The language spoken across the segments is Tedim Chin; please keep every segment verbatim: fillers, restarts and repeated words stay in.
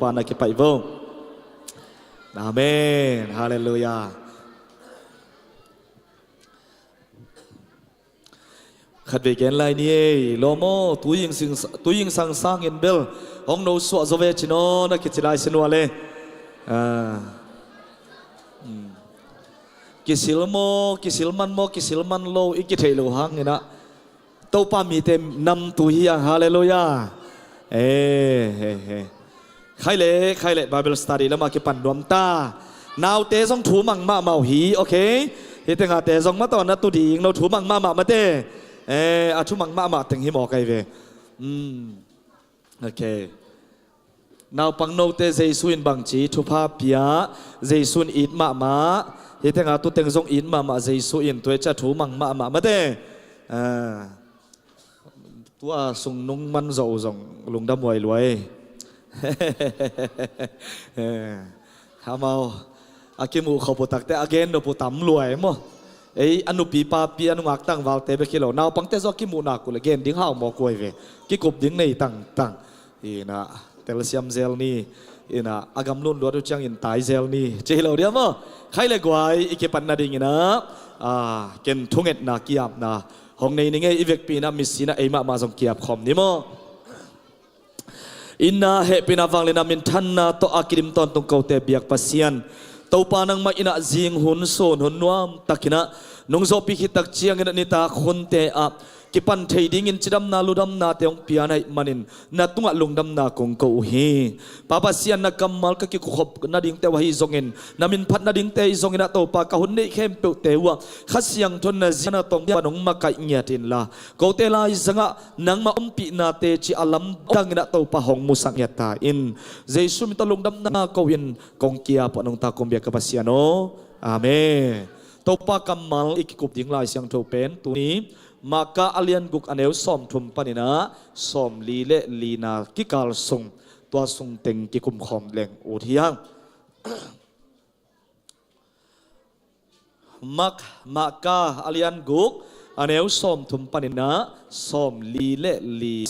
Topa na kipaih vo. Amen. Halleluiah. Khatvei gen lai ni ei, lawm aw, tuizing sing, tuizing sang sangin bel hong no suah zaw ve ci nawn a kici lai si nual e. Ah. Hmm. Kisil maw, kisil man maw, kisil man lo i kitheih loh hangin ah Topa mite namtui hi hang, halleluiah. Eh, eh, eh. Khai le, khai le, Bible study lamah kipan nuam ta. Naute zong thu mang mahmah uh hi, okay? Hih tengahte zong mataw na tu ding lo, thu mang mahmah mate. Eh, a thu mang mahmah teng hi maw kai ve. Hmm. Okay. Naupang note Jesu in bangci thupha pia, Jesu in it mahmah. Hih tengah tu teng zong it mahmah Jesu in, tua i ciah thu mang mahmah mate. Ah. Tua sung nung man zawh uh zong lungdam huai luai. Amau a kimuh khop uh takte a gen nop uh tam luai maw. Ei, a nupi papi, a nungak tangvalte bek hi lo, naupangte zong a kimuh nak uh le gen ding hau mawk huai ve. Kikup ding nei tangtang. Ina, telsiam zel ni. Ina, a gamlun luat uh ciangin tai zel ni. Ci hi lo dia maw. Khai le guai, i kipan nadingin ah, ah, ken thungetna, kiapna hong nei ni ngei. I vekpi-in ah, misi-in ah, ei mahmah zong kiap khawm ni maw. Ina, hehpihna, vangliatna, minthanna tawh a kidim tawntung kote biak Pasian Topa, nangmah in ah zing hun sun hun nuam takin ah nungzawhpih khit tak ciangin ah nitak hunte ah kipan thei dingin cidamna ludamnate hong pia na hih manin na tungah lungdamna kong ko uh hi. Pa Pasian, na kammal ka kikukhop nadingte uh ahi zongin, na min phat nadingte ahi zongin ah Topa, ka hun neih khempeuhte uh ah Kha Siangtho in na zia na tong pan hong makaih ngiat inla, kote laizangah nangmah ompihnate cih a lamdangin ah Topa hong musak ngiat ta in. Jesu min tawh lungdamna ko-in kong kiap uh a, nungta kong biak ka Pasian aw. Amen. Topa kammal i kikup ding Lai Siangtho pen tuni Marka a lian guk a neu sawmthum panin ah sawmli le lina kikal sung, tua sung teng kikum khawm leng ut hi hang. Mak, Marka a lian guk a neu sawmthum panin ah sawmli le lina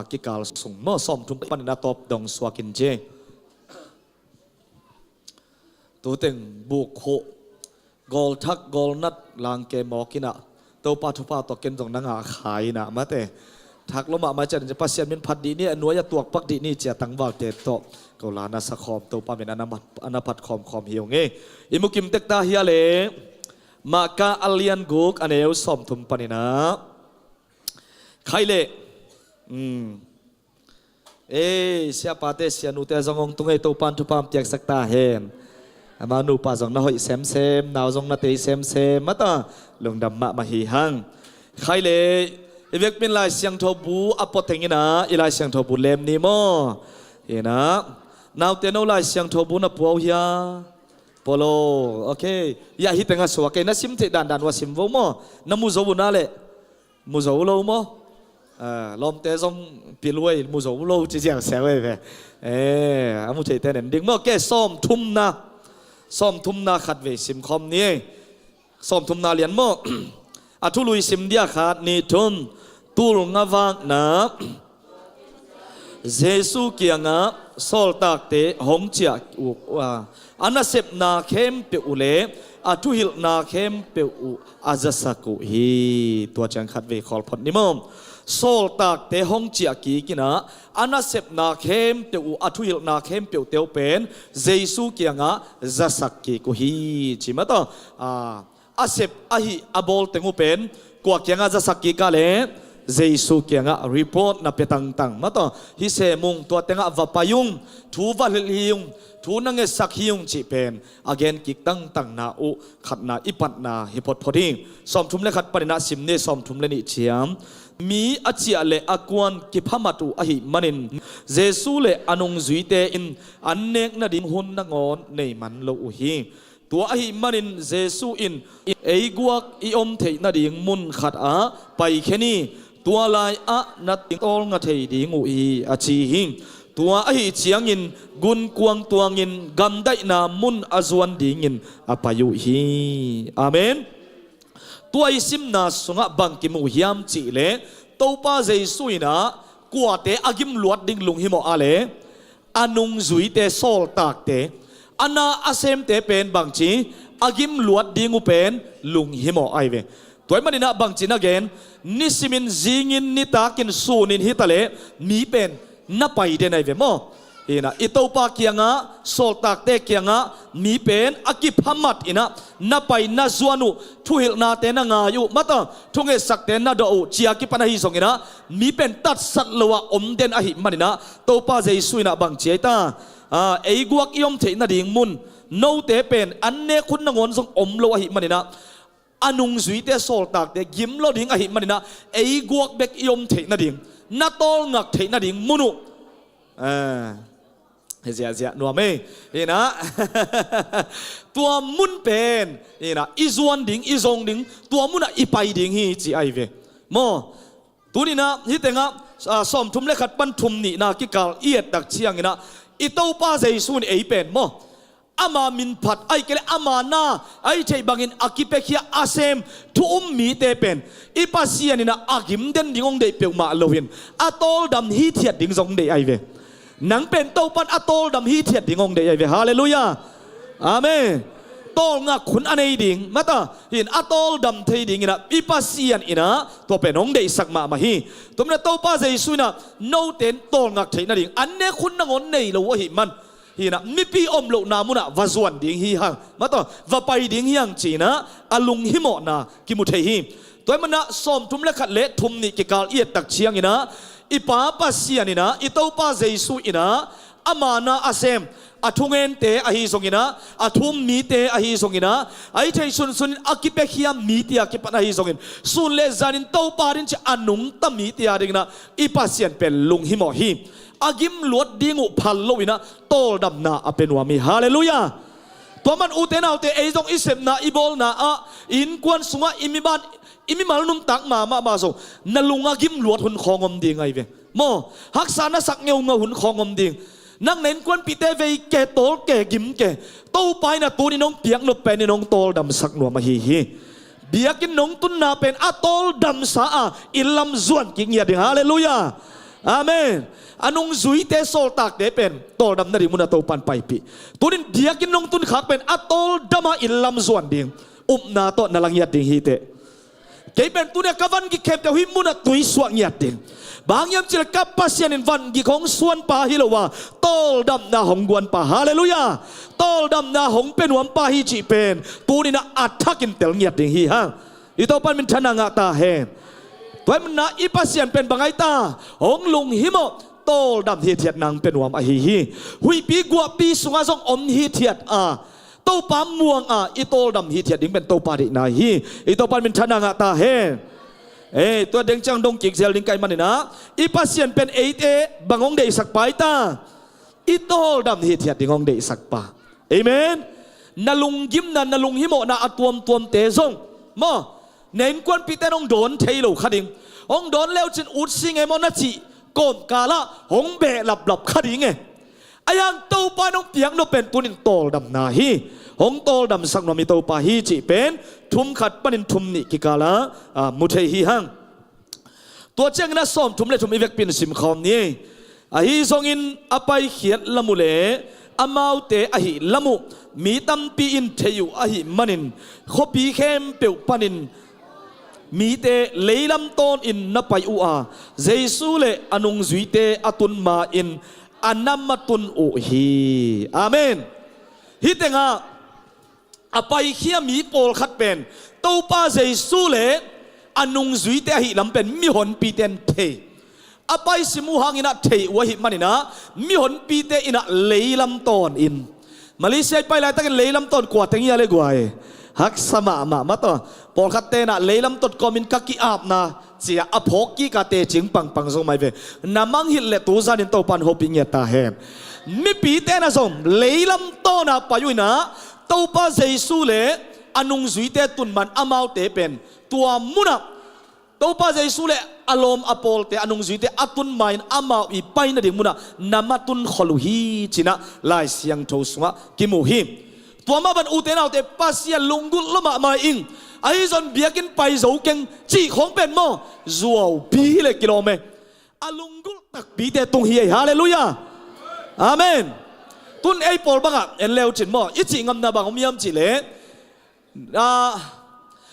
kikal sung maw, sawmthum panin a tawp dong suak in ci. Tuteng buk khuh, gawlthak gawlnat langke mawk in ah Topa thupha tawh ken zong na ngah kha in ah mate. Thak lo mahmah ciat in ci, Pasian min phat dih ni, a nuai a tuak pak dih ni ci a tangvalte tawh ko la na sa khawm, Topa min a na mat, a na phat khawm khawm hi ung e. I mukim tek ta hi a le, Marka a lian guk a neu sawmthum panin ah. Khai le. Hmm. Ei, siapate sianute zong hong tung ei, Topan thupha hong piaksak ta hen. Amau nupa zong na hoih semsem, nau zong na tei semsem, mata lungdam mahmah hi hang. Khai le, i vekpi-in Lai Siangtho bu a pua teng in ah i Lai Siangtho bu lem ni maw. Hi in ah, naute, no Lai Siangtho bu na pua uh hia? Pua lo. Okay. Ia, hih teng ah suak ei, na sim theih dandan uh a sim vo maw. Na mu zo uh na le. Mu zo lo maw? Ah, lawmte zong pil uh ei, mu zo lo ci ziau siau ei ve. Eh, a mu theite nen ding maw. Ke sawmthumna, sawmthumna khatvei sim khawm ni ei. Sawmthumna lian maw. A thului sim dia, khat, nih, thum. Tul nga vakna Jesu kiangah sawltakte hong ciah uh a, a nasepna khempeuh uh le a thuhilhna khempeuh uh a zasak uh hi. Tua ciang khatvei khawl phot ni maw. Sawltakte hong ciah kik in ah a nasepna khempeuh uh, a thuhilhna khempeuhte uh pen Jesu kiangah zasak kik uh hi, ci mata. A, a sep ahi a bawl teng uh pen kua kiangah zasak kik a le, Jesu kiangah report na pia tangtang mata. Hih sem ung, tua tengah va pai ung, thu va hilh hi ung, thu na ngetsak hi ung cih pen a gen kik tangtangna uh khatna i patna hi photphot hi. Sawmthum le khat panin ah sim ni, sawmthum le nih ciang. Mi a ciah le a kuan kiphamat uh ahih manin Jesu le a nungzuite in an nek nading hun nangawn nei man lo uh hi. Tua ahih manin Jesu in, "Ei guak i om theih nading mun khatah paikhia ni. Tua lai-ah na tawlnga thei ding uh hi," a ci hi. Tua ahih ciangin gunkuang tuangin gamdaihna mun a zuan dingin a pai uh hi. Amen. Tua i simna sungah bang kimu hiam cih leh, Topa Jesu in ah kuate a gimluat ding lunghimawh a le a nungzuite, sawltakte, a na a semte pen bangci a gimluat ding uh pen lunghimawh ahi ve. Tua ahih maninah bangci na gen, nisimin, zingin, nitakin, sunin hita le mi pen na pai den ahi ve maw? Hinah i Topa kiangah, sawltakte kiangah mi pen a kiphamat inah na pai, na zuan uh, thuhilhnate na ngai uh, mata thungetsakte na dawh uh, cia kipan ahi zonginah mi pen tatsat lo-ah om den ahih maninah Topa Jesu inah bangci ahi ta, a, ei guak i om theih nading mun, note pen an nek hun nangawn zong om lo ahih maninah a nungzuite, sawltakte gim lo ding ahih maninah ei guak bek i om theih nading, na tawlngak theih nading mun uh, a, ziahziah nuam ei. Hinah tua mun pen hinah i zuan ding, i zong ding, tua munah i pai ding hi ci ahi ve maw? Tuninah hih tengah, a, sawmthum le khat pan thum nihna kikal i ettak cianginah i Topa Jesu in ei pen maw, ama min phat, ahih kei leh ama na, a hih theih bangin a kipiakhia, a sem, thu um mite pen i Pasian inah a gim den ding hong deih peuhmah loin a tawldam hithiat ding zong hong deih ahi ve. Nang pen Topan a tawldam hithiat ding hong deih ahi ve. Halleluiah. Amen. Tawlngak hun a nei ding, mata hin a tawldam thei dinginah i Pasian inah tua pen hong deihsak mahmah hi. Tua maninah Topa Jesu inah note in tawlngak theih nading an nek hun nangawn nei lo uh ahih man, hinah mipi om lohna munah va zuan ding hi hang, mata va pai ding hi hang cinah a lunghimawhna kimu thei hi. Tua ahih maninah sawmthum le khat le thum nih kikal i ettak cianginah i Pa Pasian inah i Topa Jesu inah ama na a sem, a thungente ahi zonginah, a thu um mite ahi zonginah, a hih theih sunsunin a kipiakhia mite a kipan ahi zongin, sun le zanin Topa ding ci a nungta mite a dinginah i Pasian pen lunghimawh hi. A gimluat ding uh phal loinah tawldamna a pia nuam hi. Halleluiah. Tua man ute naute, ei zong i sepna, i bawlna ah, i innkuan sungah, i miban, i mimal nuntak mahmah mah zong na lung a gimluat hun khawng om ding ahi ve maw? Haksa na sak ngeungeu hun khawng om ding. Nang na innkuanpihte vei ke, tawl ke, gim ke, Topa inah tunin hong piaknop penin hong tawldamsak nuam ahi hi. Biakinn nong tunna pen a tawldamsa a inn lam zuan kik ngiat ding. Halleluiah. Amen. A nungzuite, sawltakte pen tawldam nading munah Topan paipih. Tunin biakinn nong tunkhak pen a tawldam a inn lam zuan ding upna tawh na la ngiat ding hi teh. Kei pen tuni-a ka vangik khempeuh hih munah tuisuak ngiat ding. Bang hang hiam cih leh ka Pasian in vangik hong suanpa hi lo a, tawldamna hong guanpa. Halleluiah. Tawldamna hong pia nuampa hi cih pen tuninah a thakin tel ngiat ding hi hang. I Topan minthanna ngah ta hen. Tua ahih maninah i Pasian pen bang ahi ta, hong lunghimawh, tawldam hithiatna hong pia nuam ahi hi. Huihpi guahpi sungah zong om hithiat a, Topa muang a i tawldam hithiat ding pen Topa deihna hi. I Topan minthanna ngah ta hen. Ei, tua deng ciang dong kik zel ding ka hih maninah i Pasian pen eite bang hong deihsakpa ahi ta? I tawldam hithiat ding hong deihsakpa. Amen. Na lunggimna, na lunghimawhna a tuamtuamte zong maw, na innkuanpihte in hong dawn thei lo kha ding. Hong dawn leucin utsi ngei maw na cih kawmkalah hong behlaplap kha ding e. Ahi hang Topa in hong piaknop pen tunin tawldamna hi. Hong tawldamsak nuam i Topa hi cih pen thum khat panin thum nih kikalah, a, mu thei hi hang. Tua ciangin a sawmthum le thum i vekpi in simkhawm ni. Ahi zongin a paikhiat lam uh le amaute ahih lam uh mi tampi in thei uh ahih manin khuapi khempeuh panin mite leilam tawnin na pai uh a, Jesu le a nungzuite a tun ma-in a na matun uh hi. Amen. Hih tengah a paikhia mi pawlkhat pen Topa Jesu le a nungzuite ahih lam pen mihonpite in thei. A paisim uh hangin ah thei uh ahih manin ah mihonpite in ah leilam tawnin. Malaysia i pai laitakin leilam tawn kua teng hia le guai? Haksa mahmah mah tawh. Pawlkhatte in ah leilam tawn kawmin ka ki-apna ci-a a phawk kik a teci pangpang zong mai ve. Na mangngilh leh tu zanin Topa'n hopih ngiat ta hen. Mipite in ah zong leilam tawn a pai uh in ah Topa Jesu le a nungzuite tun man amaute pen tua mun ah Topa Jesu le a lawm a pawlte a nungzuite a tun ma-in amau i pai nading mun ah na matun khol uh hi ci-in ah Lai Siangtho sungah kimu hi. Tua mah bang ute naute, Pasian lunggulh lua mahmah ing. Ahi zong biakinn pai zo keng cih khawng pen maw, zuaupi hi leh kilawm e. A lunggulh takpite tung hi ei. Halleluiah. Amen. Tun ei pawl bangah en leu cin maw, i cih ngamna bang om hiam cihleh, ah,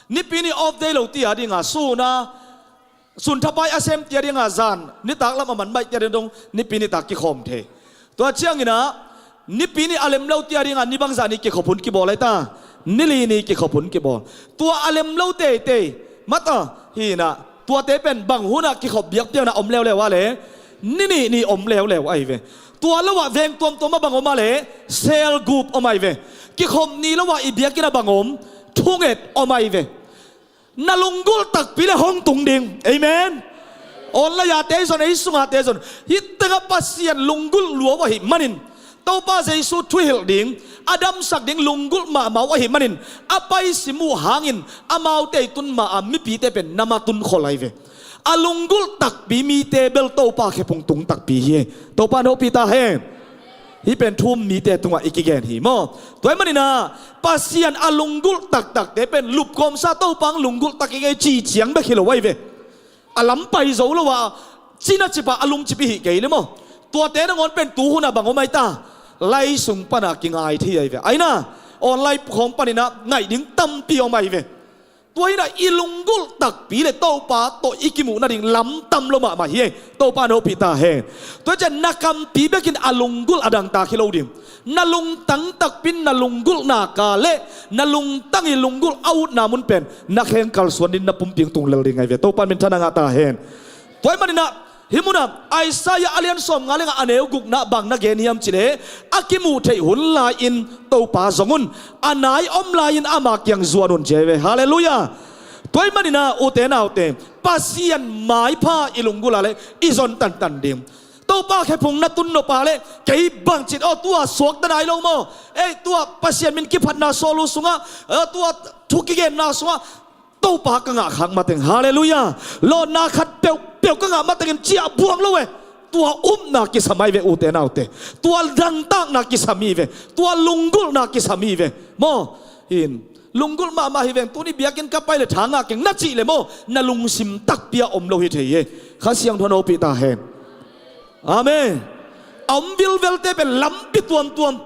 nipi ni off day lo ti a dinga, sun a, sun thapai a sem ti a dinga, zan nitak lam a man baih ti a ding dong nipi nitak kikhawm thei. Tua cianginah nipi ni a lem lo ti a dinga, ni bangzah ni kikhop hun kibawl ahi ta, ni li ni kikhop hun kibawl. Tua a lem lo teitei mata hinah, tuate pen bang hunah kikhop biakpiakna om leuleu a le, ni nih ni om leuleu ahi ve. Tua lo ah veng tuamtuam a bang om a le, cell group om ahi ve. Kikhop ni lo ah i biakinn a bang om, thunget om ahi ve. Na lunggulh takpi le hong tung ding. Amen. Online-ate zon, ei sungate zon, hih tengah Pasian lunggulh lua uh ahih manin, Topa Jesu thuhilh ding, a damsak ding lunggulh mahmah uh ahih manin, a paisim uh hangin amaute i tun ma-a mipite pen na matun khol ahi ve. A lunggulh takpi mite bel Topa khephung tung takpi hi. Topa hopih ta hen. Hih pen thu-um mite tungah i kigen hi maw. Tua ahih maninah Pasian a lunggulh taktakte pen lupkawmsa, Topa hong lunggulh tak i ngei ci ciang bek hi lo ahi ve. A lam pai zo lo a, cina cipah a lungcip i hih kei le maw. Tuate nangawn pen tuhunah bang om ahi ta, lai sung pana kingai thei ahi ve. Aina, online khawng paninah ngaih ding tampi om ahi ve. Tua hinah i lunggulh takpi le Topa tawh i kimuh nading lam tam lo mahmah hi ei. Topa hopih ta hen. Tua ciah na kampi bekin a lunggulh a dangtak hi lo ding. Na lungtang takpin na lunggulh naka le na lungtang i lunggulh a utna mun pen na kheng kalsuan din na pumpi tung lel ding ahi ve. Topa minthanna ngah ta hen. Tua ahih maninah hih munah Isaiah a lian sawmnga le nga a neu gukna bang na gen hiam cihleh, a kimuh theih hun lai-in Topa zong un, a nai om lai-in ama kiang zuan un ci ahi ve. Halleluiah. Tua ahih maninah ute naute, Pasian maipha i lunggulh a le i zon tantan ding. Topa khephung na tun nop a le, kei bangcin aw, tua suakta nai lo maw, ei, tua Pasian min kiphatna sawl uh sungah, eh, tua thu kigenna sungah Topa ka ngah khak mateng, halleluiah, lawnna khat peuhpeuh ka ngah matengin ciah buang lo e. Tua upna kisam ahi ve ute naute. Tua dangtakna kisam hi ve. Tua lunggulhna kisam hi ve. Maw, hin lunggulh mahmah hi veng, tuni biakinn ka pai le tha ngah keng na cih le maw, na lungsim takpi ah om lo hi thei hi. Kha Siangtho hopih ta hen. Amen. A om vilvelte pen lampi tuamtuam.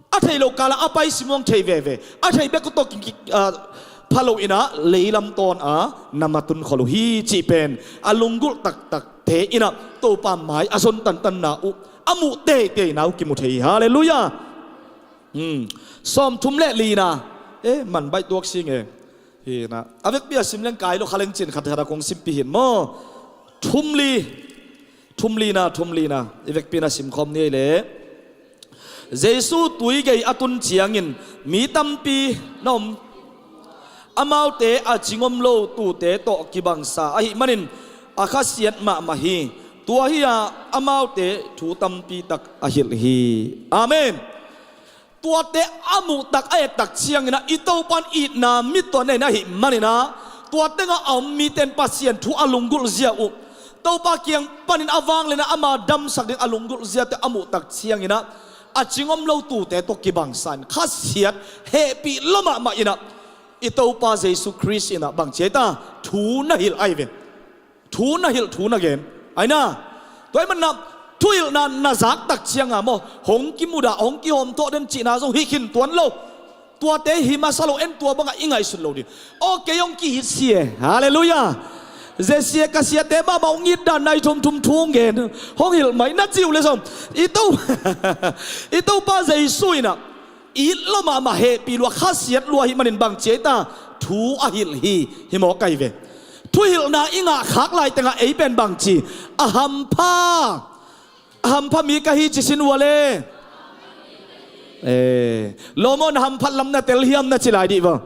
A theih loh kala a paisim uh hong thei veve. A theih bek uh tawh ki, ki, ah, pha lo inah leilam tawn a na matun khol uh hi cih pen a lunggulh taktakte inah Topa mai a zon tantanna uh, a muh teiteina uh kimu thei hi. Halleluiah. Hmm. Sawmthum le lina. Eh, man baih tuak sing e. Hinah a vekpi a sim leng kai lo kha leng cin khat khat a kong simpi hin maw. Thumli. Thumlina, thumlina i vekpi na simkhawm ni ei le. Jesu tui gei a tun ciangin mi tampi na om. Amaute a cing om lo tuute tawh kibangsa ahih manin a khasiat mahmah hi. Tua hi-a amaute thu tampi tak a hilh hi. Amen. Tuate a muhtak a ettak cianginah i Topan itna mit tua nei na hih maninah tua tengah a om mite in Pasian thu a lunggulh zia uh, Topa kiang panin a vanglianah ama damsak ding a lunggulh ziate a muhtak cianginah a cing om lo tuute tawh kibangsa in khasiat hehpih lua mahmah inah i Topa Jesu Khrist inah bangci ei ta, thu na hilh ahi ve. Thu na hilh, thu na gen. Aina, tua ahih maninah thuhilhna na zaktak cianga maw, hong kimudah, hong kihawmthawh den cihna zong hi khin tuan lo. Tuate hi masa lo, en tua bangah i ngaihsut lo ding. Aw, kei hong ki-it si e. Halleluiah. Zia si e, ka siate mahmah hong it dan nai thumthum thu hong gen, hong hilh mai na ci uh le zong i To, i Topa Jesu inah it lua mahmah, hehpih lua, khasiat lua ahih manin bangci ei ta, thu a hilh hi. Hi mawk ahi ve. Thuhilhna i ngahkhak lai tengah ei pen bangci, a hampha, a hampha mi ka hi ci sin uh a le. Eh, lawm aw, na hamphat lam na tel hiam na ci lai dih va.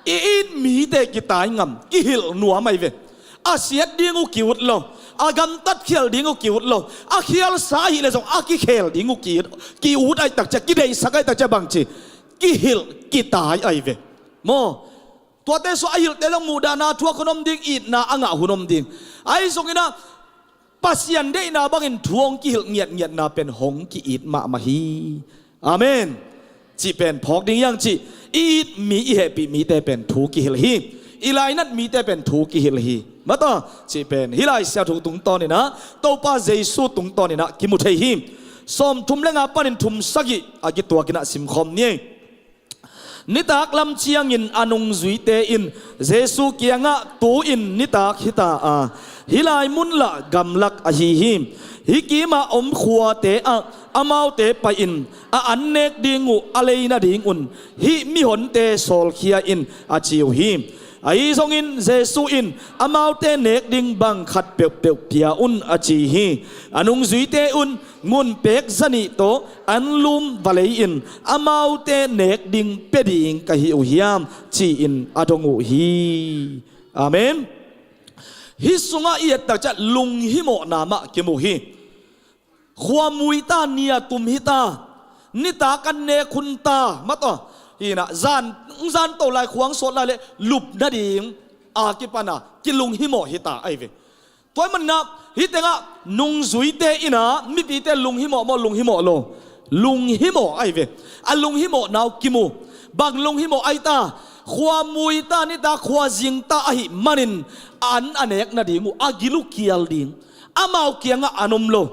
I it mite kitai ngam, kihilh nuam ahi ve. A siat ding uh ki-ut lo, a gamtat khial ding uh ki-ut lo, a khialsa ahih le zong a kikhel ding uh ki-ut, ki-ut ahih takcia, kideihsak ahih takcia bangci, kihilh kitai ahi ve. Maw, tuate sua a hilhte zong muhdahna thuak hun om ding, itna a ngah hun om ding. Ahi zonginah Pasian deihna bangin thu hong kihilh ngiatngiatna pen hong ki-it mahmah hi. Amen. Cih pen phawk ding hiang cih, i it mi, i hehpih mite pen thu kihilh hi. I lainat mite pen thu kihilh hi. Mata cih pen hih Lai Siangtho tungtawninah Topa Jesu tungtawninah kimu thei hi. Sawmthum le nga panin thum sagih a kituakinah simkhawm ni. Nitak lam ciangin a nungzuite in Jesu kiangah, "Tu-in nitak hita a, hih lai mun lah gamlak ahi hi. Hih kimah om khuate ah amaute pai-in a an nek ding uh a lei nadingun hih mihonte sawlkhia in," a ci uh hi. Ahi zongin Jesu in amaute nek ding bang khat peuhpeuh pia un a ci hi. A nungzuite un ngun pek zanih tawh anlum va lei-in amaute nek ding pia ding ka hi uh hiam, ci-in a dong uh hi. Amen. Hih sungah i ettak ciah lunghimawhna mah kimu hi. Khuamui ta, ni a tum hita, nitak an nek hun ta, mataw, hinah zan, zan to lai, khuang sawt lai le lup nading a kipana kilunghimawh hita ahi ve. Tua hi manah hih tengah nungzuite inah mipite lunghimawh maw, lunghimawh lo? Lunghimawh ahi ve. A lunghimawhna uh kimu. Bang lunghimawh ahi ta? Khuamui ta, nitak khuazing ta ahih manin an a nek nading uh a gil uh kial ding. Amau kiangah an om lo.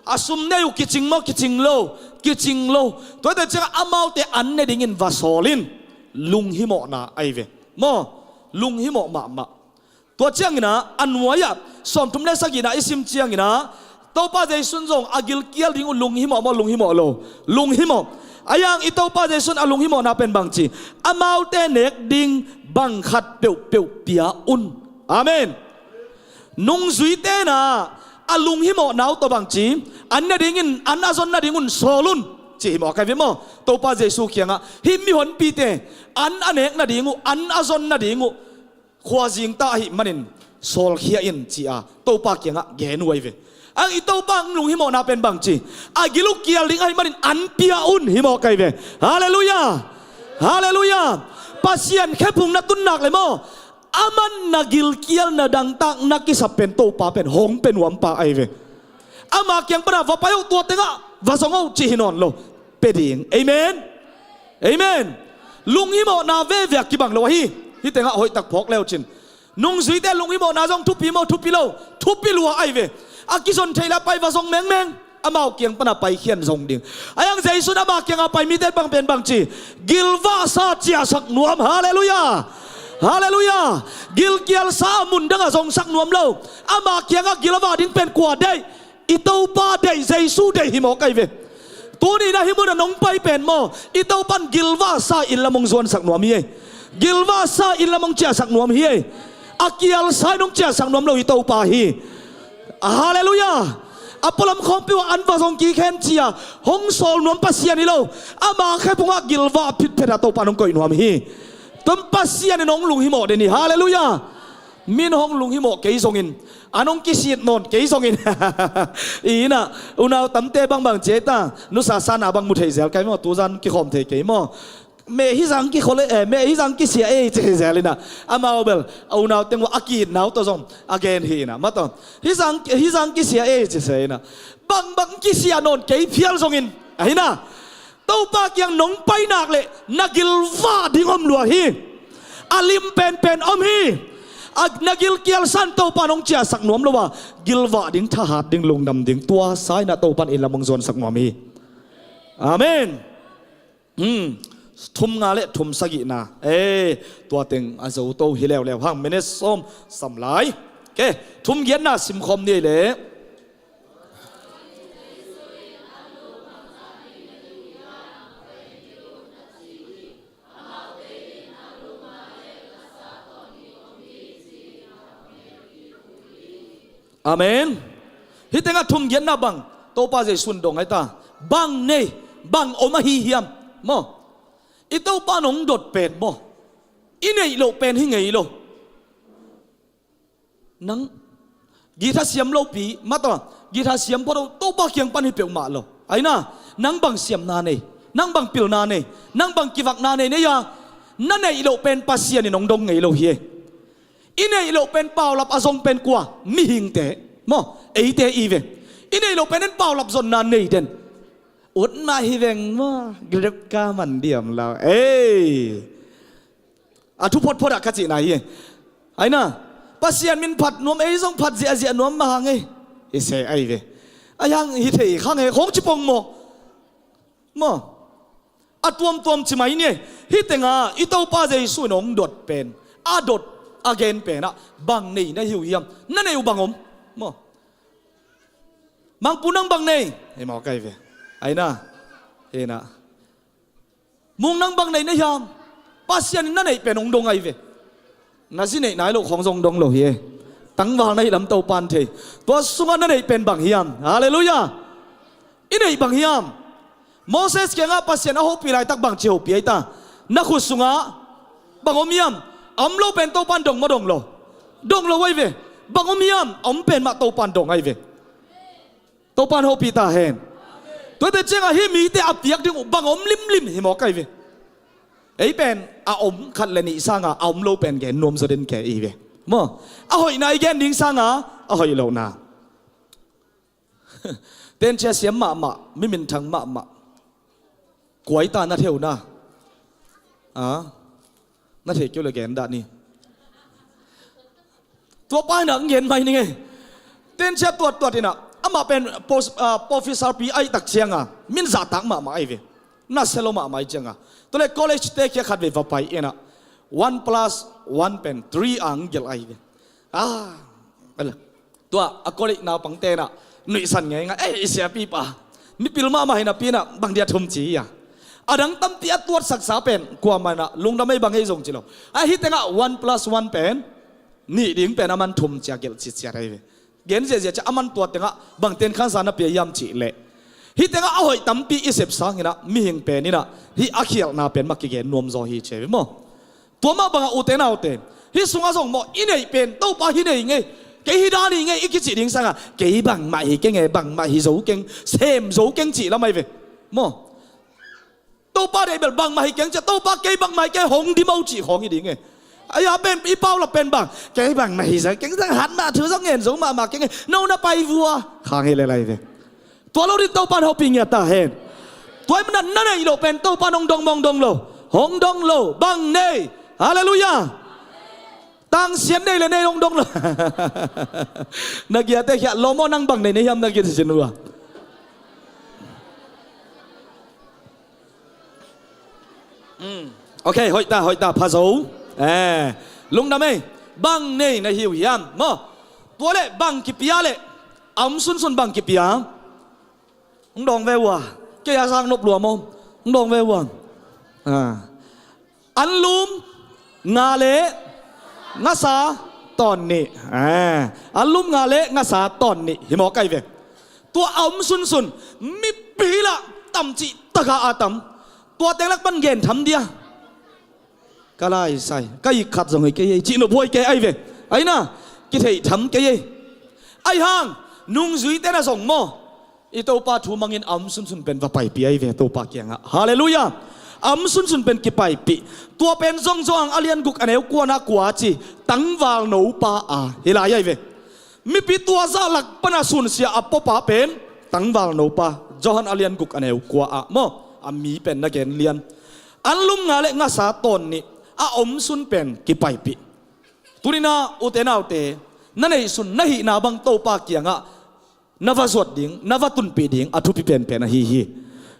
A sum nei uh kicing maw, kicing lo? Kicing lo. Tua hi ta ciangah amaute an ne dingin va sawl in. Lunghimawhna ahi ve. Maw, lunghimawh mahmah. Tua cianginah a nuai-ah sawmthum le sagihna i sim cianginah Topa Jesu in zong a gilkial ding uh lunghimawh maw, lunghimawh lo? Lunghimawh. A yang i Topa Jesu in a lunghimawhna pen bangci? Amaute nek ding bang khat peuhpeuh pia un. Amen. Nungzuite na a lunghimawhna uh tawh bangci? An ne dingin, an a zon nadingun sawl un, ci hi mawk ahi ve maw? Topa Jesu kiangah hih mihonpite an a nek nading uh, an a zon nading uh khuazing ta ahih manin sawlkhia in, ci-a Topa kiangah gen uh ahi ve. Ang i Topa ang lunghimawhna pen bangci? A gil uh kial ding ahih manin an pia un hi mawk ahi ve. Halleluiah. Halleluiah. Pasian khephung na tun nak le maw, aman na gilkial, na dangtak, na kisap pen Topa pen hong pia nuampa ahi ve. Ama kiang pana va pai uh, tua tengah va zong uh ci hi nawn lo. Pia ding. Amen. Amen. Lunghimawhna veve a kibang lo ahi. Hih tengah hoihtak phawk leucin, nungzuite lunghimawhna zong thupi maw, thupi lo? Thupi lua ahi ve. A kizon theih le a pai va zong mengmeng. Amau kiang pana paikhian zong ding. A yang Jesu in ama kianga pai mite bang pen bangci? Gilvahsa ciahsak nuam. Halleluiah. Halleluiah. Gilkialsa a mun dangah zongsak nuam lo. Ama kiangah gilvah ding pen kua deih? I Topa deih, Jesu deih hi mawk ahi ve. Tuni na hih munah nong pai pen maw, i Topan gilvahsa inn lam hong zuansak nuam hi ei. Gilvahsa inn lam hong ciahsak nuam hi ei. A kialsa in hong ciahsak nuam lo i Topa hi. Halleluiah. A pualam khawmpi uh an va zong kik hen ci-a hong sawl nuam Pasian hi lo. Ama khephungah gilvah phitphet a Topa in hong koih nuam hi. Tua Pasian in hong lunghimawh den hi. Halleluiah. Min hong lunghimawh kei zongin, an hong kisit nawn kei zongin, i innah unau tamte bangbang ci ei ta, nusa sana bang mu thei zel kai maw, tuzan kikhawm thei kei maw? Meh hizang kikholh e, eh, meh hizang kisia ei ci thei zel innah, amau bel a unau teng uh a ki-itna uh tawh zong a gen hi innah, mataw, hizang, hizang kisia ei ci se innah, bangbang kisia nawn kei phial zongin, a innah, Topa kiang nong pai nak leh na gilvah ding om lua hi. A lim penpen om hi. A na gilkialsa in Topa nong ciahsak nuam lo a, gilvah ding, thahat ding, lungdam ding, tua sa innah Topa in inn lam hong zuansak nuam hi. Amen. Hmm. Thum nga le thum sagihna, eh, tua teng a zo to hi leuleu hang, minute sawm sam lai. Ke, thum giatna simkhawm ni ei leh. Amen. Hih tengah thum giatna bang Topa Jesu in dong ahi ta. Bang nei, bang om ahi hiam? Maw? I Topa nong dot pen maw, i neih loh pen hi ngei lo. Nang githa siam lopi, mataw, githa siam phot lo, Topa kiang pan hi peuhmah lo. Aina, nang bang siamna nei, nang bang pilna nei, nang bang kivakna nei nei a, na neih loh pen Pasian in hong dong ngei lo hi ei. I neih loh pen paulap a zong pen kua? Mihingte maw, eite i ve. I neih loh pen en paulap zonna nei den. Ut mah hi veng maw, grep ka man diam lau. Ei. A thu photphot ah ka cihna hi. Aina, Pasian min phat nuam, ei zong phat ziahziah nuam mah hang ei. Hi se ahi ve. Ahi hang hi thei kha ngei khong ci pong maw? Maw? A tuamtuam ci mai ni ei. Hih tengah i Topa Jesu in hong dot pen, a dot, a gen pen ah bang nei na hi uh hiam? Na neih uh bang om? Maw? Mangpu nang bang nei? Hi maw kai ve. Aina. Hina. Mung nang bang nei na hiam? Pasian in na neih pen hong dong ahi ve. Na zi neih nai loh khong zong dong lo hi e. Tangval na hih lam Topan thei. Tua sungah na neih pen bang hiam? Halleluiah. I neih bang hiam? Moses kiangah Pasian a hopih laitak bangci hopih ahi ta? Na khut sungah bang om hiam? A om lo pen Topan dong maw dong lo? Dong lo ahi ve. Bang om hiam? A om pen mah Topan dong ahi ve. Topan hopih ta hen. Tuate ciangah hih mite a piak ding uh bang om limlim hi maw kai ve. Ei pen a om khat le nih sangah a om lo pen gen nuam zaw den kei i ve. Maw? A hoihna i gen ding sangah a hoih lohna. Tencia siam mahmah, mi minthang mahmah. Kuaita na theu na. A, na thei keu le gen dah ni. Tua pa inah gen mai ning ei. Tencia tuattuat inah amah pen pos-, ah, professor pi aih tak cianga min zahtak mahmah ahi ve. Na selo mahmah ahi cianga. Tua le college te khia khat ve va pai inah one plus one pen three ang gelh ahi ve. Ah, ala. Tua a college naupang tenah nuihsan ngeingai, ei, i siapipa mipil mahmah hinapi inah bang dia thum ci hi a. A dang tampi a tuatsaksa pen kuamah inah lungdam ei bang ei zong ci lo. Ahi tengah one plus one pen nih ding pen a man thum cia gelh ciciat ahi ve. Gen ziahziah cia a man tua tengah bang ten khansa na pia hiam cih leh. Hih tengah a hoih tampi i sep sanginah mihing pen inah hih a khialhna pen mah kigen nuam zaw hi cia ve maw? Tua mah bangah ute naute, hih sungah zong maw i neih pen Topa hi nei ngei, kei hi dan hi ngei i kicih ding sangah kei bangmah hi keng e, bangmah hi zo keng, sem zo keng cih lam ahi ve. Maw? Topa deih bel bangmah hi keng cia, Topa kei bangmah hi kei hong dimo cih khawng hi ding e. Ahi a pen i paulap pen bang, kei bangmah hi zo keng, zang hat mah thu zong ngen zo mahmah keng e, no na pai vua khang hi lelai ve. Tua lo din Topan hopih ngiat ta hen. Tua i mana na neih loh pen Topan hong dong mawng dong lo. Hong dong lo. Bang nei? Halleluiah. Tangsian nei le nei hong dong lo. Na giate khia lo maw, nang bang nei na hiam na giat sin ua. Mm. Ok, hoih ta, hoih ta, pha zo. Eh, lungdam ei. Bang nei na hi uh hiam maw? Tua le bang kipia le a om sunsun bang kipia? Hong dawng ve ua. Kei a sang nop lua maw? Hong dawng ve ua. Ah. Anlum nga le ngasa tawn nih. Ah. Anlum nga le ngasa tawn nih. Hi maw kai ve. Tua a om sunsun mipi lah tam cih taka a tam. Tua teng lak pan gen tham dia. Ka laisai, ka ikkhat zong hi kei ei, cih nop huai kei ahi ve. Aina, kitheih tham kei ei. Ahi hang, nungzuite na zong maw? I Topa thu mangin a om sunsun pen va paipih ahi ve Topa kiangah. Halleluiah. A om sunsun pen kipaipih. Tua pen zong Johan a lian guk a neu kuana kua ci, tangval nopa a hi lai ahi ve. Mipi tua zah lak pana sunsia a puapa pen tangval nopa, Johan a lian guk a neu kua ah maw? A mi pen na gen lian. Anlum nga le ngasa tawn nih a om sun pen kipaipih. Tunina ute naute, na neihsun na hihna bang Topa kiangah na va zuat ding, na va tunpih ding a thupi penpen ahi hi.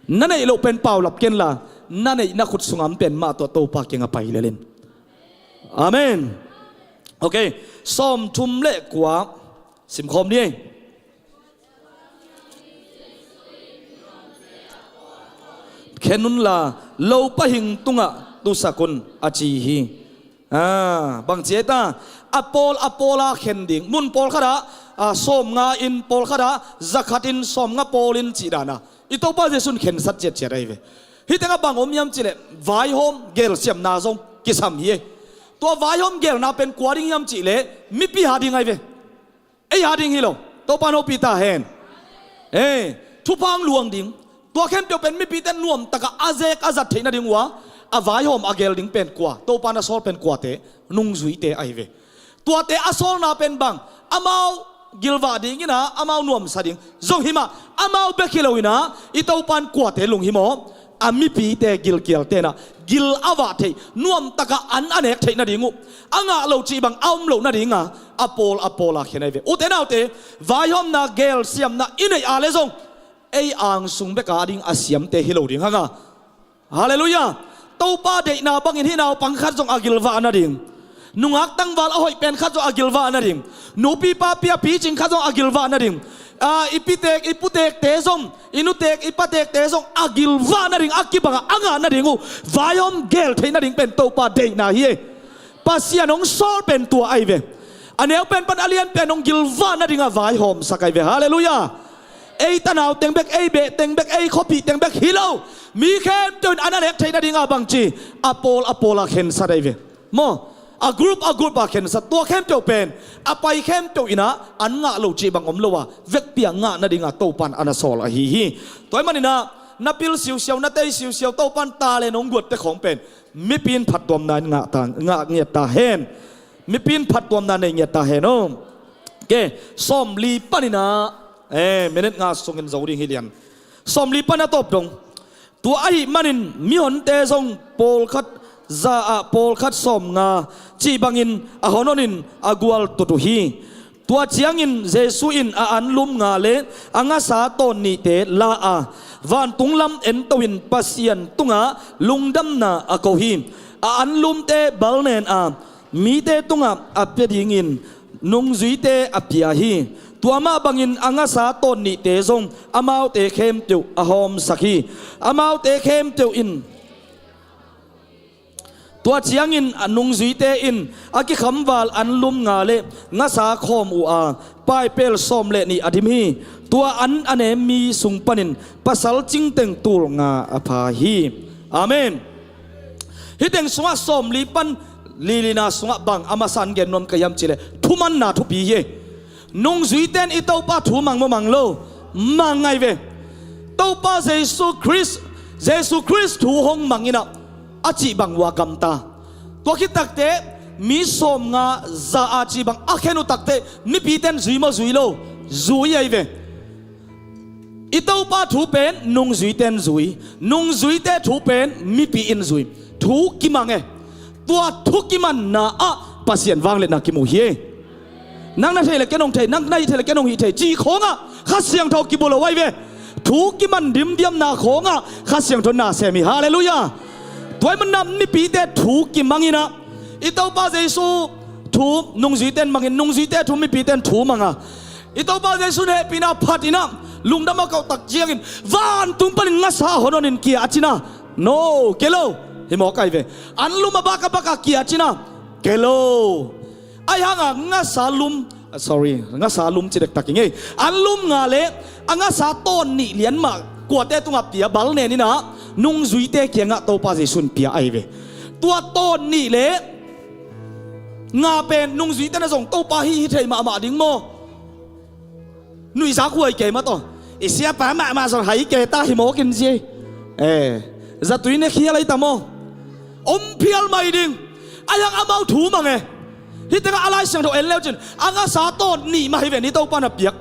Na neih loh pen paulap kenla, na neih na khut sungah om pen mah tua Topa kiangah pai lelin. Amen. Ok, sawmthum le kua simkhawm ni ei. Khen unla, lopa hing tungah tusak un a ci hi. Ah, bang ci ei ta? A pawl a pawla khen ding. Mun pawlkhatah ah, sawmnga in pawlkhatah zakhatin sawmnga pawlin cih dana i Topa Jesu'n khensat ciatciat ahi ve. Hih tengah bang om hiam cihleh vaihawm gelsiamna zong kisam hi ei. Tua vaihawm gelna pen kua ding hiam cihleh mipi ha ding ahi ve. Ei ha ding hi lo. Topa hopih ta hen. Eh, thupha hong luang ding. Tua khempeuh pen mipite nuamtakah a zek a zat theih nading uh a, a vaihawm a gel ding pen kua, Topa na sawl pen kuate, nungzuite ahi ve. Tuate a sawlna pen bang, amau gilvah dingin ah amau nuamsa ding zong hi mah, amau bek hi loin ah i Topa'n kuate lunghimawh, A mipite gilkial tenah gil a vah theih, nuamtakah an a nek theih nading uh, a ngah lo cih bang a om loh nadinga a pawl a pawl a khen ahi ve. Ute naute, vaihawmna gelsiamna i neih a le zong ei angsung beka ding a siamte hi lo ding hanga. Halleluiah. Topa deihna bangin hih naupang khat zong a gilvah nading, nungak tangval a hoih pen khat zong a gilvah nading, nupi papi a picing khat zong a gilvah nading, a, i pitek i putekte zong, i nutek i patekte zong a gilvah nading, a kibangah a ngah nading uh vaihawm gel thei nading pen Topa deihna hi ei. Pasian hong sawl pen tua ahi ve. A neu pen pan a lian pen hong gilvah nadinga vaihawmsak ahi ve. Halleluiah. Ei tanau teng bek, ei beh teng bek, ei khuapih teng bek hi lo, mi khempeuh in an a nek theih nadinga bangci a pawl a pawl a khensat ahi ve. Maw, a group a group a khensat, tua khempeuh pen a pai khempeuh inah an ngah lo cih bang om lo a, vekpi a ngah nadinga Topan an a sawl ahi hi. Tua ahih maninah na pil siusiau, na tei siusiau, Topan talent hong guatte khawng pen mipi in phattuamna in ngah ta, ngah ngiat ta hen. Mipi in phattuamna nei ngiat ta hen aw. Ke, sawmli paninah, eh, minute nga sungin zo ding hi lian. Sawmli pan a tawp dong. Tua ahih manin mihonte zong pawlkhat za ah pawlkhat sawmnga cih bangin a honhonin a gualtut uh hi. Tua ciangin Jesu in a anlum nga le a ngasa tawn nihte la a, vantung lam ento in Pasian tungah lungdamna a ko hi. A anlumte balnen a, mite tungah a pia dingin nungzuite a pia hi. Tua mah bangin a ngasa tawn nihte zong amaute khempeuh a hawmsak hi. Amaute khempeuh in, tua ciangin a nungzuite in a kikhamval anlum nga le ngasa khawm uh a, paipel sawm le nih a dim hi. Tua an a nem mi sung panin pasal cingteng tul nga a pha hi. Amen. Hih teng sungah sawmli pan lilina sungah bang a masa an gen nuam ka hiam cihleh, thumanna thupi hi. Nungzuite in i Topa thu mang maw mang lo? Mang ahi ve. Topa Jesu Khrist, Jesu Khrist thu hong mang inah a cih bang uh a gamta. Tua khit takteh mi sawmnga za a cih bang a khen uh takteh mipite in zui maw zui lo? Zui ahi ve. I Topa thu pen nungzuite in zui, nungzuite thu pen mipi in zui. Thu kimang e. Tua thu kimanna ah Pasian vangliatna kimu hi. Nang na thei le ken hong thei, nang na hih thei le ken hong hih thei cih khawngah Kha Siangtho kibu lo ahi ve. Thu kiman dimdiamna khawngah Kha Siangtho na sem hi. Halleluiah. Tua ahih manin mipite thu kimang inah i Topa Jesu thu nungzuite in mangin, nungzuite thu mipite in thu manga, i Topa Jesu in hehpihna phat inah lungdam a koh tak ciangin vantung panin ngasa a honhonin kia a cina. No, kei lo. Hi mawk ahi ve. Anlum a bak a bak a kia a cina. Kei lo. Ahi hanga ngasa lum, ah, sorry, ngasa lum ci dektak i ngei. Anlum nga le a ngasa tawn nih lian mah kuate tungah pia balnen inah nungzuite kiangah Topa Jesu in pia ahi ve. Tua tawn nih le nga pen nungzuite na zong Topa hi hi thei mahmah ding maw? Nuihzak huai kei mah tawh i siapa mahmah zong hai kei ta hi mawk in zi. Eh, zatui ne khial ahi ta maw? Om phial mai ding. Ahi hang amau thu mang e. Hih tengah a Lai Siangtho en leu cin a ngasa tawn nih mah hi ve ni Topa na piak.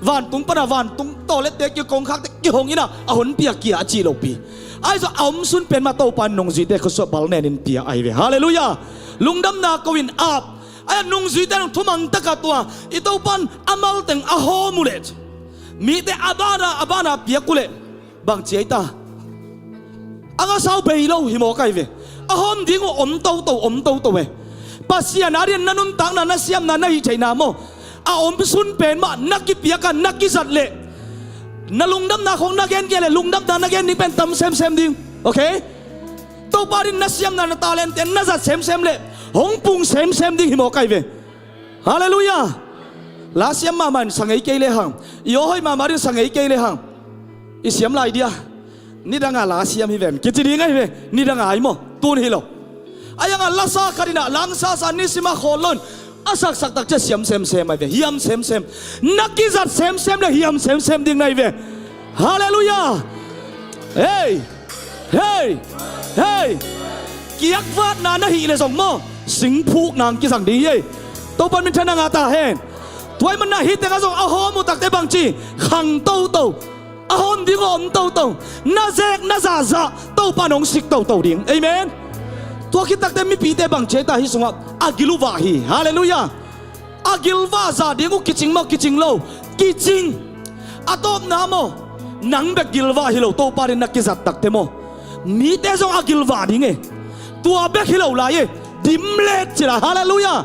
Vantung pana vantung tawlette kikongkhakte kihong inah a honpia kia a cih lopi. Ahi zong a omsun pen mah Topa in nungzuite khuasuah balnen in pia ahi ve. Halleluiah. Lungdamna ko in ap. Ahi a nungzuite nung thumang takah tua i Topa in a malteng a hawm uh leh, mite a bana a bana piak uh leh bang ci ahi ta? A ngasa uh bei lo hi mawk ahi ve. A hawm ding uh om toto, om toto e. Pasian a dingin na nuntakna, na siamna, na hih theihna maw, a omsun pen mah na kipiak a, na kizat leh, na lungdamna khong na gen kei leh lungdamna na gen ding pen tam semsem ding. Okay? Topa dingin na siamna, na talente na zat semsem leh hong pung semsem ding hi mawk ahi ve. Halleluiah. La siam mahmah in sa ngei kei lehang, i aw hoih mahmah dingin sa ngei kei lehang, i siam lai dia. Nidanga la siam hi ven kici ding ahi ve. Nidanga ai maw? Tun hi lo. Ahi hanga lasa khat inah langsasa nisima khawl lo in a saksak tak cia siam semsem ahi ve. Hiam semsem, na kizat semsem le hiam semsem ding na hi ve. Halleluiah. Hei, hei, hei. Kiakvatna na hih le zong maw, singphuk nang kizang ding hi ei. Topan minthanna ngah ta hen. Tua ahih manin hih tengah zong a hawm uh takte bangci khang toto. A hon ding aw om toto. Na zek na zahzah Topa in hong sik toto ding. Amen. Tua khit takte mipite bang ci ei ta hih sungah? A gil uh vah hi. Halleluiah. A gilvah zah ding uh kicing maw, kicing lo? Kicing. A tawpna maw, nang bek gilvah hi lo, Topa ding na kizat takte maw, mite zong a gilvah ding e. Tua bek hi lo lai e. Dimlet ci lai. Halleluiah.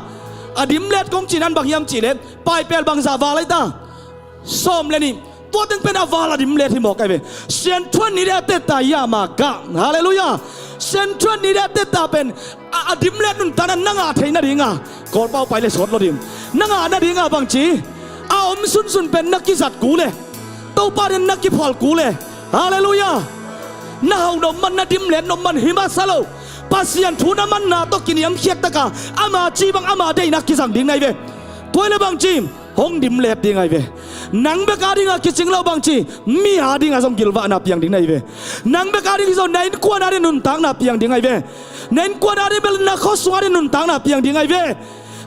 A dimlet kong cih nan bang hiam cihleh, paipel bangzah val ei ta? Sawm le nih. Tua teng pen a val a dimlet hi mawk ai ve. Sianthuan ni deh a tetta i a maka. Halleluiah. Sianthuan ni deh a tetta pen a, a dimlet nuntakna na ngah theih nadinga, Kawlpau pai le sawt lo ding. Na ngah nadinga bangci, a om sunsun pen na kizat kul e. Topa ding na kiphal kul e. Halleluiah. Na hau nop man, na dimlet nop man hi masa lo. Pasian thu na manna tawh kiniamkhiat taka ama ci bang ama deihna kizang ding nai ve. Tua hi le bangci, hong dimlet ding ai ve. Nang bek a dinga kicing lo bangci, mi a dinga zong gilvahna piang ding nai ve. Nang bek a ding hi zong na innkuan a ding nuntakna piang ding ai ve. Na innkuan a ding bel na khuasung a ding nuntakna piang ding ai ve.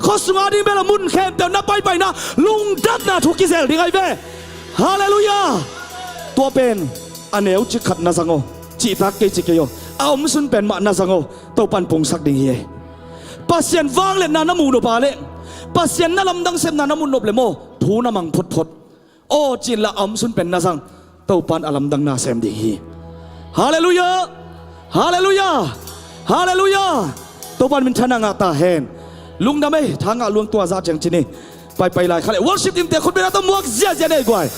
Khuasung a ding bel a mun khempeuh na paipaina lungdamna thu kizel ding ai ve. Halleluiah. Tua pen a neu cik khat na zang aw. Cihtak kei ci kei aw. A om sun pen mah na zang aw. Topan pungsak ding hi ei. Pasian vangliatna na muh nop a leh, Pasian na lamdang sepna na muh nop leh maw, thu na mang photphot. Aw ci inla a om sun pen na zang, Topan a lamdang na sem ding hi. Halleluiah. Halleluiah. Halleluiah. Topan minthanna ngah ta hen. Lungdam ei, tha ngah luang tua zah ciang ci ni. Paipai lai kha leh worship team te khut beng a tawh muak ziazia nei guai.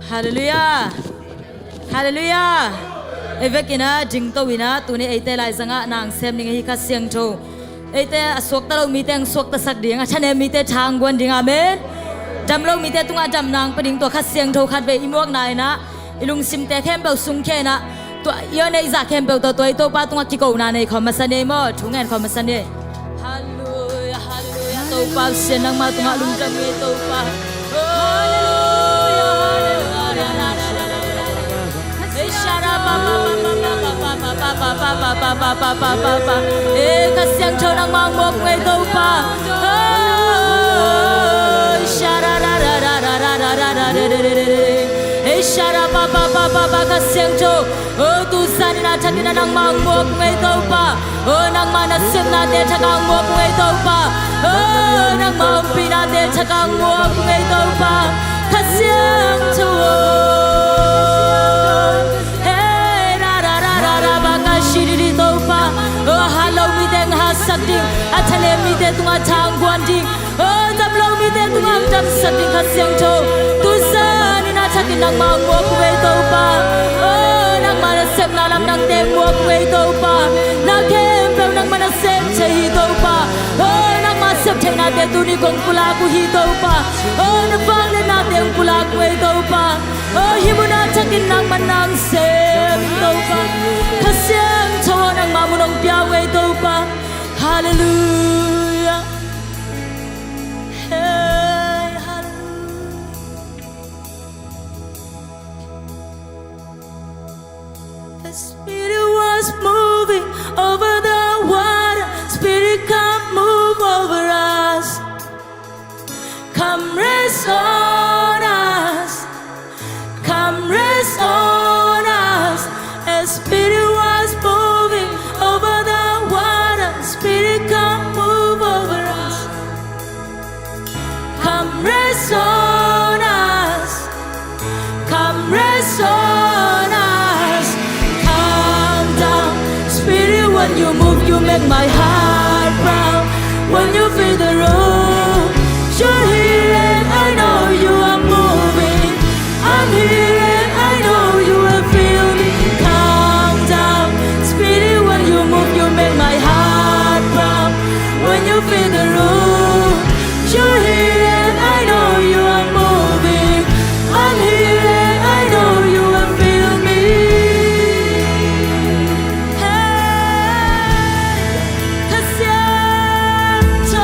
Halleluiah. Halleluiah. Ei vekin a dingto in a tuni eite laizangah nang sem ding ahi Kha Siangtho. Eite a suakta lo mite ang suaktasak ding, a thanem mite tha ang guan ding. Amen. Dam lo mite tungah damna ang pia ding, tua Kha Siangtho khatvei i muakna in a, i lungsimte khempeuh sungkhia in a, tua i aw neih zah khempeuh tawh tua i Topa tungah kikona nei khawm masa ni ei maw. Thu ngen khawm masa ni ei. Halleluiah, halleluiah. Topa Pasian nangmah tungah lungdam ing ei Topa. Halleluiah, halleluiah. Ei Kha Siangtho nangmah ang muak ing ei Topa. Ei Kha Siangtho. O, tu zanin a thakin a nangmah ang muak ing ei Topa. O, nangmah nasepnate thak ang muak ing ei Topa. O, nangmah ompihnate thak ang muak ing ei Topa. Kha Siangtho. Hei, ra, ra, ra, ra, ra, ba, ka, shi, di, di, Topa. O, hat lo mite ang hatsak ding, a thanem mite tungah tha ang guan ding. O, dam lo mite tungah ang damsak ding Kha Siangtho. Tu zanin a thakin nangmah ang muak ing ei Topa. O, nangmah nasepna lamdangte ang muak ing ei Topa. Na khempeuh nangmah na sep thei hi Topa. O, nangmah sep theihnate tuni kong pulak uh hi Topa. O, na vangliatnate ang pulak ing ei Topa. O, hih mun a thakin nangmah nang sem ing Topa. Kha Siangtho nangmah mun hong pia ing ei Topa. Halleluiah. Hey, hallelujah. The Spirit was moving over the water. Spirit, come move over us. Come rest on us. Come rest on us. As Spirit was moving over the water. Spirit, come move over us. Come rest on us. Come rest on us. Come down. Spirit, when you move, you make my heart pound. When you fill the room, you're here and I know you are moving. I'm here and I know you will feel me. Come down. Spirit, when you move, you make my heart pound. When you fill the room, you're here and I know you are moving. I'm here and I know you will feel me. Hey, Kha Siangtho.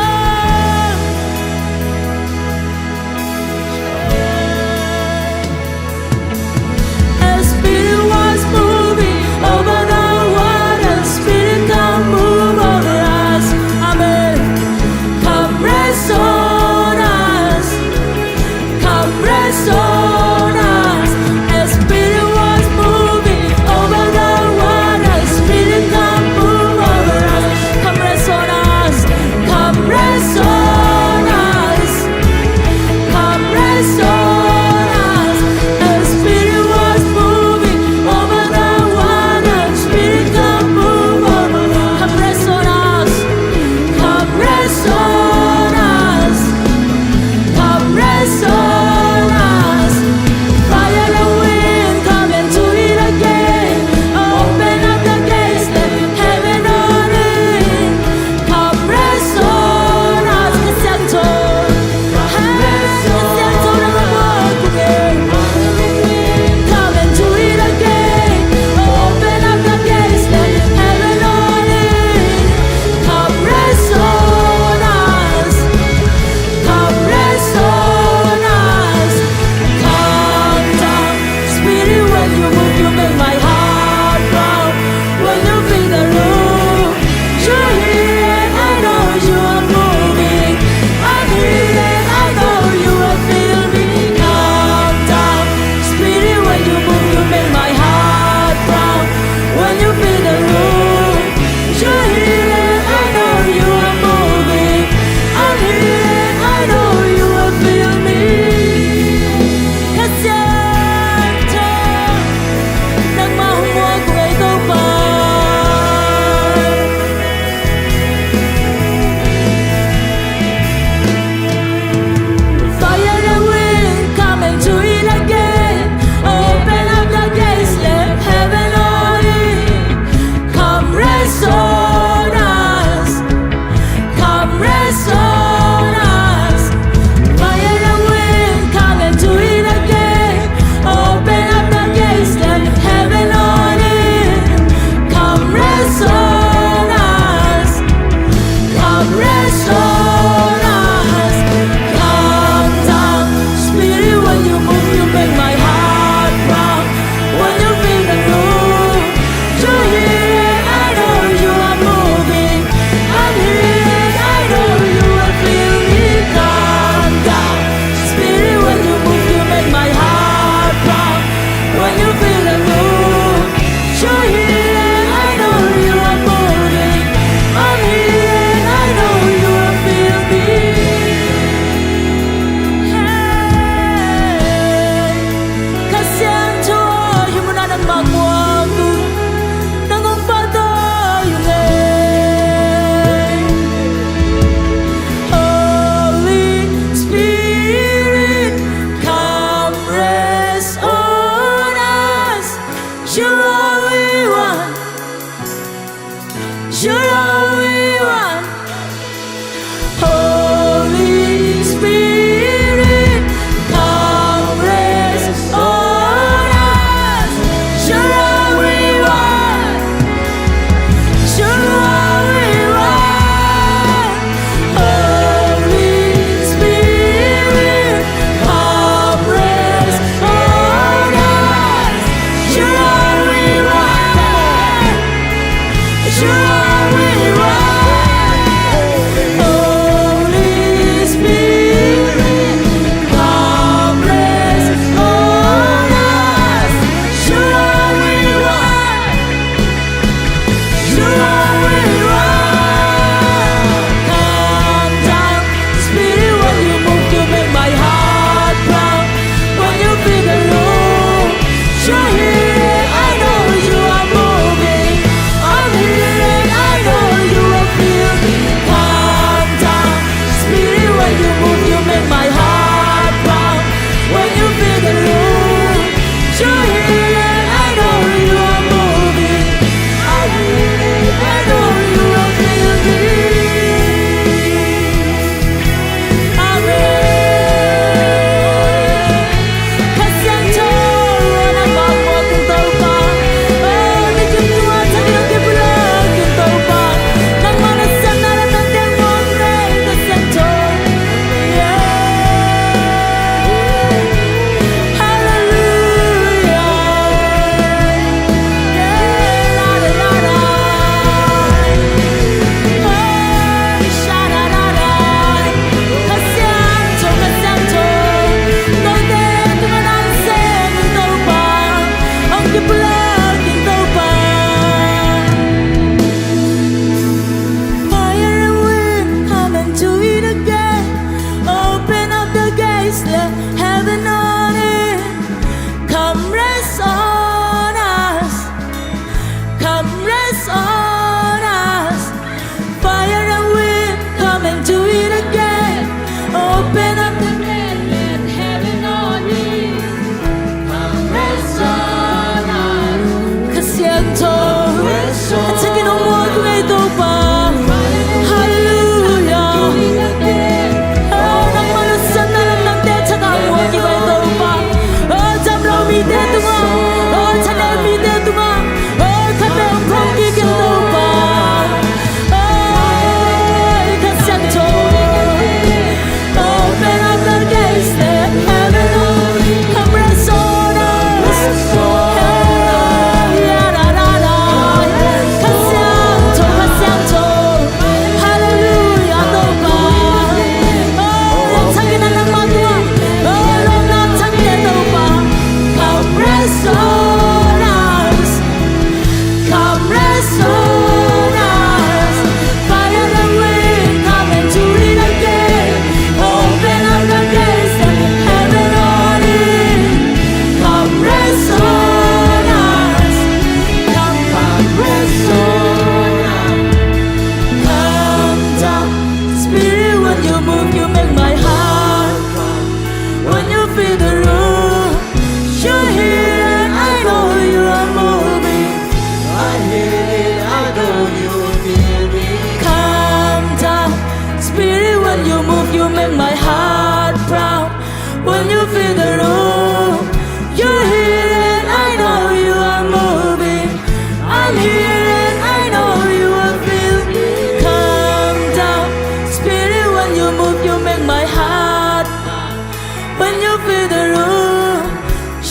Can you feel the room?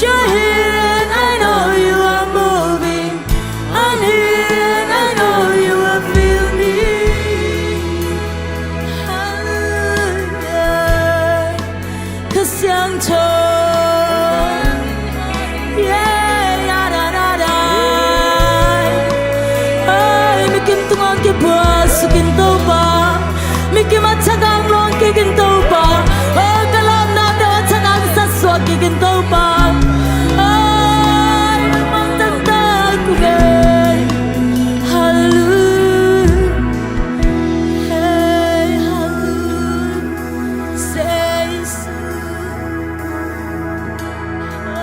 You're here and I know you are moving. I'm here and I know you will feel me. Hallelujah. Ka siangtho. Yeah, yeah, da, da, da. Ai, mikim tungah kibuak suk in Topa. Mikim a thak hong luang kik in Topa. Oh, ka lawpnate a thak hong satsuak kik in Topa. Ai, mangthang tak uh e. Hallelujah. Hey, hallelujah. Say so. Oh.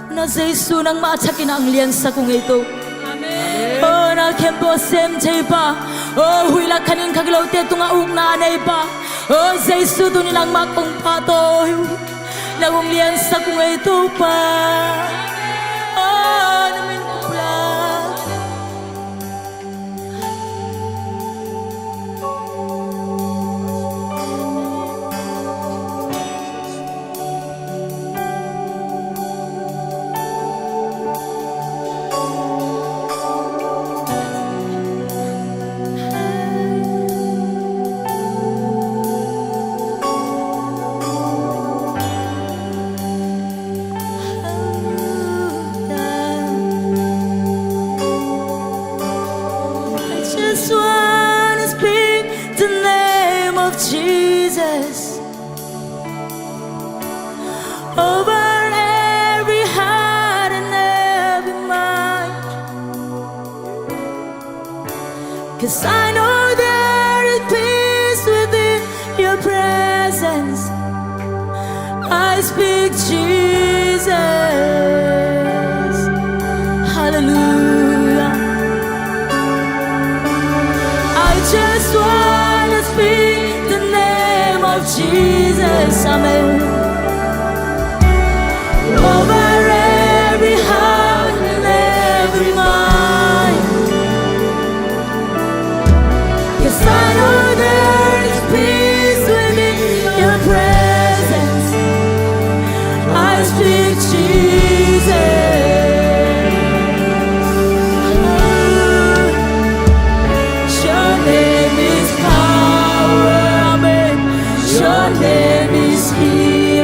Na Jesu, nangmah a thakin ang liansak uh ngei to. Amen. Oh, na khempeuh a sem thei pa. Oh, huih lak khanin kha kilote tungah ukna a nei pa. Oh, Jesu, tuni nangmah kong pahtawi uh. Nang hong liansak uh ngei Topa. Oh, na min kong pulak. I just wanna speak the name of Jesus over every heart and every mind. 'Cause I know there is peace within your presence. I speak Jesus. Hallelujah. I just wanna speak the name of Jesus. Amen. Over every heart and every mind. 'Cause I know there is peace within your presence. I speak Jesus. Your name is power, amen. Your name is healing.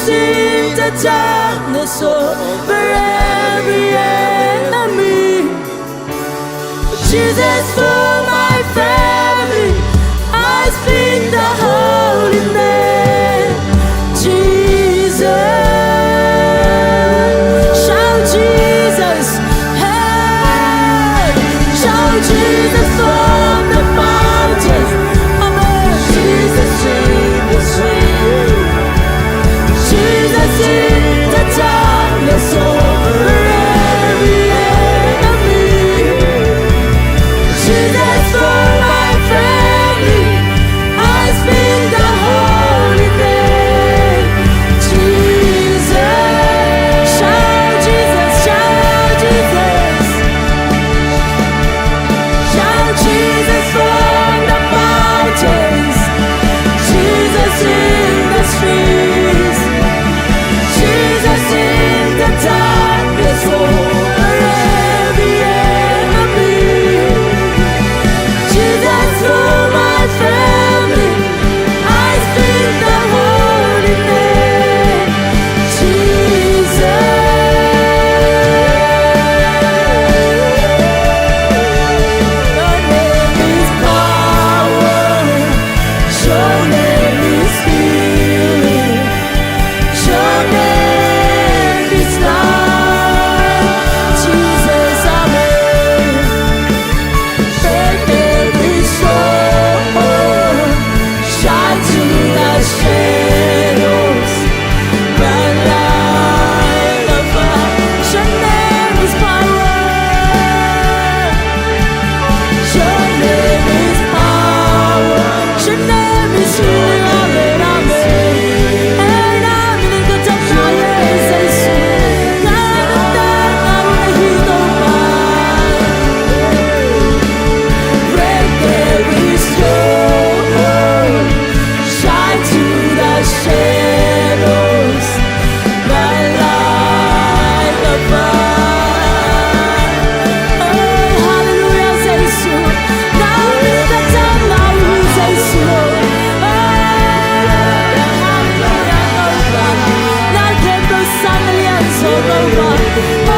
Sing the darkness over every enemy. Jesus, for my family, I speak the holy name. Jesus, shout Jesus, hey, shout Jesus from the mountains. Amen. Jesus in the street. Jesus in the darkness over every enemy. Jesus for my family, I speak the holy name. Jesus, shout Jesus, shout Jesus. Shout Jesus from the mountains, Jesus in the streets, Jesus in the darkness over every enemy. Jesus for my family, I speak the holy name, Jesus. Your name is power. Your name is healing. Your name is life. Jesus, amen. Break every stronghold, shine through the shadows, burn like a fire. Your name is power. Your name is power. Your name is healing. Amen, amen. Hey, amen. Break every stronghold, shine through the shadows, burn like a fire. Oh, hallelujah, Jesus. Now we lift up our voices, Lord. Oh, hallelujah, Lord. Now we lift up our voices, Lord.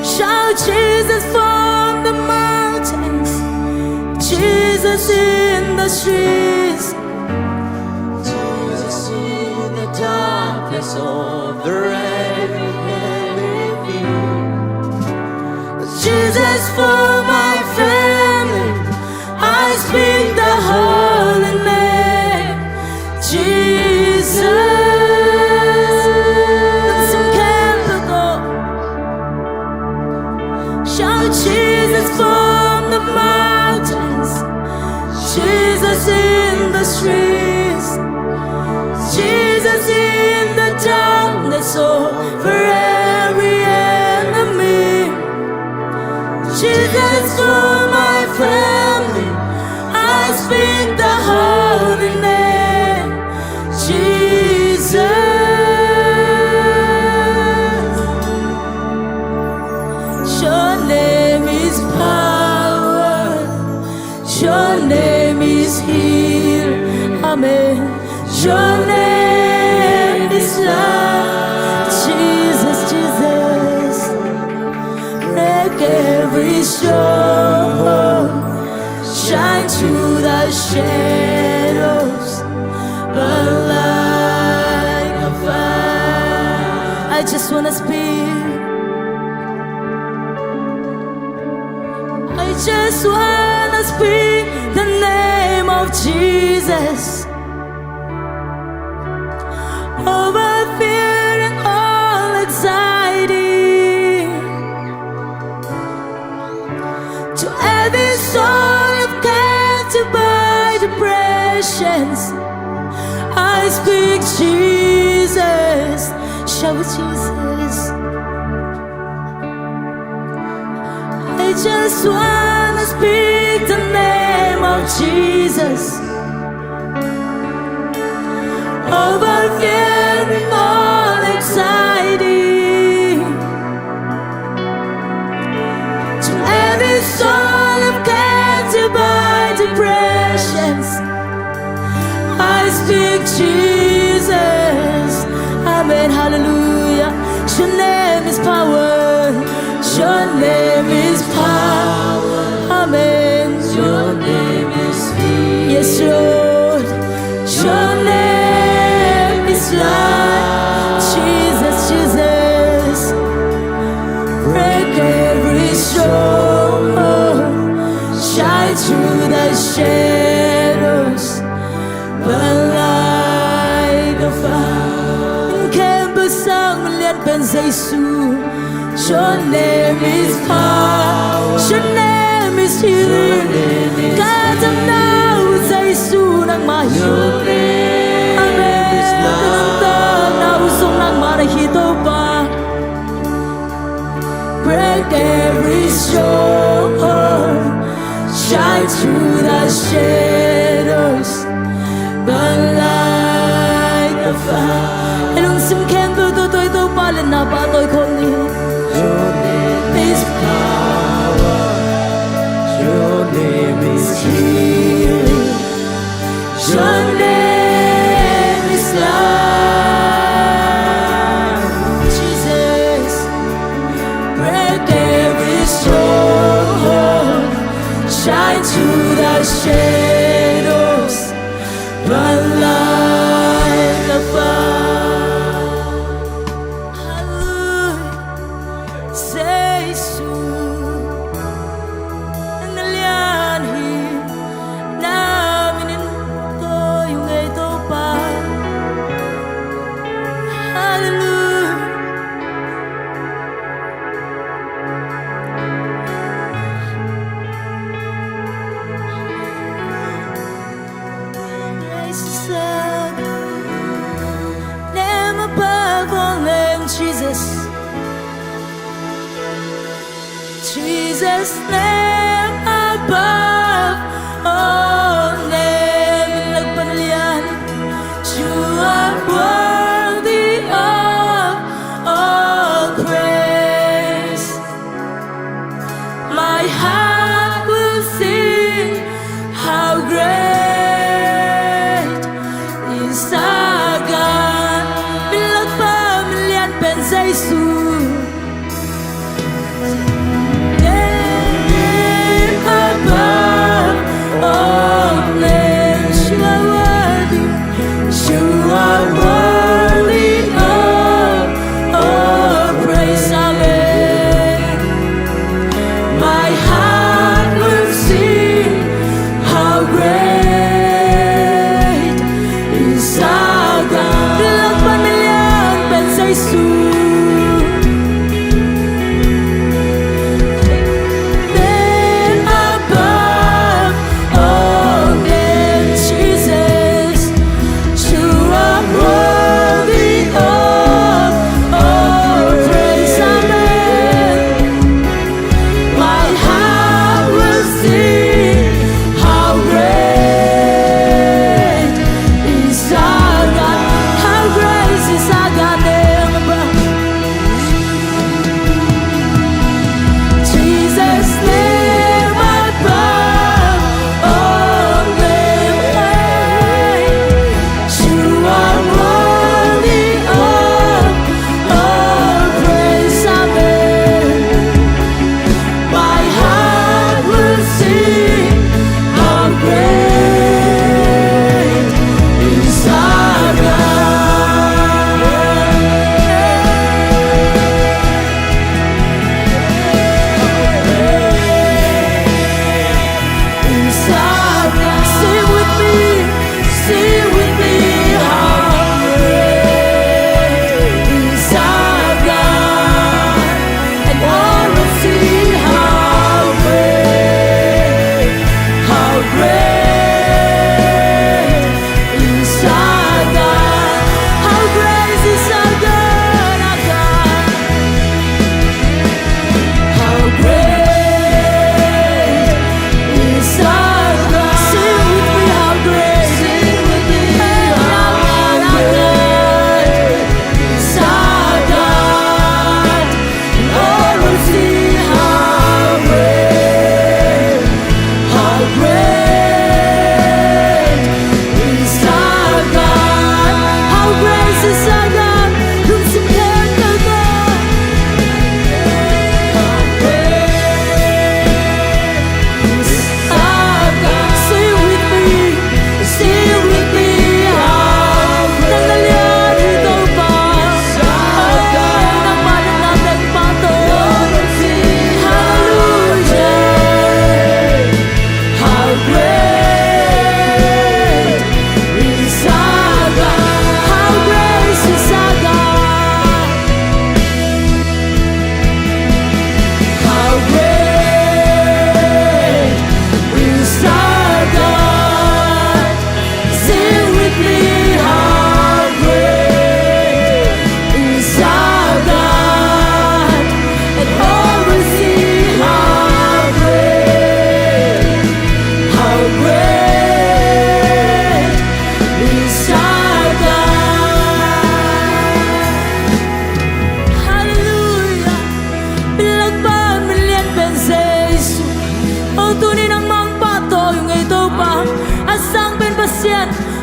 Shout Jesus from the mountains, Jesus in the streets, Jesus in the darkness of the rain. Jesus for my family, I speak the holy name, Jesus. Shout Jesus from the mountains, Jesus in the streets, Jesus in the darkness over every enemy. Jesus for my family, I speak the holy name, Jesus. Your name is power. Your name is healing. Amen. Your name is love. Jesus, Jesus. Break every stronghold. Shine through the shadows. Burn like a fire. I just wanna speak. I just wanna speak the name of Jesus over fear and all anxiety. To every soul captured by depressions, I speak Jesus. Shout Jesus. I just wanna speak the name of Jesus over fear and all anxiety. To every soul captured by depressions, I speak Jesus. Amen. Hallelujah. Your name is power. Your name is power. Amen. Your name is healing. Yes, Lord. Your name is life. Jesus, Jesus. Break every stronghold. Shine through the shadows. Burn like a fire. Khem bang sang min lian pen Jesu. Your name is power. Your name is healing. Ka damna uh Jesu nangmah hi. Amen. Ka damna uh zong nangmah na hi Topa. Break every stronghold. Shine through the shadows. Burn like a fire. I lungsim khempeuh tawh Topa liatna pahtawi khawm ni. Your name is power. Your name is healing. Your name is love. Jesus, break every stronghold. Shine through the shadows. Burn like a fire. Hallelujah. Jesu, na lian hi, na min in tawi ung ei Topa. Hallelujah. Praise the Lord. Name above all names, Jesus. Jesus, name above all names. Lak pan lian. You are worthy of all praise. My heart will sing how great is our God. Min lak pan lian pen Jesu.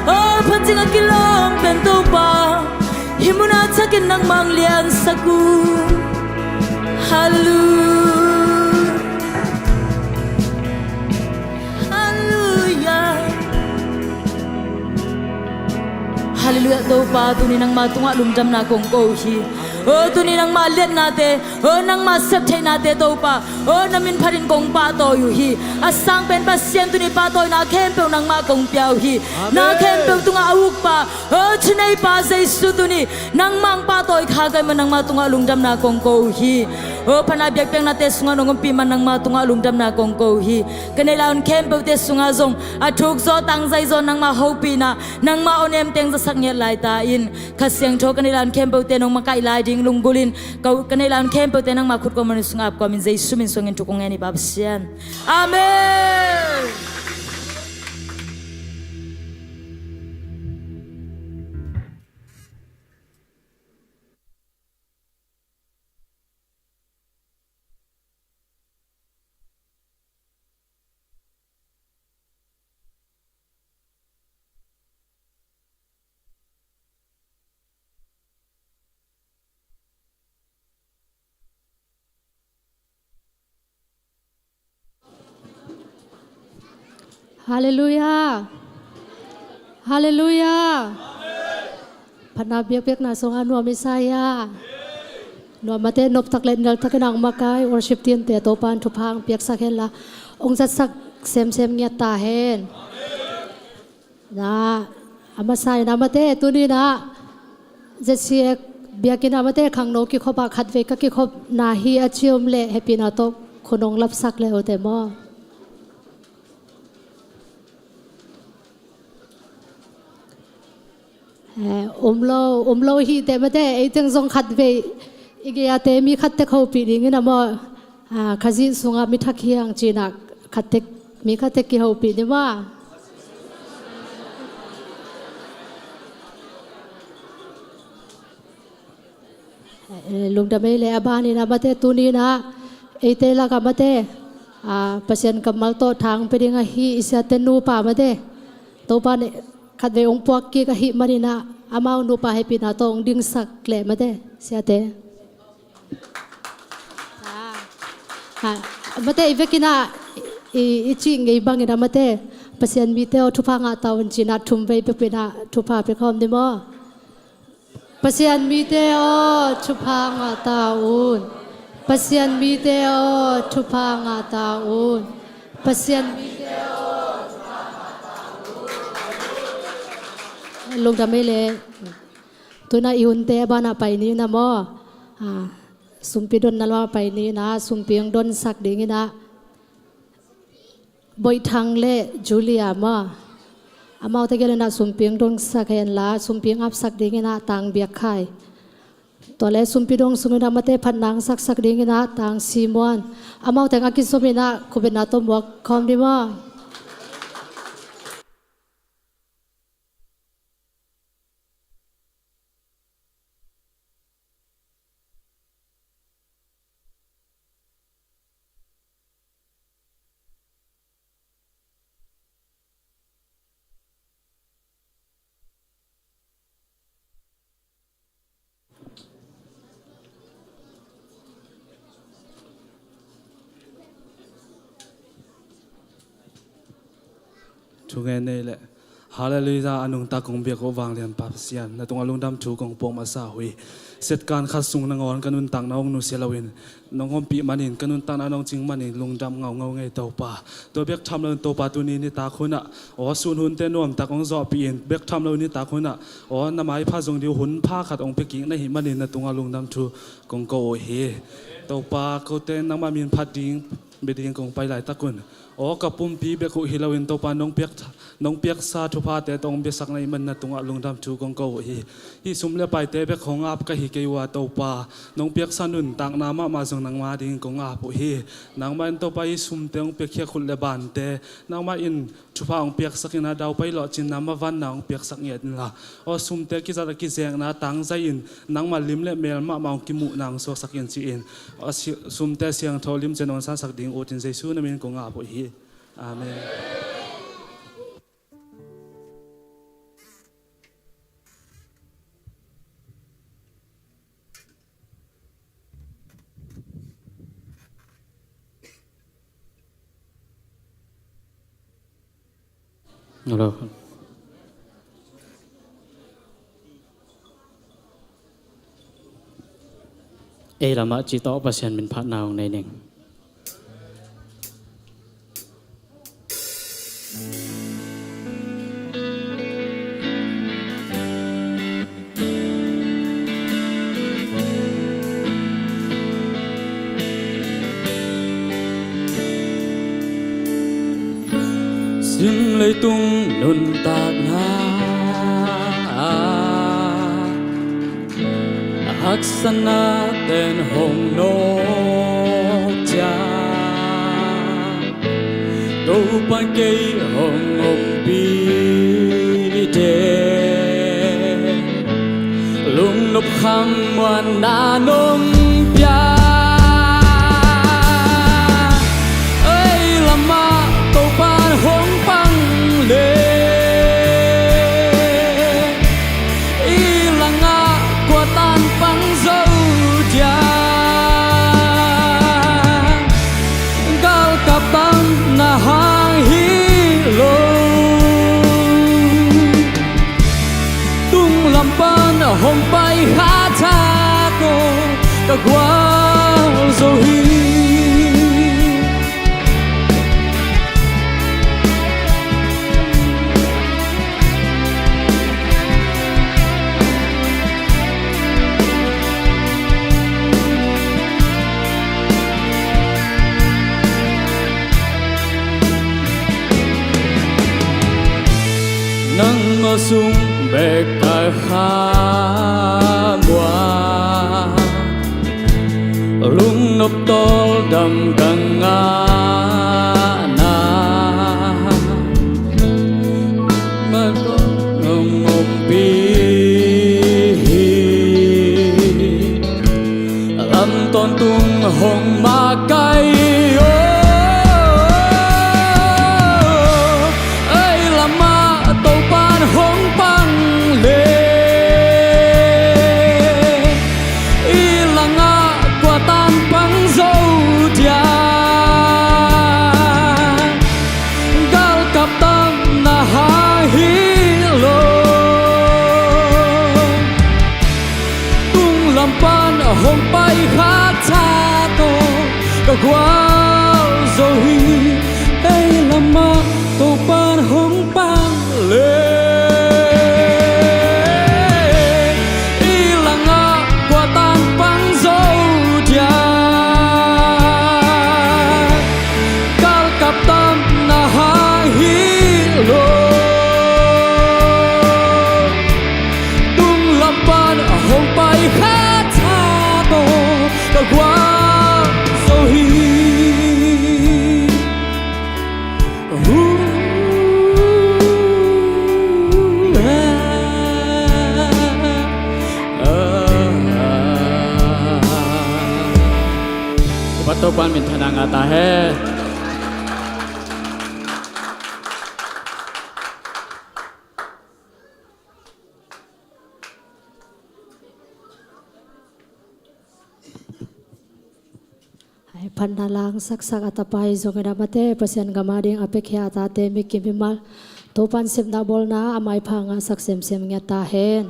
O phatcing a kilawm pen Topa, hih munah thakin nangmah hong liansak uh. Halleluiah. Halleluiah. Halleluiah Topa, tuni nangmah tungah lungdamna kong ko uh hi. O tuni nangmah liatnate, o nangmah septheihnate Topa, o na min phatin kong pahtawi uh hi. A sang pen Pasian, tuni pahtawina khempeuh nangmah kong pia uh hi. Na khempeuh tungah a ukpa, o thuneipa Jesu, tuni nangmah hong pahtawi kha ka hih man nangmah tungah lungdamna kong ko uh hi. O phatna biakpiaknate sungah nong ompih man nangmah tungah lungdamna kong ko uh hi. Ka neih lai hun khempeuhte sungah zong a thukzaw tangzaizaw nangmah hopihna, nangmah awnem teng zasak ngiat laita in, Kha Siangtho ka neih lai hun khempeuhte nong makaih lai ding lunggulhin, ka, ka neih lai hun khempeuhte nangmah khut kuaman sungah ap kuamin Jesu min suangin thu kong ngen hi Pa Pasian. Amen. Halleluiah. Halleluiah. Phatna biakpiakna sungah nuam i sa hia? Nuam mate, noptak le nialtakin hong makai worship teamte Topa'n thupha hong piaksak henla, hong zatsak semsem ngiat ta hen. Na, a masa in ah mate, tuni in ah Z C F biakinn ah mate, khangno kikhop ah khatvei ka kikhopna hi a ci om leh hehpihna tawh khut hong lapsak le uh teh maw. Eh, um lo, um lo hi teh mate, ei teng zong khatvei i gei a te mi khat tek hopih dingin ah maw. Ah, Khazih sungah mi thak hi hang ci-in ah khat tek, mi khat tek kihopih ni maw. Eh, lungdam ei leh, a ban in ah mate, tuni in ah eite lakah mate, ah, Pasian kammal tawh tha hong pia ding ahi i siate nupa mate, Topa'n khatvei hong puak kik ahih manin ah amau nupa hehpihna tawh hong dingsak leh mate, siate. Ah, mate, i vekin ah i, i cih ngei bangin ah mate, Pasian mite aw, thupha ngah ta un ci-in ah thumvei peuhpeuh in ah thupha pia khawm ni maw. Pasian mite aw, thupha ngah ta un. Pasian mite aw, thupha ngah ta un. Pasian mite aw, thupha ngah ta un. Lungdam ei leh. Tu-in ah i hunte a banah pai ni in ah maw. Ah, sumpi donna lamah pai ni in ah, sumpi hong donsak dingin ah Boih Thang le Julia maw, amaute gel in ah sumpi hong donsak henla, sumpi hong apsak dingin ah Tang Biak Khai. Tua leh sumpi dong sungin ah mate, phatna hong saksak dingin ah Tang Si Muan. Amaute hong a kizom in ah khut beng na tawh muak khawm ni maw. Thungen nei leh. Halleluiah, a nungta kong biak uh vanglian Pa Pasian, na tungah lungdam thu kong puak masa uh hi. Setkan khat sung nangawn ka nuntakna hong nusia loin nong ompih manin, ka nuntakna nong cing manin lungdam ngaungau ing ei Topa. Tua bek tham loin Topa, tuni nitak hunah aw, sun hunte nuamtak hong zawhpih in, bek tham loin nitak hunah aw, na maipha zong ding uh hun pha khat hong pia kik na hih manin na tungah lungdam thu kong ko uh hi. Topa, kote nangmah min phat ding, bia ding kong pai laitak un, aw, ka pumpi bek uh hi loin Topa, nong piak, nong piaksa thuphate tawh hong biasak na hih manin na tungah lungdam thu kong ko uh hi. Hih sum le paite bek hong ap ka hi kei uh a Topa, nong piaksa nuntakna mahmah zong nangma dingin kong ap uh hi. Nangmah in Topa, hih sumte hong piakhia khut le bante nangmah in thupha hong piaksak in ah, daupai lawhcinna mavanna hong piaksak ngiat inla, aw, sumte kizat a kizekna tangzai in nangmah lim le mel mahmah hong kimuhna hong suaksak in ci-in, aw, si-, sumte siangtho limcian hong sansak ding utin Jesu na min kong ap uh hi. Amen. Ei lamah cih tawh Pasian min phatna hong nei ning. Sim leitung nuntakna ah haksatna ten hong nawk ciang, Topa'n kei hong ompih teh, lungnop kham muanna nong pia. Ei lamah Topa'n hong pang leh, i langah kua tan pang zo dia? Galkap tamna hang hi lo, tung lam pan hong pai kha tha tawh ka gualzo hi. Nangmah sung bek ka khamuan, lungnop tawldam ka ngahna, mah tawh hong ompih hi. Lam tawntung hong makaih aw. Ei lamah Topa'n hong pang leh, i langah kua tan pang zo dia? Galkap tamna hang hi lo, tung lam pan hong pai kha tha tawh ka gualzo hi. Ei lamah Topa'n hong pang leh, i langah kua tan pang zo dia? Galkap tamna hang hi lo, tung lam pan hong pai kha tha tawh ka gualzo hi. Upat Topa'n minthanna ngah ta hen. Hai, phatna langsaksak a tapa hi zongin ah, mate, Pasian gam ading a piakhia a tate mikim mimal, Topa'n sepna bawlna a maipha ngahsak semsem ngiat ta hen.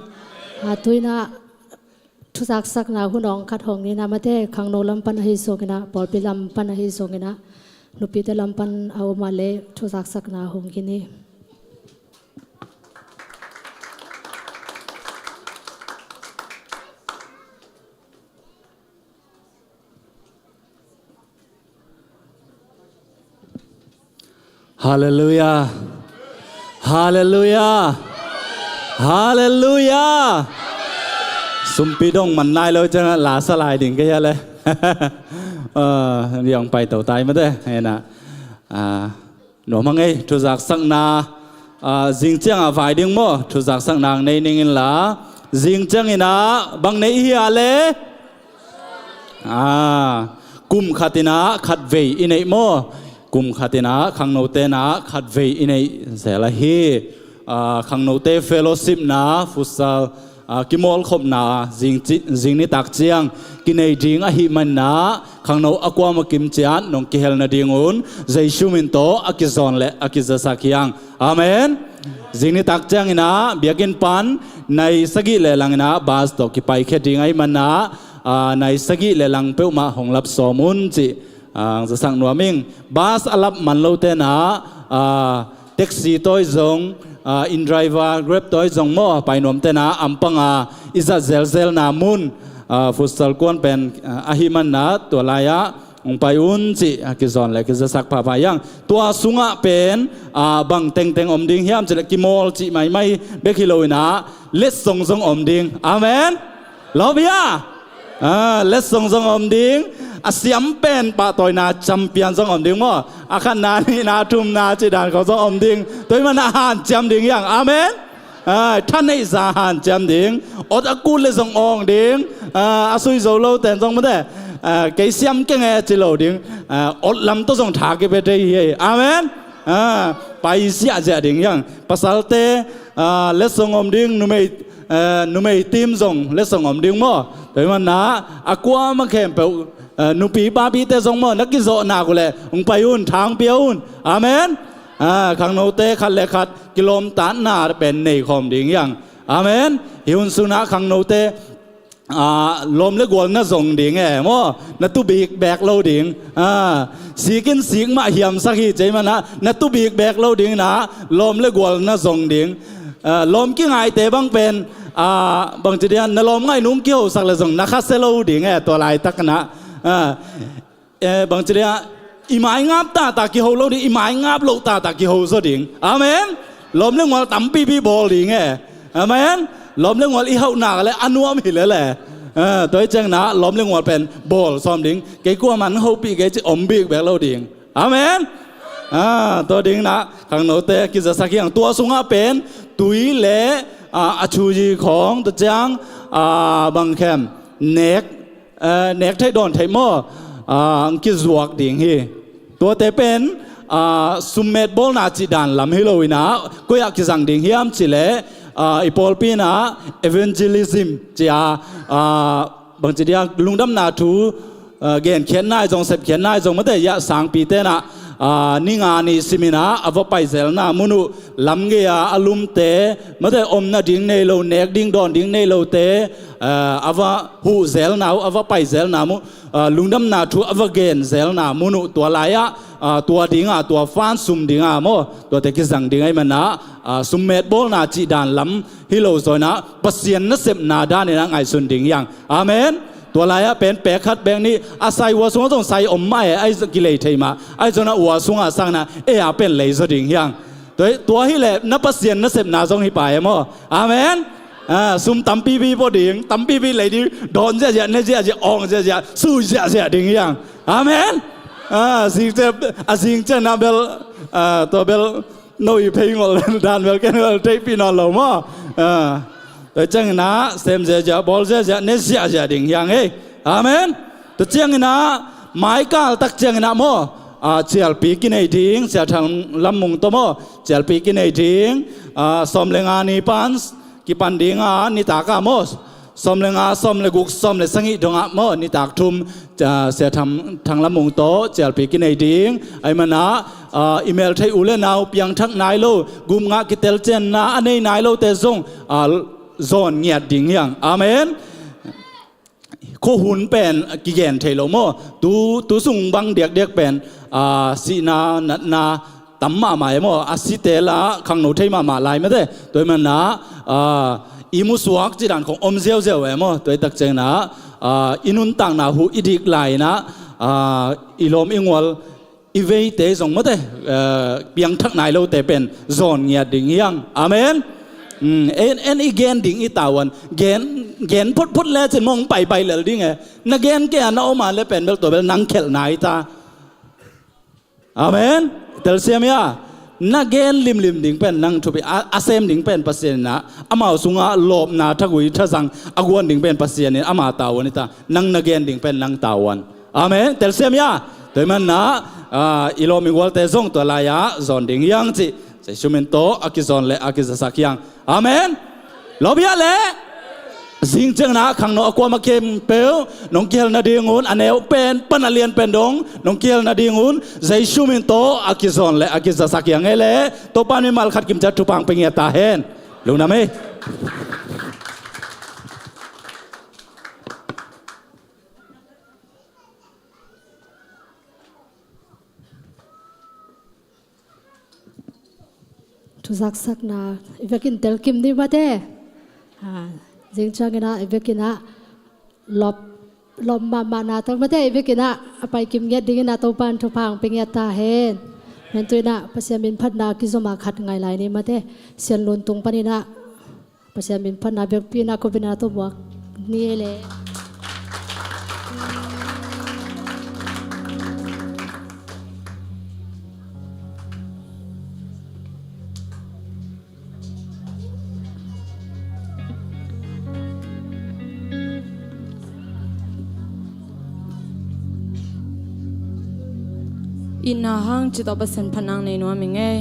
A, tu-in ah thuzaksakna hun hong khat hong hi in ah, mate, khangno lam pan ahi zongin ah, pawlpi lam pan ahi zongin ah, nupite lam pan a om a leh thuzaksakna hong hi ni. Halleluiah. Halleluiah. Halleluiah. Sumpi dong man nai lo ciangah la sa lai ding ka hia le. Aa, liang pai to tai mate. Hena. Aa, nuam hang ei, thuzaksakna, aa, zing ciangah vai ding maw? Thuzaksakna hong nei ning inla, zing ciangin ah bang nei i hi a le? Aa, kum khat in ah khatvei i neih maw? Kum khat in ah khangnote in ah khatvei i neih zel ahi. Aa, khangnote fellowship na, futsal, a, kimawlkhopna zing ci-, zing nitak ciang kinei ding ahih manin ah khangno a kuamah kim ciat nong kihel nadingun Jesu min tawh a kizawn le a kizasak hi hang. Amen. Zing nitak ciangin ah biakinn pan nai sagih le langin ah bus tawh kipaikhia ding ahih manin ah, a, nai sagih le lang peuhmah hong lap sawm un cih, a, zasak nuam ing. Bus a lap man lote in ah, a, taxi tawh zong, a, in driver Grab tawh zong maw, pai nuamte in ah ampang a i zat zelzelna mun, a, futsal kuan pen, a, ahih manin ah tua lai-ah hong pai un cih, a, kizawn le kizasak pahpah hi hang. Tua sungah pen, a, bang tengteng om ding hiam cih leh kimawl cih maimai bek hi loin ah letsong zong om ding. Amen. Lawm hia? A, letsong zong om ding. A siam pen pahtawina champion zong om ding maw. A khatna, nihna, thumna cih dan khawng zong om ding. Tua ahih manin ah hanciam ding hi hang. Amen. A, thaneihza hanciam ding. Ot a kut leh zong awng ding. A, a sui zo lote in zong mate, a, kei siam keng e ci lo ding. A, ot lam tawh zong tha kipia thei hi. Amen. A, pai ziahziah ding hi hang. Pasalte, a, letsong om ding, numei, a, numei team zong letsong om ding maw. Tua ahih manin ah a kuamah khempeuh, a, nupi papite zong maw, na kizawh nak uh leh hong pai un, thang pia un. Amen. A, khangnote khat le khat kilawmtatna pen nei khawm ding hi hang. Amen. Hih hun sungah khangnote, a, lawm le gual na zong ding e maw, na tu bikbek lo ding. A, sik in sik mah hiamsak hi, tua ahih manin ah na tu bikbek lo ding in ah lawm le gual na zong ding. A, lawm kingaite bang pen, a, bangci ding ah, na lawmngaih nung kihosak leh zong na khasia lo ding e, tua laitak in ah. A, e, bangci ding ah, i maingap tata kiho lo ding, i maingap loh tata kiho zaw ding. Amen. Lawm le gual tampipi bawl ding e. Amen. Lawm le gual i hauh nak leh a nuam hi lel e. A, tua ahih ciangin ah lawm le gual pen bawl sawm ding. Kei kuamah hong hopih kei cih om bikbek lo ding. Amen. A, tua ding in ah khangnote kizasak hi hang. Tua sungah pen tui le, a, a thuyi khawng, tua ciang, a, bang khem, nek, a, nek theih dawn theih maw, a, hong kizuak ding hi. Tuate pen, a, summet bawlna cih dan lam hi loin ah koi ah kizang ding hiam cih leh, a, i pawlpi in ah evangelism ci-a, a, bangci ding ah, lungdamna thu, a, genkhiatna ahi zong, sepkhiatna ahi zong, mate, hiah sangpite in ah, a, ni nga ni simin ah a va paizelna mun uh, lam gei-a a lumte, mate, om nading nei lo, nek ding dawn ding nei lote, a, a va huhzelna uh, a va paizelna mun uh, a, lungdamna thu a va genzelna mun uh, tua lai-ah, a, tua ding a, tua fan sum ding a maw, tuate kizang ding ahih manin ah, a, summet bawlna cih dan lam hi lo zaw in ah Pasian nasepna danin ah ngaihsun ding hi hang. Amen. Tua lai-ah pen pek khat pek nih, a sai ua sungah zong sai om mah e, ahi zong kilei thei mah, ahi zong in ah ua sungah sang in ah ei-a pen lei zaw ding hi hang. Tua, tua hi leh na Pasian nasepna zong hi pah e maw. Amen. A, sum tampipi pua ding, tampipi lei ding, dawn ziahziah, ne ziahziah, awng ziahziah, sui ziahziah ding hi hang. Amen. A, zing ciang, a zing ciang na bel, a, tua bel, no i phei ngol dan bel ken bel theihpih nawn lo maw. A, tua ciangin ah sem ziahziah, bawl ziahziah, ne ziahziah ding hi hang ei. Amen. Tua ciangin ah maikal tak ciangin ah maw, a, cialpi kinei ding, Sia Thang Lam Mung tawh maw, cialpi kinei ding, a, sawm le nga ni pan kipan ding a, nitak a maw, sawm le nga, sawm le guk, sawm le sagih dong ah maw, nitak thum, a, Sia Thang, Thang Lam Mung tawh cialpi kinei ding. Ahih manin ah, a, i meltheih u le nau piangthak nai lo, gupna kitelcianna a nei nai lote zong, a, zawn ngiat ding hi hang. Amen. Khuahun pen kigen thei lo maw? Tu, tu sung bang diakdiak pen, a, sihna, natna tam mahmah e maw? A site la khangno thei mahmah lai mate. Tua ahih manin ah, a, i musuak cih dan khong om ziauziau e maw? Tua ahih tak ciangin ah, a, i nuntakna huh i dik lai-in ah, a, i lawm i gual, i veite zong mate, eh, piangthak nai lote pen zawn ngiat ding hi hang. Amen. Mm, en, en i gen ding i tavuan. Gen, gen photphot lecin mong paipai lel ding e. Na gen kei a na om a le pen bel tua bel nang khelh nai ta. Amen. Telsiam hia. Na gen limlim ding pen nang thupi a, a sem ding pen Pasian in ah, amau sungah lawpna thagui thazang a guan ding pen Pasian in ama tavuan hi ta. Nang na gen ding pen nang tavuan. Amen. Telsiam hia. Tua ahih manin ah, a, i lawm i gualte zong tua lai-ah zawn ding hi hang cih Jesu min tawh a kizawn le a kizasak hi hang. Amen. Lawm hia le. Zing ciangin ah khangno a kuamah khempeuh nong kihel nadingun, a neu pen pan a lian pen dong nong kihel nadingun Jesu min tawh a kizawn le a kizasak hi ing ei. Topa'n mimal khat kimciat thupha hong pia ngiat ta hen. Lungdam ei. Thuzaksakna i vekin telkim ni mate. Ha, zing ciangin ah i vekin ah lawp, lawp mahmahna tawh mate, i vekin ah a paikim ngiat dingin ah Topa'n thupha hong pia ngiat ta hen. Tua hi-in ah Pasian min phatna kizom a khat ngai lai ni mate. Sian Lun tung panin ah Pasian min phatna biakpiakna koihna tawh muak ni ei le. Itna hang cih tawh Pasian phatna nei nuam ing ei.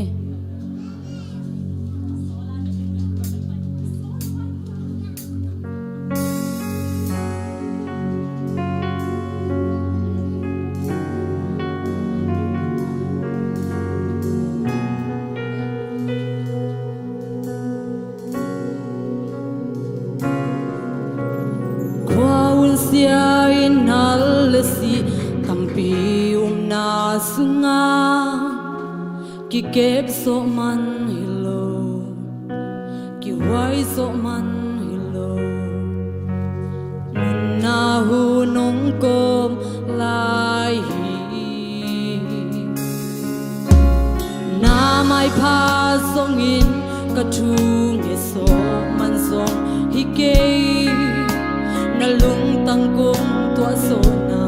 Khua un sia in nal le sih tampi umna sungah kikep zawh man hi lo, kihuai zawh man hi lo. Nunna hun hong kawm lai hi. Na maipha zongin ka thu nget zawh man zong hi kei. Na lungtang kong tuah zawhna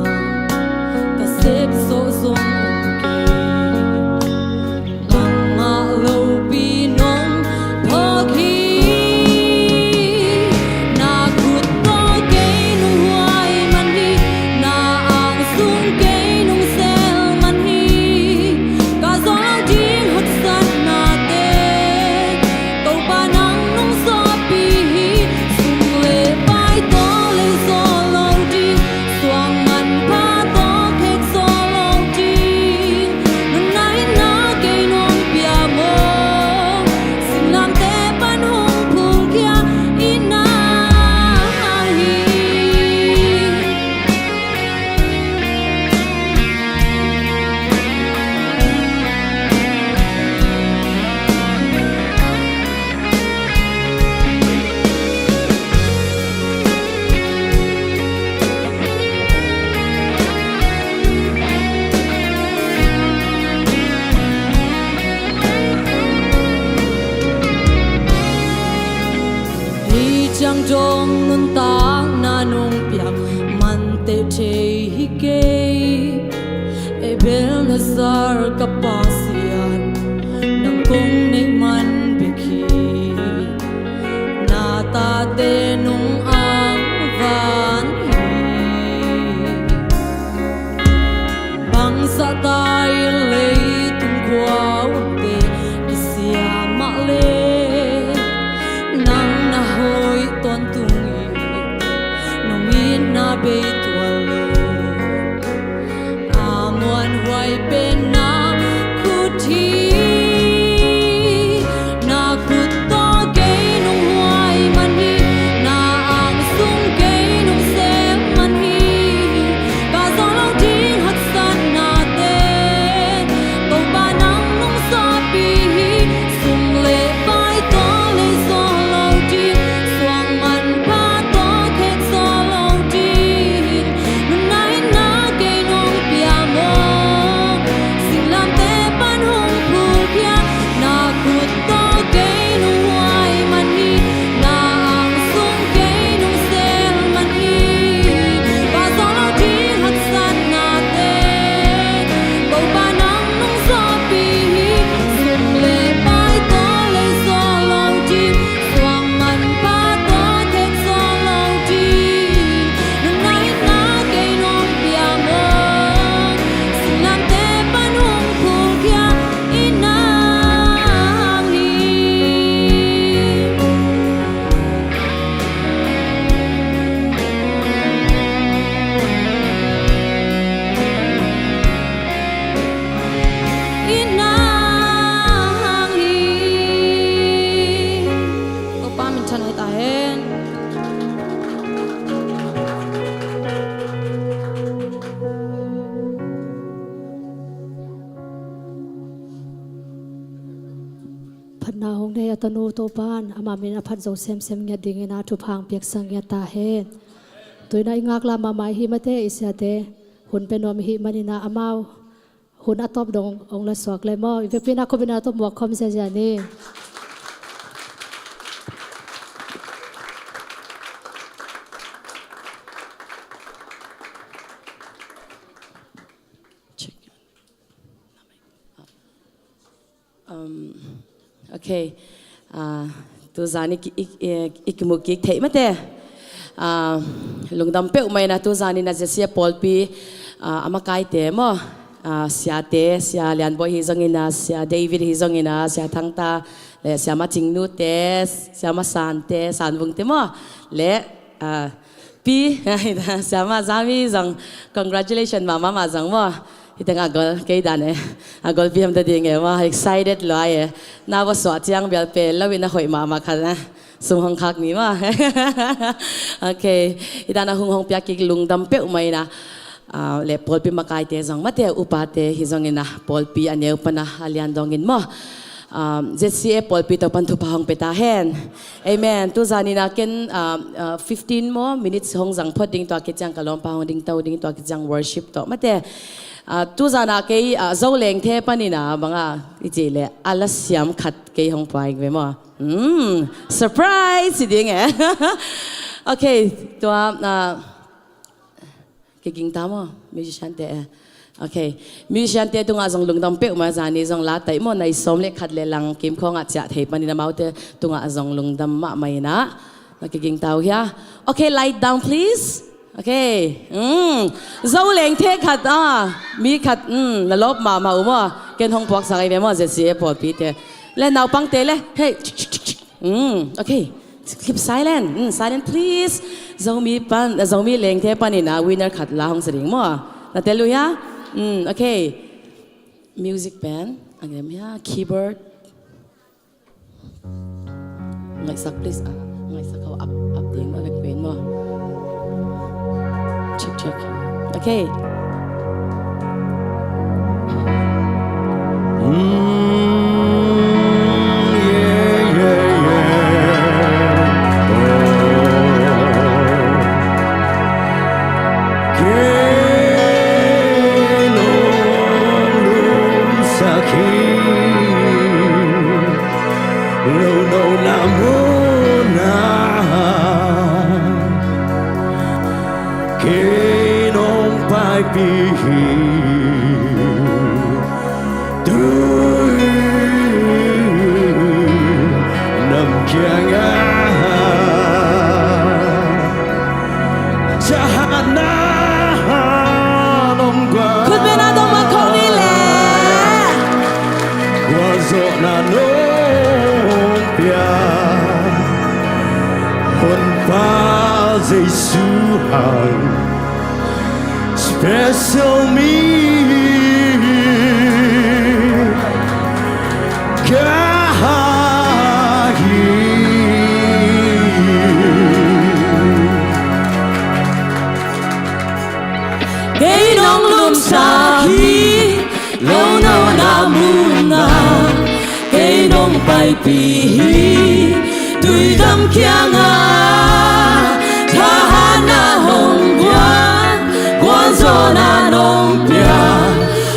ka sep zawh zong om kei. Bangmah lopi nong phawk hi. Na khut tawh kei nong huai man hi. Na angsung kei nong sel man hi. Ka zawh lo ding haksatnate Topa nang nong suahpih hi. Sum le pai tawh lei zawh lo ding suang Na hong nei a tanu Topan ama min a phat zo semsem ngiat dingin a thupha hong piaksak ngiat ta hen. Tuina i ngaklah mahmah i hi mate, i siate hun pe nuam i hi manin a amau hun a tawp dong hong la suak le maw. I vekpi-in a khupin a tawp muak khawm ziazia ni. Um, okay. Ah, tuzan i ki-, i, i, i kimu kik theih mate. Ah, lungdam peuhmah in a tuzan in a Z C A pawlpi, ah, a makaite maw. Ah, siate, Sia Lian Bawi hi zongin a, Sia David hi zongin a, Sia Thangta, le Siama Cingnu te, Siama San te, San Vung te maw. Le, ah, Pi, Siama Zami zong, congratulation mahmah mah zong maw. Hi teng a gol, kei dan e. A gol pi ham ta ding e maw, excited lua e. Na va suah ciang bial pe, lo in a hoih mahmah khat na. Sum hong khak ni maw. Okay, hi dan a hong hong piak kik lungdam peuhmah in a. Ah, le pawlpi makaite zong mate, upate hi zongin a, pawlpi a neu pan a, a lian dongin maw. Um, Z C A pawlpi Topan thupha hong pe ta hen. Amen. Tuzan in a ken, um, uh, fifteen maw minutes hong zang phot ding, tua khit ciang ka lawmpa hong ding to ding, tua khit ciang worship tawh mate. Uh, tuzan a kei, uh, Zo Lengthe panin a bang a i cih leh a la siam khat kei hong pua ing ve maw. Mm, surprise i ding e. Okay, tua, uh, Kiging ta maw, musician te e. Okay. Musician te tungah zong lungdam peuhmah, zani zong la taih maw, nai sawm le khat le lang kimkhawng ah ciah thei panin amaute tungah zong lungdam mahmah in a. Na kiging ta uh hia. Okay, light down please. Okay. Mm. Zo Lengthe khat a, mi khat, mm, na lawp mahmah uh maw. Ken hong puaksak ahi ve maw, Z C A pawlpi te. Le naupang te le. Hey. Mm, okay. Keep silent. Mm, silent, please. Zomi pan, Zomi Lengthe panin a winner khat la hong sa ding maw. Na tel uh hia? Mm, okay. Music pen, a ngem hia? Keyboard. Ngaihsak, please. Ah, ngaihsak kho, up, up ding, a vek pen maw. Check, check. Okay. Mm, yeah, yeah, yeah. Oh. Kei nong lungsak hi. Lo no na mun ah. Kei nong paipih hi. Tui nam kiangah. Cahatna nong guan. Khutbetna dong ma khong i leh. Gualzawhna nong pia. Honpa Jesu hang. Special mi ka hi. Kei nong lungsak hi. Lo no na mun ah. Kei nong paipih hi. Tuidam kiangah thahatna hong guan, gualzawhna nong pia.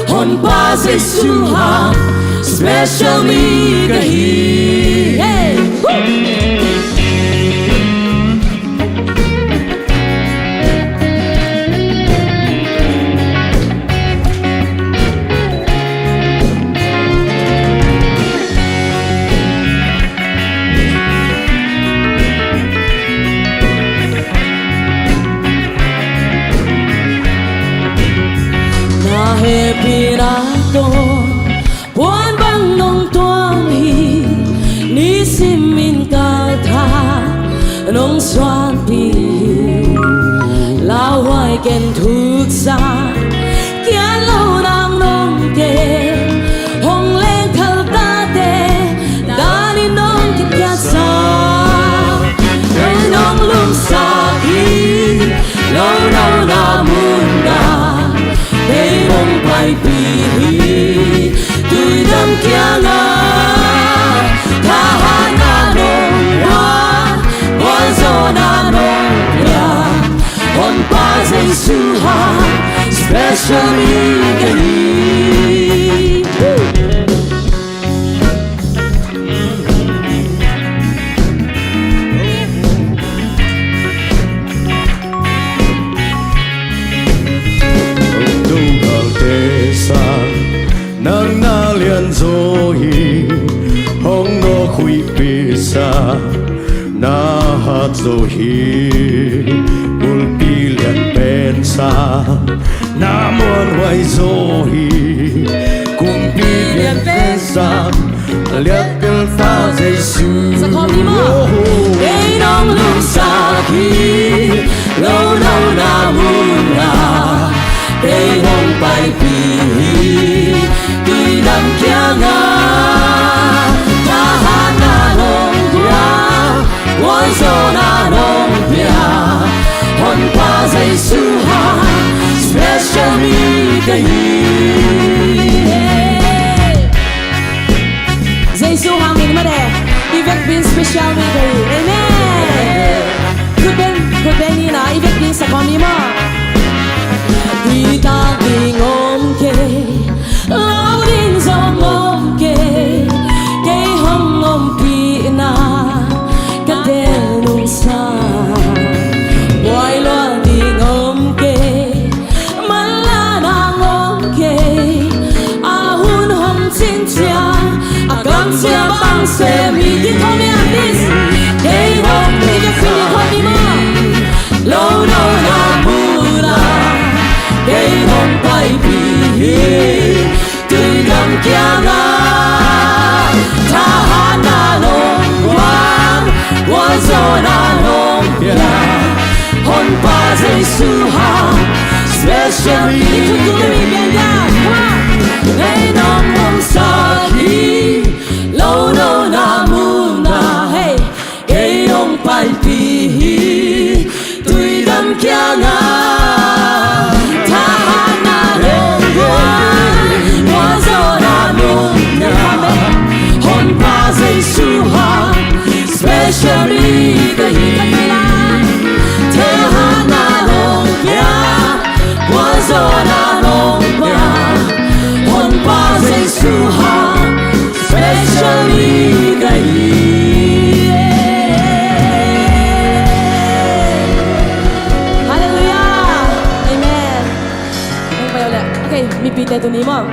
Honpa Jesu hang special mi ka hi. Hey! Woo! Na hehpihna tawh puan bang nong tuam hi, nisim in kalthak nong suanpih hi. Lauhuai ken thuksa kian lo nang nong kem, hong leng khaltate danin nong kipiaksa. Kei nong lungsak hi, lo no na mun ah. Kei nong paipih hi, tuidam kiangah Sami ka hi. Dongdal te sang nang na lian zo hi, hong no khui pi sa na hat zo hi, bulpi lian pen sa na muan huai zo hi, kumpi lian pen sa liat pel ta Jesu. Sa khawm ni maw? Ei nong lungsak hi, lo lo na mun ah ei hong paipih hi, tuidam kiangah tahatna hong pia, gualzawhna hong pia, Honpa Jesu hang special mi ka hi. Jesu hang min mah de, i vekpi in special mi ka hi. Amen. Khut beng, khut beng ni na, i vekpi in sa khawm ni maw? Tui tak ding om kei, lau ding zong om kei, kei hong ompihna ka del nungsa. Buai luat ding om kei, manlahna om kei, a hun hong cin ciang, a gam ciang bang sem hi. Din khawm ni a, please. Kei hong, i vekpi in khawm ni maw? Lo lo na mun ah ei hong paipih hi, tuidam kiangah tahatna hong guang, gualzawhna hong pia, Honpa Jesu hang special mi ka hi. Ei nong lungsak hi, lo lo na mun ah, hey, ei hong paipih hi, tuidam kiangah tahatna hong guang, gualzawhna hong pia, Honpa Jesu hang special mi ka hi. Tahatna hong pia, gualzawhna hong pia, Honpa Jesu hang special mi ka hi. Halleluiah. Amen. Okay, mipite tuni maw?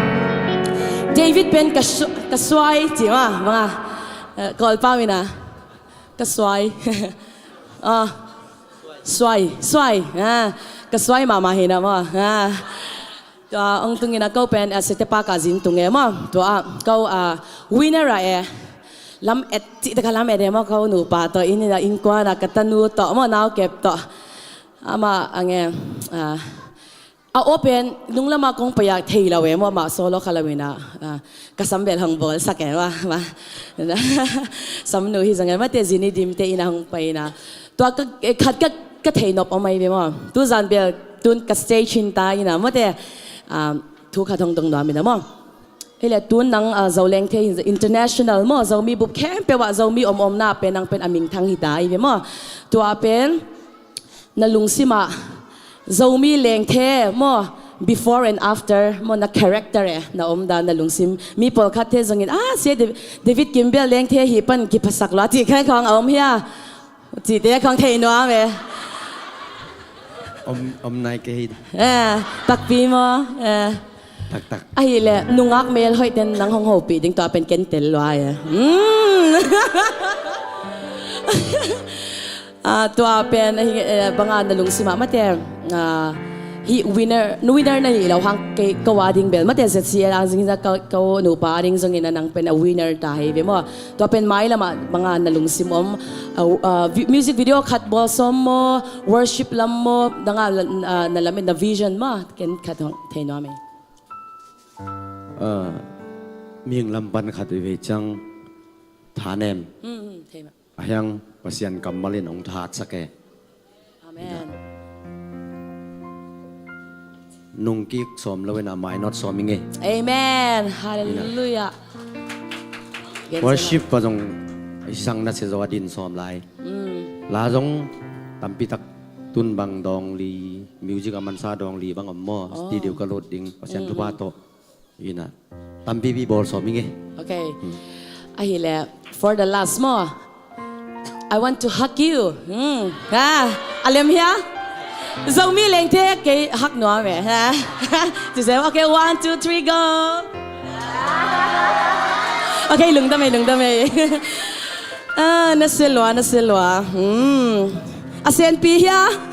David pen ka su-, ka suai ci maw, bang a, eh, Kawlpau in a, ka suai. Ah, suai, suai. Ah, ka suai mahmah hi na maw. Ah. Tua hong tung in a, ko pen a Sete Park ah zin tung e maw. Tua ko a winner ah e. Lam et, cih tak a lam et e maw, ko nupa tawh inn in a, innkuan a ka tanu tawh maw, naukep tawh. Amah a nge, ah, a aw pen nung lam ah kong pai a thei lo e maw, amah solo kha lo in a, ah, ka sam bel hong bawlsak e maw, maw. Samnu hi zong e maw, te zin i dim te in a hong pai in a. Tua ka, eh, khat ka, ka thei nop om ahi ve maw. Tuzan bel tun ka stage in ta in a maw te, ah, thu khat hong dong nuam in a maw. Hi leh tun nang, ah, Zo lengthe hi, international maw, Zomi bup khempeuh ah Zomi om omna pen nang pen a mingthang hi ta ahi ve maw. Tua pen na lungsim ah Zomi lengthe maw, before and after maw, na character e, na omdan, na lungsim. Mi pawlkhatte zong in, ah, sia Da-, David Kimbel lengthe hi pan kiphasak lua cih khawng a om hia. Cihte khawng thei nuam e. Om, om nai kei hi. Eh, takpi maw? Eh. Taktak. Ahih leh nungak mel hoih ten nang hong hopih ding, tua pen ken tel lua e. Mm. Ah, tua pen, eh, bang a na lungsim ah maw te, ah, hih winner, winner na hih lo hang kei, ko a ding bel maw te, Z C L a ding zong, ko, ko nupa a ding zong in a nang pen a winner ta hi ve maw. Tua pen mailam ah bang a na lungsim om, ah, ah, vi-, music video khat bawl sawm maw, worship lam maw, bang a, ah, na lamet na vision maw, ken khat hong thei nuam e. Ah, mihing lam pan khat i vei ciang thanem. Hmm, hmm, thei mah. A hiang Pasian kammal in hong thatsak e. Amen. Nungkik sawm lo in a mainawt sawm i ngei. Amen. Halleluiah. Worship pa zong i sang na se zo a din sawm lai. Mm. La zong tampi tak tun bang dawng li. music a mansa dawng li bang om maw, studio ka lut ding, Pasian thupha tawh. Ina tampipi bawl sawm ing e. Okay. Ahileh, for the last maw, I want to hug you. Hmm. Ha. A lem hia? Zomi lengte kei hug nuam e. Ha. Ci se, okay, one, two, three, go. Okay, lungdam e, lungdam e. Ah, na se lua, na se lua. Hmm. A senpi hia?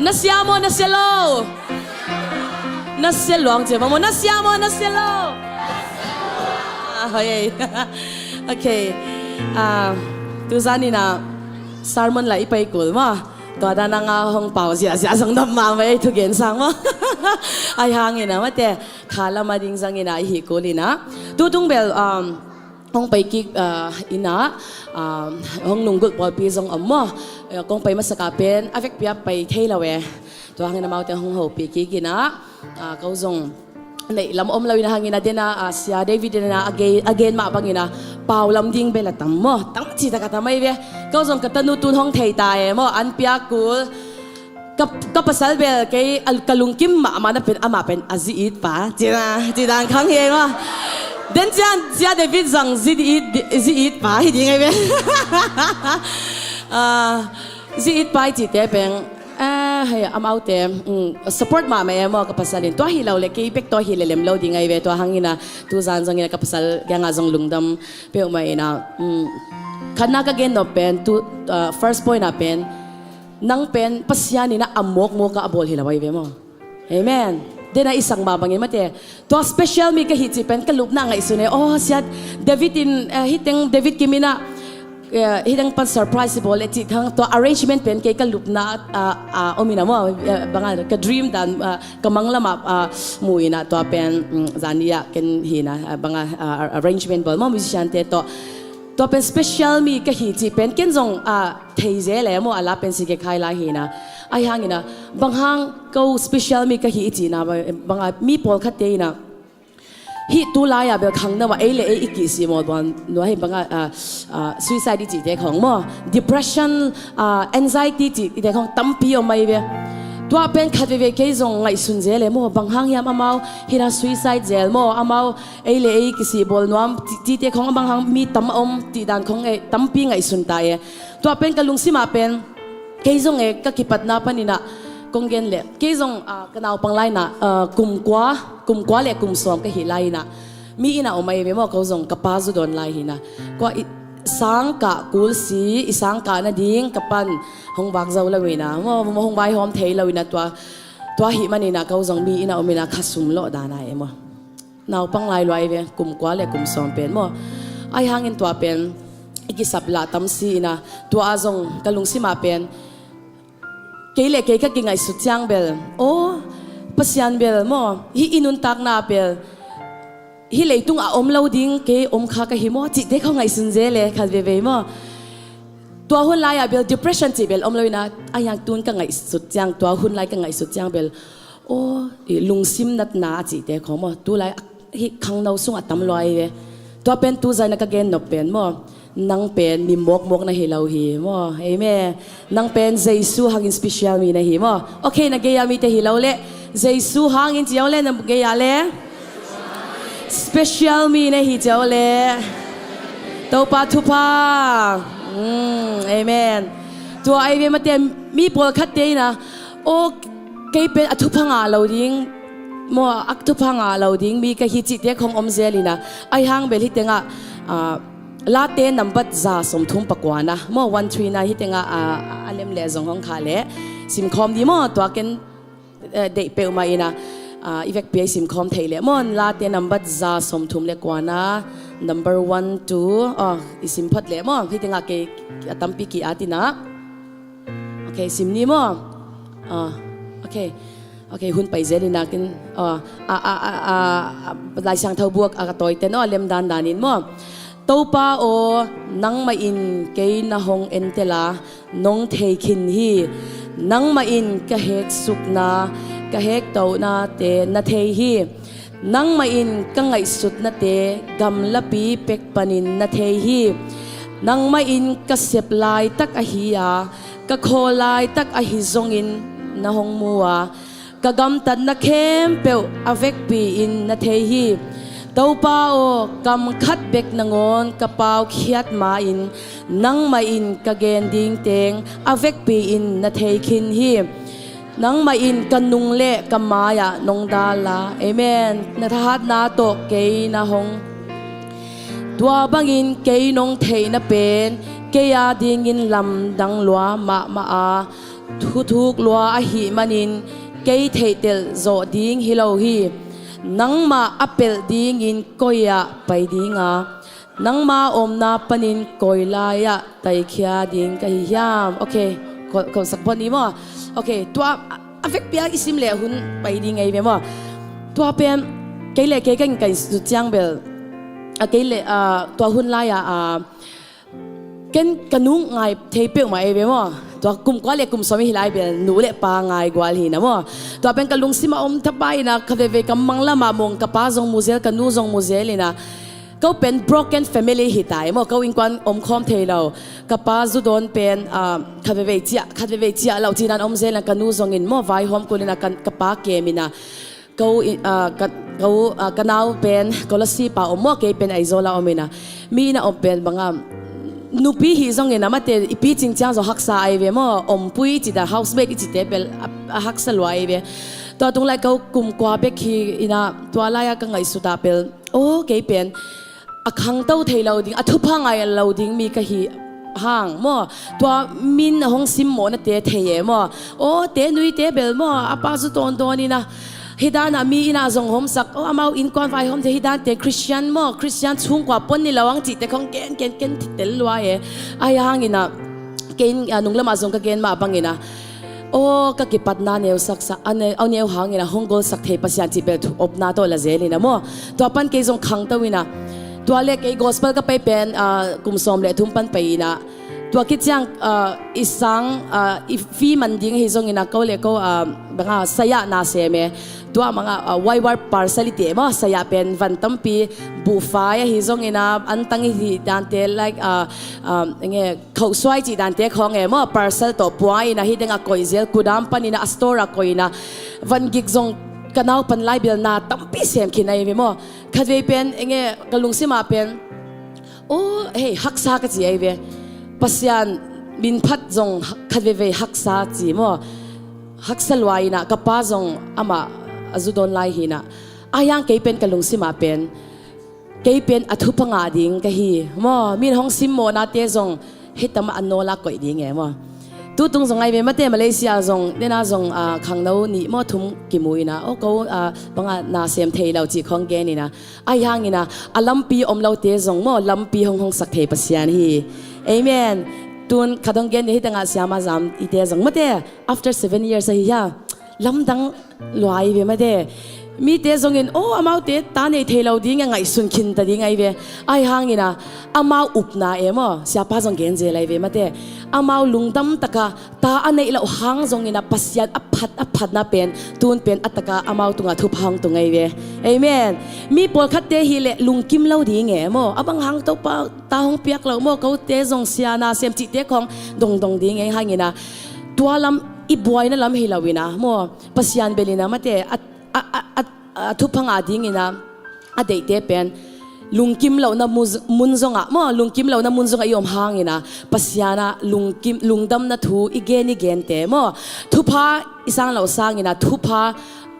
Na sia maw, na sia lo? Na sia luang cia maw, na sia maw, na sia lo? Ah, hoi ei. Okay. Ah, tuzan ina sermon la i pai kul maw. Tua dan a nga hong pau zia zia zong dam ma mai thugen sang maw. Ai hang ina mate kha lama ding zang ina i hi kul ina. Tutung bel, um, hong pai kik, ah, ina, ah, hong nunggulh pawlpi zong om maw. Eh, kong pai masaka pen a vekpi a pai thei lo e. Tua hangin amaute hong hopih kik ina, ah, ko zong neih lam om lo ina hangin a dena, ah, Sia David dena a gen, a gen mah bangin a pau lam ding bel a tam maw. Tam ci tak a tam ai ve. Ko zong ka tanu tun hong thei ta e maw. An piak kul. Ka, ka pasal bel kei a, ka lungkim mahmah na pen amah pen a zi it pa. Ci na, ci dan khang hi ei maw. Den cian Sia David zang zi it, zi it pa hi ding ai ve. Ah, zi it pa i cite peng. Ah, hei, amaute, mm, support mahmah e maw ka pasal in. Tua hi lo le kei bek tua hi le lem lo ding ai ve. Tua hangin a tuzan zong ina ka pasal kiangah zong lungdam peuhmah ina, mm, khatna ka gen nop pen tu, ah, first point a pen nang pen Pasian ina a mawkmawk a a bawl hi lo ai ve maw. Amen. Dena i sak mah bangin mate tua special mi ka hi cih pen ka lupna ngaihsun e. Oh, Sia David in, eh, hiteng David Kim ina, eh, hiteng pan surprise bawl e cih thang tua arrangement pen kei ka lupna, ah, ah, om ina maw, eh, banga ka dream dan, ah, ka manglam ah, ah, mu ina tua pen, mm, zan ia ken hi ina, ah, banga, ah, arrangement bawl maw musician te tawh. Tua pen special mi ka hi cih pen ken zong, ah, thei zel e maw, a la pen si ke khai lai hi ina. Ai hang ina, bang hang ko special mi ka hi i cihna, banga mi pawlkhatte ina hih tu lai-ah bel khangno ah ei le ei i kihsi mawl buan nuai hi banga, ah, ah, suicide i cihte khawng maw, depression, ah, anxiety cihte khawng tampi om ai ve. Tua pen khat veve kei zong ngaihsun zel e maw, bang hang hiam amau hina suicide zel maw, amau ei le ei kisi bawl nuam ti, tite khawng a bang hang mi tam a om ti dan khawng e tampi ngaihsun ta e. Tua pen ka lungsim ah pen kei zong e ka kipatna pan ina kong gen le kei zong, ah, ka naupang lai ina, ah, kum kua, kum kua le kum sawm ka hi lai ina mi ina om ai ve maw, ko zong ka pa zu dawn lai hi ina. Kua i sangkah kulsi, i sangkah nading ka pan hong vak zo lo ina maw, hong vaihawm thei lo ina tua, tua hi man ina ko zong mi ina om ina kha sum lawh dan a e maw. Naupang lai lua ai ve, kum kua le kum sawm pen maw. Ai hangin tua pen i kisap lah tam si ina, tua a zong ka lungsim ah pen kei le kei ka kingaihsut ciang bel, aw, Pasian bel maw, hih i nuntakna bel hih leitung a om lo ding kei om kha ka hi maw cihte kha ngaihsun zel e khat veve maw. Tua hun lai-ah bel depression cih bel om lo ina, a hiang tun ka ngaihsut ciang, tua hun lai ka ngaihsut ciang bel, aw, i lungsim natna a cihte khawng maw, tu lai hih khangno sungah tam lua ai ve. Tua pen tu zan ina ka gen nop pen maw, nang pen mi mawkmawk na hi lo hi maw. Amen. Nang pen Jesu hangin special mi na hi maw. Okay, na gei-a mite hi lo le Jesu hangin ci o le, na gei-a le special mi na hi ci o le Topa thupha. Mm, amen. Tua ai ve mate mi pawlkhatte ina, aw, kei pen a thupha ngah lo ding maw, a thupha ngah lo ding mi ka hi cihte khawng om zel ina. Ai hang bel hih tengah, ah, Late nambat za sawmthum pakuana maw, one three nine, hih tengah, ah, a lem le zong hong khah le simkhawm di maw, tua ken, eh, deih peuhmah ina, ah, i vekpi a i simkhawm theih le maw. Late nambat za sawmthum le kuana, number one, two, ah, i sim phot le maw, hih tengah kei a tampi ki-at ina. Okay, sim ni maw. Ah, okay. Okay, hun pai zel ina ken, ah, ah, ah, ah, ah, Lai Siangtho buak a ka tawite naw, a lem dandan in maw. Topa aw, nangmah in kei na hong entel a, nong thei khin hi. Nangmah in ka heksukna, ka hektohnate na thei hi. Nangmah in ka ngaihsutnate gamlapi pek panin na thei hi. Nangmah in ka sep laitak ahi a, ka khawl laitak ahi zongin na hong mu a, ka gamtatna khempeuh a vekpi-in na thei hi. Topa aw, kam khat bek nangawn ka paukhiat ma-in nangmah in ka gen ding teng a vekpi-in na thei khin hi. Nangmah in ka nung le ka mai-ah nong dal a. Amen. Na thahatna tawh kei na hong, tua bangin kei nong theihna pen kei a dingin lamdang lua mahmah a, thuthuk lua ahih manin kei theihtelh zawh ding hi lo hi. Nangmah a pelh dingin koi-ah pai ding a, nangma omna panin koi lai-ah taikhia ding ka hi hiam? Ok, ko, ko sak pawh ni maw? Ok, tua a, a vekpi-a i sim leh hun pai ding ei ve maw? Tua pen kei le kei ka ngaihsut ciang bel, a, kei le, a, tua hun lai-a, a, ken ka nu ngai thei peuhmah ei ve maw? Tua kum kua le kum sawm hi lai bel nu le pa ngai gual hi na maw? Tua pen ka lungsim a om thapai ina, kha veivei ka mang lamah mong ka pa zong mu zel, ka nu zong mu zel ina, ko pen broken family hi ta ei maw? Ko innkuan om khawm thei lo. Ka pa zu dawn pen, ah, kha veivei ciah, kha veivei ciah lo cinan om zel ina, ka nu zongin maw vaihawm kul ina, ka, ka pa kem ina, ko i, ah, ka, ko, ah, ka nau pen Kolasib ah om maw, kei pen Aizawl ah om ina. Mi ina om pen banga nupi hi zongin a mate i picing ciang zong haksa ei ve maw, ompui i cita, housemaid i cite pel a, a haksa lua ei ve. Tua tung lai ko kum kua bek hi ina, tua lai-a ka ngaihsut ah pel, aw, kei pen a khangto thei lo ding, a thupha ngai lo ding mi ka hi hang maw? Tua min a hong simmawhnate thei e maw? Aw, te nuite bel maw, a pa zu tawntawn ina, hih dana mi ina zong homsak, aw, amau innkuan vaihawm te hih dante Christian maw, Christian chhungkua pon ni lo ang cihte khong gen, gen, gen tel lua e. Ahi hang ina, kei in, a, nung lamah zong ka gen mah bang ina, aw, ka kipatna neusaksa, a ne-, a neu hang ina hong golsak thei Pasian cih bel thu opna tawh la zel ina maw? Tua pan kei zong khangto ina, tua le kei gospel ka pai pen, ah, kum sawm le thum pan pai ina, tua khit ciang, ah, i sang, ah, i fee man ding hi zong ina, ko le ko, ah, banga saya na sem e. Tua banga, ah, wire parcel i ti e maw, saya pen van tampi, buhfai ahi zong ina, antang i hi dante, like, ah, ah, enge, khauhsuai cih dante khawng e maw, parcel tawh pua ina, hih dengah koih zel, kudam pan ina, a store ah koih ina, van gik zong ka naupan lai bel na tampi sem khin ei ve maw? Khatvei pen, enge, ka lungsim ah pen, aw, hei, haksa ka ci ei ve. Pasian min phat zong khatveivei haksa ci maw? Haksa lua ina, ka pa zong amah a zu dawn lai hi ina. Ahi hang kei pen ka lungsim ah pen, kei pen a thupha ngah ding ka hi maw? Min hong simmawhnate zong hih tamah a nawl a koih ding e maw? Tutung zong ai ve mate, Malaysia zong, nena zong, ah, khangno nih maw thum kimu ina, aw, ko, ah, banga na sem thei lo cih khong gen ina. Ahi hang ina, a lampi om lote zong maw, lampi hong hongsak thei Pasian hi. Amen. Tun khat hong gen ni, hih tengah siama zam ite zong mate, after seven years ahi hia, lamdang lua ei ve mate. Mite zongin, aw, amaute ta nei thei lo ding a ngaihsun khin ta ding ei ve. Ahi hang ina, amau upna e maw, siapa zong gen zel ei ve mate. Amau lungdam taka ta a neih loh hang zong ina Pasian a phat, a phatna pen, tun pen a taka amau tungah thupha hong tung ei ve. Amen. Mi pawlkhatte hi leh lungkim lo ding e maw. A bang hang Topa ta hong piak lo maw, kote zong sia na sem cihte khong dongdong ding e hang ina. Tua lam i buaina lam hi lo ina maw, Pasian bel ina mate, a, a, a, a, a thupha ngah ding ina a deihte pen lungkim lohna mu-, mun zongah maw, lungkim lohna mun zongah i om hang ina Pasian ah lungkim, lungdamna thu i gen, i gente maw, thupha i sang loh sang ina thupha,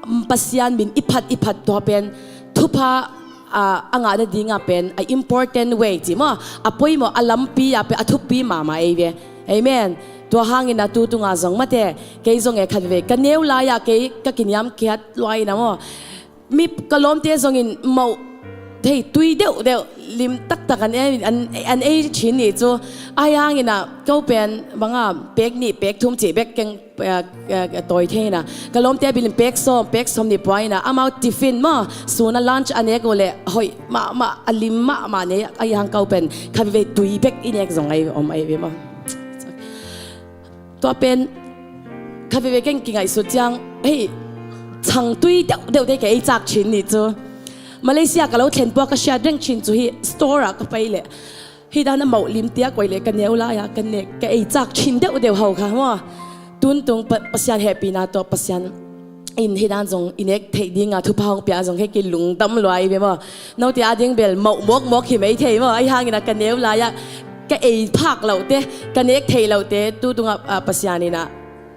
mm, Pasian min i phat, i phat tua pen thupha, ah, a ngah nading ah pen a important way ci maw, a poimawh, a lampi ah pen a thupi mahmah ei ve. Amen. Tua hang ina tutung ah zong mate, kei zong e khat veve ka neu lai ah kei ka kiniamkhiat lua ina maw, mi ka lawmte zongin moh thei tui deuhdeuh lim taktak an ei, an, an ei chin ni cu. Ahi hang ina ko pen banga pek nih pek thum cih bek keng, eh, eh, tawi thei ina, ka lawmte bil in pek sawm, pek sawm nih pua ina, amau tiffin maw, sun a lunch a nek uh leh hoih mahmah, a lim mahmah nei, ahi hang ko pen khat veve tui bek i nek zong ei om ei ve maw. Tua pen khat veve keng kingaihsut ciang, hei, chang tui deuhdeuh te kei ei cak chin ni cu. Malaysia ka lo thlen pua ka share deng chin cu hi, store ah ka pai leh hih dan a mauh limtia koih leh ka neu lai-ah ka nek, ka ei cak chin deuhdeuh ho kha maw. Tuntung Pa-, Pasian hehpihna tawh Pasian in hih dan zong i nek theih dinga thupha hong pia zong hei kilungdam lua i ve maw. Note a ding bel mauh mawkmawk hi mei thei maw. Ahi hangin a ka neu lai-ah ka ei phak lohte, ka nek theih lohte, tu tungah, ah, Pasian in ah,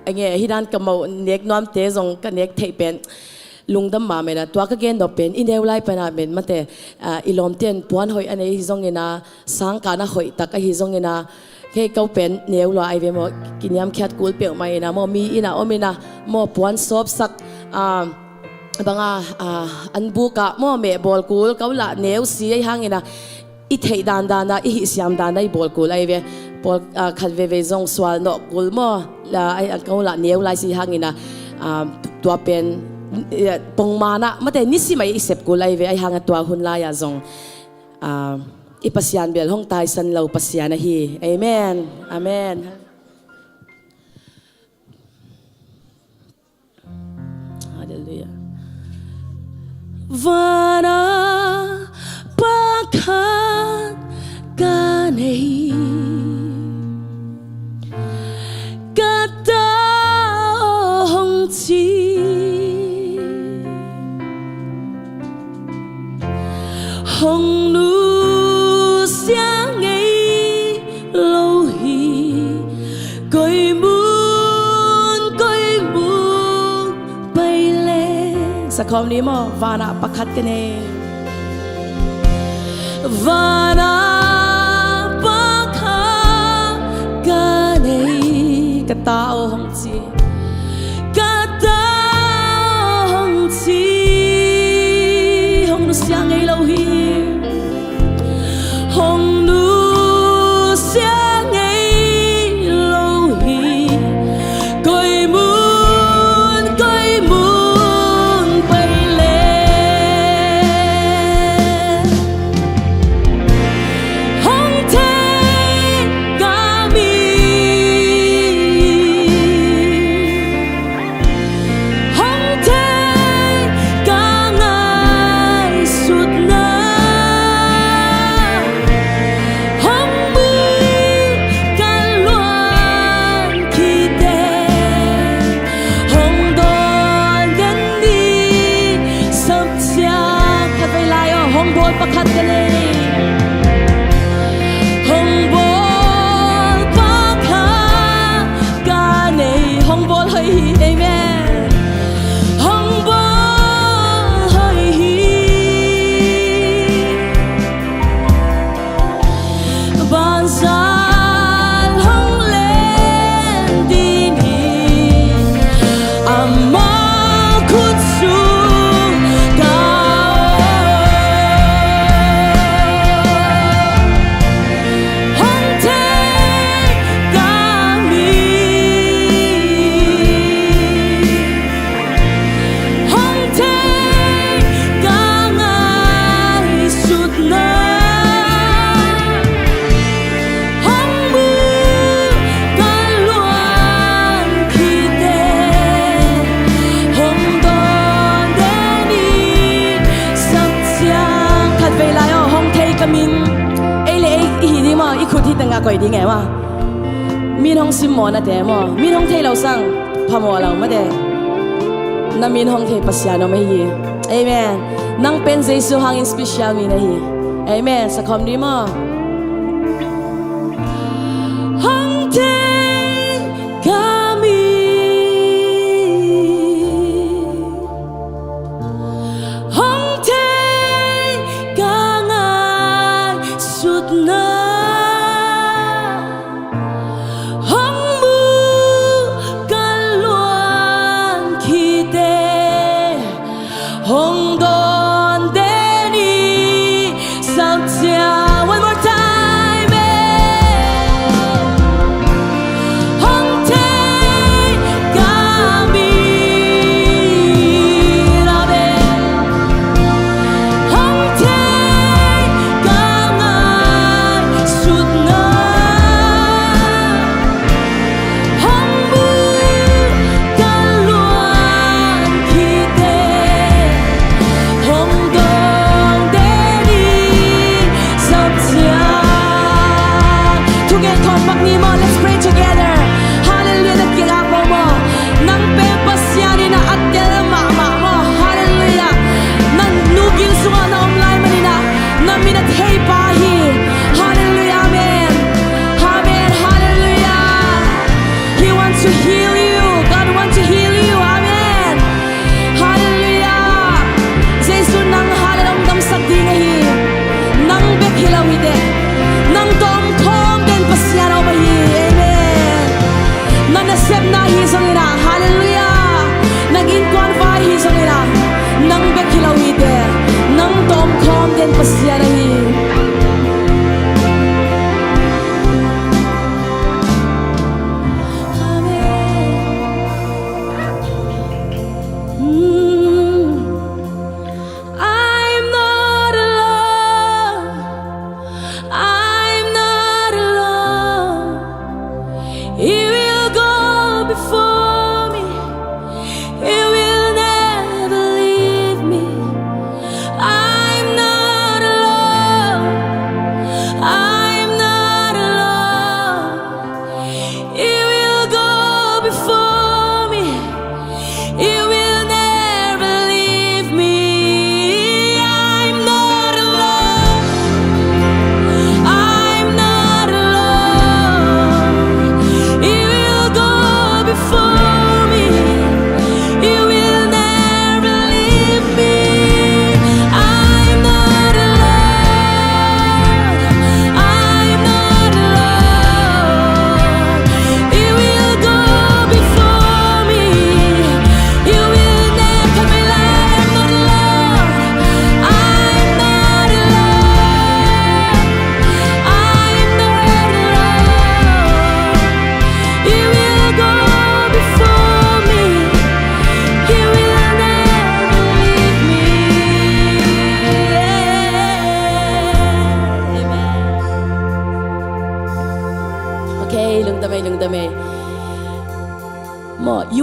a nge, hih dan ka mauh nek nuamte zong ka nek theih pen lungdam mahmah in ah, tua ka gen nop pen i neu lai pan ah men mate, ah, i lawmte in puan hoih a nei hi zongin ah, sangkah na hoih tak ahi zongin ah, hei ko pen neu lua ai ve maw, kiniamkhiat kul peuhmah in ah maw, mi in ah om in ah maw, puan sawpsak, ah, banga, ah, an buk ah maw, meh bawl kul ko lah neu si ahi hangin ah, i theih dandan ah, i hih siam dan ah i bawl kul ai ve. Pawl, ah, khat veve zong sual nawh kul maw, la, ai, a ko lah neu lai si hangin ah, ah, tua pen, eh, pongman ah mate nisim ah i sep kul ai ve, ahi hang ah tua hun lai-ah zong, ah, i Pasian bel hong taisan lo Pasian ahi. Amen. Amen. Hallelujah. Vana pakhat ka nei, ka ta aw hong ci. Hong nusia ngei lo hi, koi mun koi mun pai le. Sakhawm ni maw, vanah pakhat ka nei. Vanah pakhat ka nei, ka ta aw hong ci. Ka ta hong ci, hong nusia ngei lo hi. Hong nusia ngei lo hi. Koi mun koi mun pai le. Hong thei ka mi, hong thei ka ngaihsutna, hong mu ka luan khite, hong dawn den ni. Sapcia khat vei lai aw, hong bawl pakhat ka nei. Hong bawl pakhat ka nei, hong bawl hoih hi, amen. Hong bawl hoih hi. Banzan hong len ding hi, ama khut sung ka aw. Hong thei ka mi, hong thei ka ngaihsutna, hong mu ka luan khite, hong dawn den ni. Sapcia khat vei lai aw, hong thei ka min. Ei le ei i hi ding maw, i khut hi tengah koih ding e maw. Min hong simmawh nate maw, min hong thei lo sang phamawh lo mate. Na min hong thei Pasian om ahi hi. Amen. Nang pen Jesu hangin special mi na hi. Amen. Sakhawm ni maw. Hong thei ka mi, hong thei ka ngaihsutna, hong mu ka luan khite, hong dawn den ni. Sapcia, one more time, eh. Hong thei ka mi, amen. Hong thei ka ngaihsutna, hong mu ka luan khite,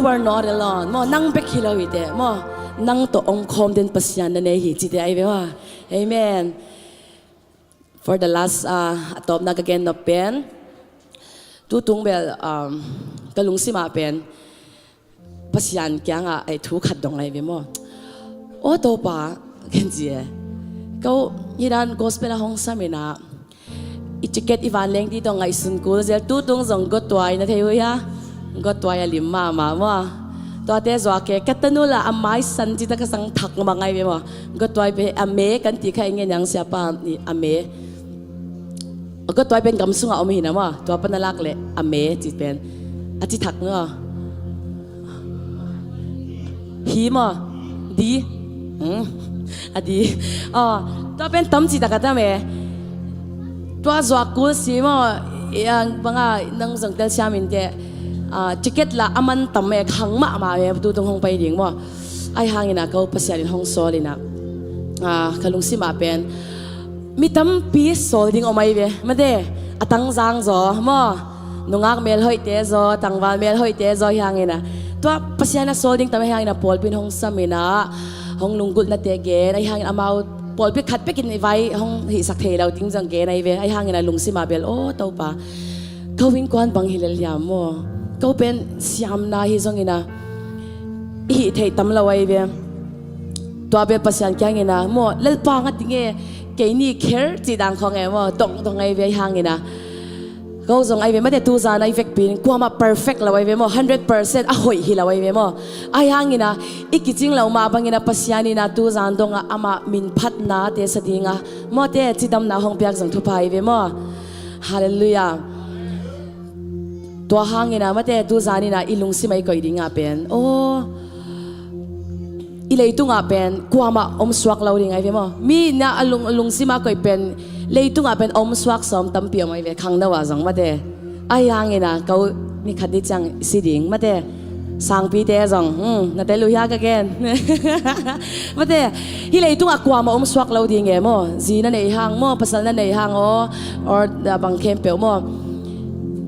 You are not alone. Maw, nang bek hi lo hi teh. Maw, nang tawh om khawm den Pasian na nei hi ci teh ahi ve maw. Amen. For the last, uh, a tawpna ka gen nop pen, tutung bel, um, ka lungsim ah pen Pasian kiangah ei thu khat dong ahi ve maw. Aw Topa, ken ci e. Ko hi dan gospel a hong sam inah i ticket i vanleng ding tawh ngaihsun kul zel, tutung zong gotuai na thei uh hia? Gotuai a lim mahmah maw. Tuate zuak e, ka tanu la a maisan ci ta ka sang thak mah ngai ve maw. Gotuai pen a me kan ti kha i ngen yang siapa i a me. Gotuai pen gam sungah om hi na maw. Tua pan a lak leh a me ci pen a ci thak maw. Hi maw? Di? Hmm. A di. Aw, tua pen tam ci tak a tam e. Tua zuak kul si maw? Banga nang zong telsiam in teh. Ah, ticket la a man tam e, khang mahmah e, tutung hong pai ding maw. Ahi hangin ah ko Pasian in hong sawl inah, ah, ka lungsim ah pen mi tampi sawl ding om ahi ve. Mate, a tangzang zaw maw, nungak melhoihte zaw, tangval melhoihte zaw hi hangin ah, tua Pasian a sawl ding tam ahi hangin ah pawlpi in hong sam inah, hong lunggulhnate gen ahi hangin amau pawlpi khat bekin i vai hong hihsak thei lo ding zong gen ahi ve. Ahi hangin ah lungsim ah bel, aw Topa, ko innkuan bang hi lel hiam maw. Ko pen siamna hi zongin ah i hih theih tam lo ahi ve. Tua bel Pasian kiangin ah maw, Lalpa ngat ding e, keini kher ci dan khawng e maw, dongdong ahi ve. Ahi hangin ah ko zong ahi ve, mate, tuzan a i vekpi in kuamah perfect lo ahi ve maw, hundred percent a hoih hi lo ahi ve maw. Ahi hangin ah i kicing lo mah bangin ah Pasian in ah tuzan dongah amah minphatnate sa dingah, mawte, cidamna hong piak zong thupha ahi ve maw. Halleluiah. Tua hangin ah, mate, tuzan inah i lungsim ah i koih dingah pen, aw, i leitungah pen kuamah om suak lo ding ahi ve maw. Mi inah a lung, lungsim ah koih pen leitungah pen om suak sawm tampi om ahi ve, khangno ah zong, mate. Ahi hangin ah ko ni khat ni ciang i si ding, mate. Sangpite zong, hmm, na tel uh hia ka gen. Mate, hih leitungah kuamah om suak lo ding e maw. Zi na neih hang maw, pasal na neih hang aw, or, ah, bang khempeuh maw.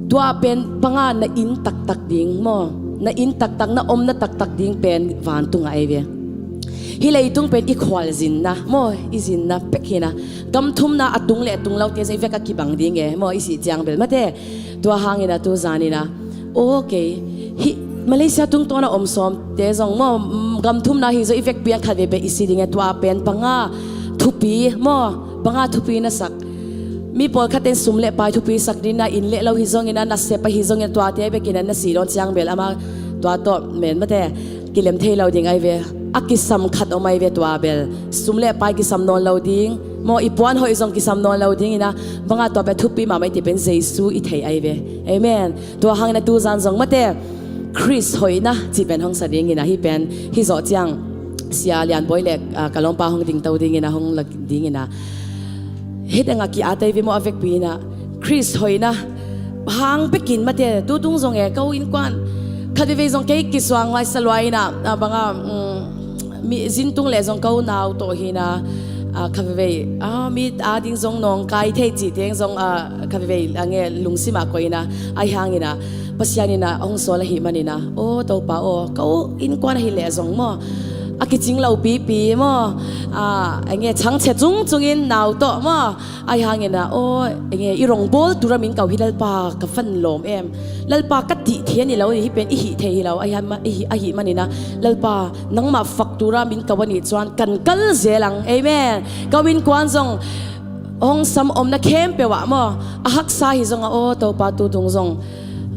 Tua pen banga na inn taktak ding maw. Na inn taktak, na omna taktak ding pen vantungah ahi ve. Hih leitung pen i khualzinna maw, i zinna pek hi na. Gam thumna a tung le a tung lote zong i vek a kibang ding e maw, i sih ciang bel, mate. Tua hangin ah tuzan inah, okay, hih Malaysia tungtawn a om sawmte zong maw, mm, gam thumna hi zaw i vekpi in khatvei pen i si ding e, tua pen banga thupi maw, banga thupi na sak. Mi pawlkhat in sum le pai thupi sak ding, na inn le lo hi zongin ah, na sep ahi zongin ah, tuate bekin ah na si dawn ciang bel amah tua tawh men, mate, kilem thei lo ding ahi ve. A kisam khat om ahi ve, tua bel sum le pai kisam nawn lo ding maw, i puan hoih zong kisam nawn lo ding inah, banga tua pen thupi mahmah i ti pen Jesu i thei ahi ve. Amen. Tua hangin ah tuzan zong, mate, Khrist hoihna cih pen hong sa ding inah, hih pen hih zawh ciang Sia Lian Bawi le, ah, ka lawmpa hong dingto ding inah, hong lak ding inah, hih tengah ki-at ahi ve maw, a vekpi inah Khrist hoihna hang bekin, mate, tutung zong e, ko innkuan khat veivei zong kei kisuang lai sa lua inah, ah, banga, mm, mi zin tung le zong ko nau tawh hi na, ah, khat veivei, ah, mi ading zong nawngkai thei cih teng zong, ah, khat veivei a nge lungsim ah koih inah, ahi hangin ah Pasian inah hong sawl ahih manin ah, aw Topa aw, ko innkuan ahih leh zong maw, a kicing lo pipi maw, ah, a nge changchhe cungcung in nau tawh maw, ahi hangin ah, aw, a nge i rongbawl tura min kau hi Lalpa, ka van lawm em. Lalpa, ka tih thei ni lo, hih pen i hih thei hi lo, ahi, ahi, ahih manin ah, Lalpa, nangmah faktura min kau a nih ciang kan kal zel ang. Amen. Ko innkuan zong hong sam omna khempeuh ah maw, a haksa hi zong a, aw Topa, tutung zong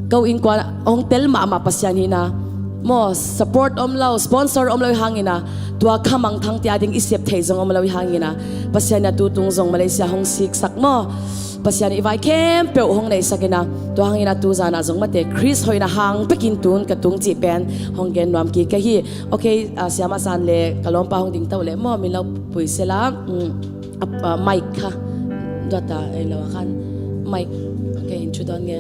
ko innkuan hong tel mahmah Pasian hi na, maw, support om lo, sponsor om lo hangin ah, tua kha mangthangte ading i sep thei zong om lo hangin ah, Pasian in ah tutung zong Malaysia hong siksak maw, Pasian in i vai khempeuh hong neihsak inah, tua hangin ah tuzan ah zong mate, Khrist hoihna hang bekin tun ka tung cih pen hong gen nuam kik ka hi. Okay, ah, Siamah San le ka lawmpa hong dingto le maw, min lo pui sela, mm, ah, ah, mic kha. Duata, ei lo a khan. Mic, okay, in thu dawn nge.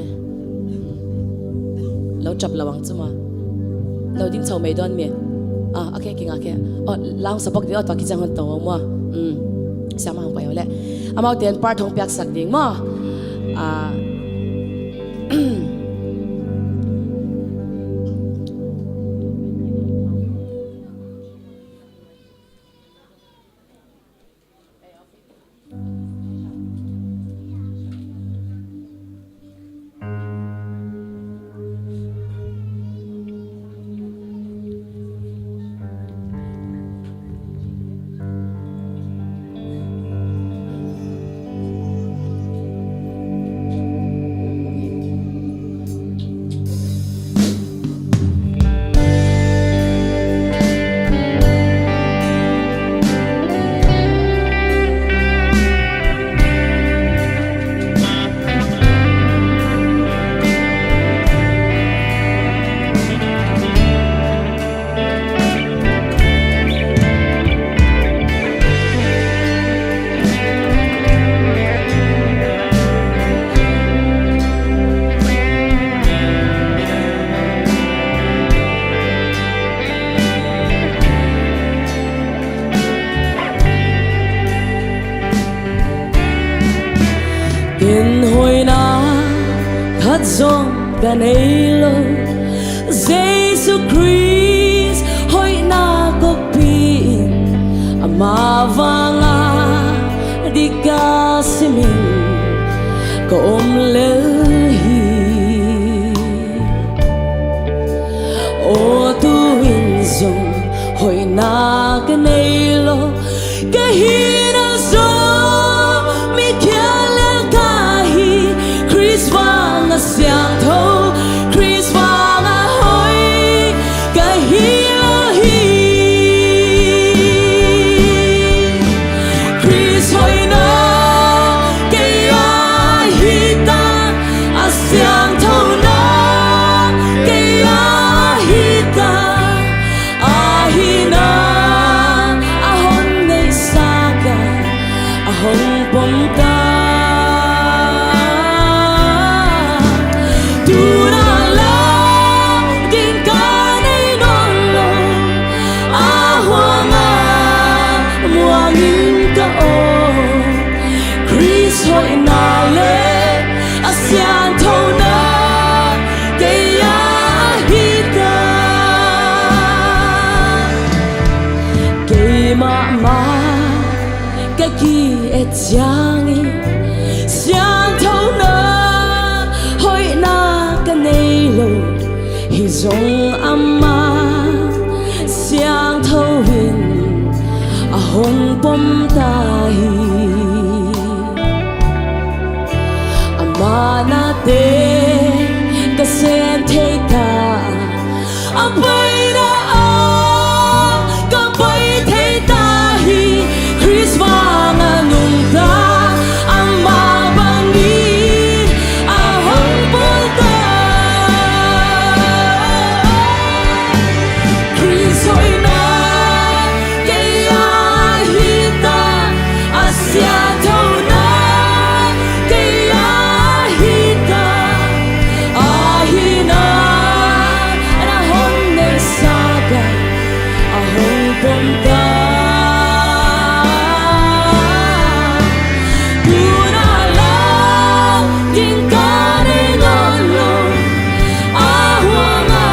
Lo chap lo ang cuma. Lo ding chau mei dawn mi. Ah, okay, kinga ke. Oh, lang sapok di, oh, tua kiciang hon tong maw. Mm. Siamah hong pai le. Amau ten part hong piaksak ding maw. Ah. zong ka nei lo. Jesu Khrist hoihna ka pia in, ama vanga dika simin ka om lel hi. Aw, tu-in zong hoihna ka nei lo. Ka hihna zong mi khial lel ka hi. Khrist vanga siangtho, Khrist vanga hoih ka hi lo hi. Khrist hoihna kei a hi ta, a siangthona kei a hi ta. Ahihna a hon neihsa ka, a hong pom ta. Tuna la ding ka nei nawn lo, a huanga muangin ka om. Khrist hoihna le a siangthona kei a hi ta. Keimah mah ka ki-et ciangin siangthona hoihna ka nei lo. Hi zong ama siangtho in a hon pom ta hi. Ama nate ka sem thei ta, a paina ah ka pai thei ta hi. Khrist vanga nungta, ama bangin a hong pom ta. Khrist hoihna kei a hi ta, a siangthona kei a hi ta. Ahihna a hon neihsa ka, a hong pom ta. Tuna la ding ka nei nawn lo, a huanga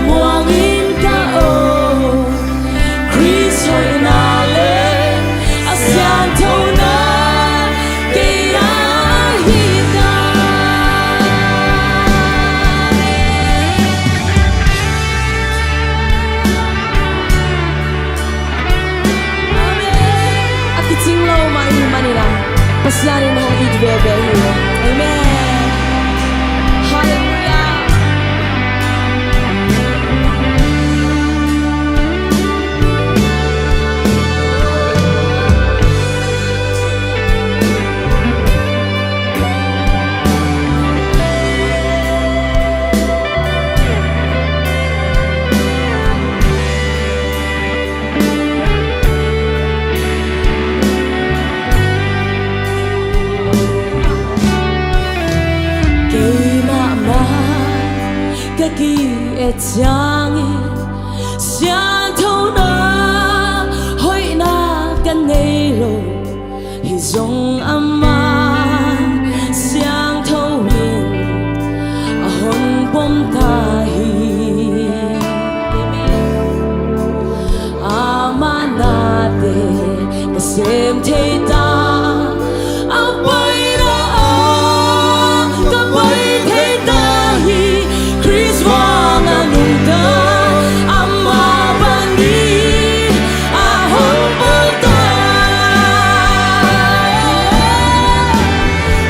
muangin ka om. Khrist hoihna le a siangthona kei a hi ta. Amen. A kicing lo mah ahih manin ah Pasian in hong it veve hi. Amen. Halleluiah. Keimah mah ka ki-et ciangin siangthona hoihna ka nei lo. Hi zong ama siangtho in a hon pom ta hi. Ama nate ka sem thei ta, a paina ah ka pai thei ta hi. Khrist vanga nungta, ama bangin a hong pom ta.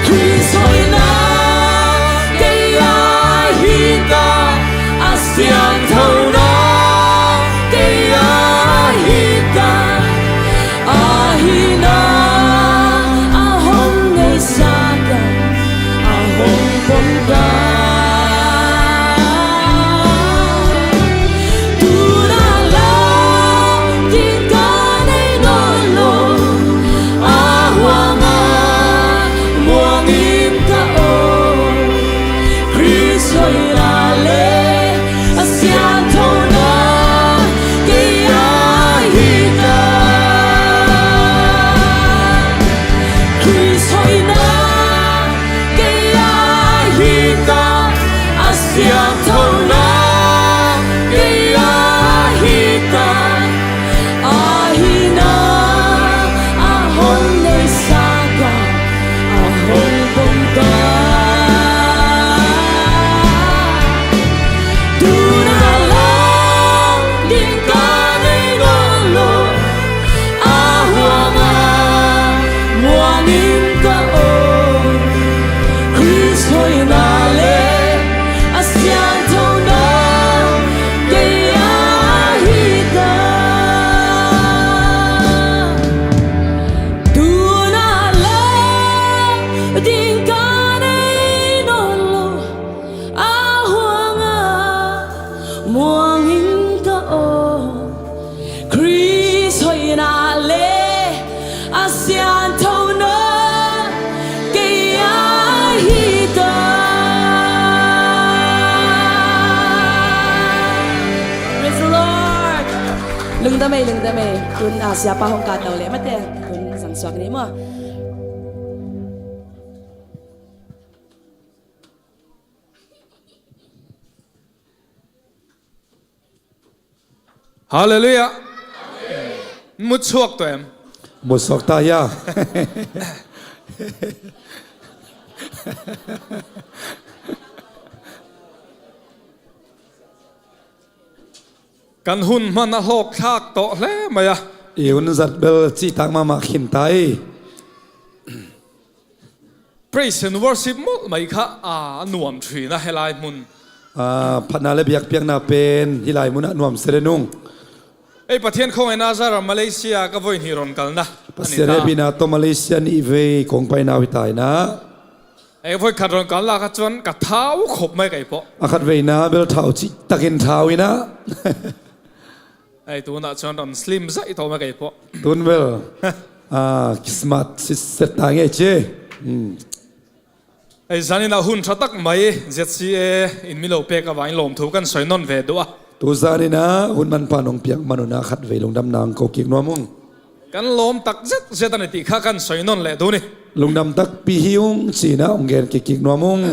Khrist hoihna kei a hi ta, a siangthona kei a hi ta. Ahihna Inn ka aw, Khrist hoihna le a sianthona kei a hi ta. Tuna le ding ka nei nawn lo, a huanga muang ing ka aw. Khrist hoihna le a sianthona kei a hi ta. Praise the Lord. Lungdam ei, lungdam ei. Tun a siapa hong ka to le mate. Tun zang suak ni maw. Halleluiah. Mutsuak tuam. Mutsuak ta hia. Kan hun hman a hlawkthlak tawh hle mai a. I hun zat bel cihtak mahmah khin ta hi. Praise and worship mawlh mai kha a nuam thuina he lai hmun. A, phatna le biakpiakna pen hi lai munah nuam sede nung. Ei Pathian khong ei Nazareth Malaysia ka voi hnih ron kalna. Pasian hehpihna tawh Malaysia nih vei kong paina uh hi ta inah. Ei voi khat ron kalna kha chuan ka thau khop mai kei pawh. A khat veina bel thau cih takin thau inah. Ei, tunah chuan rawn slim zaih tawh mai kei pawh. Tun bel, ah, kismat siset ta nge che. Hmm. Ei, zaninah hun ṭha tak mai Z C A in min lo pek avangin lawmthu kan sawi nawn ve duh a. Tu zaninah hun manpha nong piak manunah khat vei lungdam nang ko kik nuam ung. Kan lawm tak zet zet a ni tih kha kan sawi nawn leh duh ni. Lungdam takpi hi ung cinah hong gen kik kik nuam ung.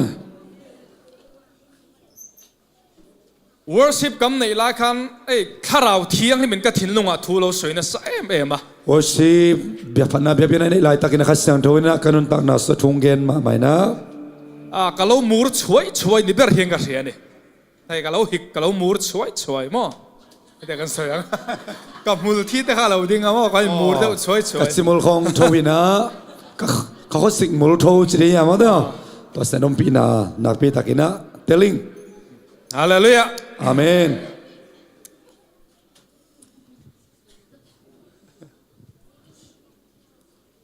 Worship kan neih lai khan, ei, Thlarau Thianghlimin ka thinlungah thu lo sawi nasa em em a. Worship, biakphatna biakpiakna neih lai takin a Kha Siangtho inah ka nuntakna sua thu hong gen mahmah inah. A, ka lo mur chuai chuai ni ber hian ka hria ni. Hei, ka lo hik, ka lo mur chuai chuai maw? Hete kan sawi ang. Ka hmul thi te kha lo ding a maw, ka mur deuh chuai chuai. Ka chimul khawng tho inah, ka, ka khawsik mul tho chi ding a maw te. Tua sen awmpihna, nakpi takinah, telling. Halleluiah. Amen.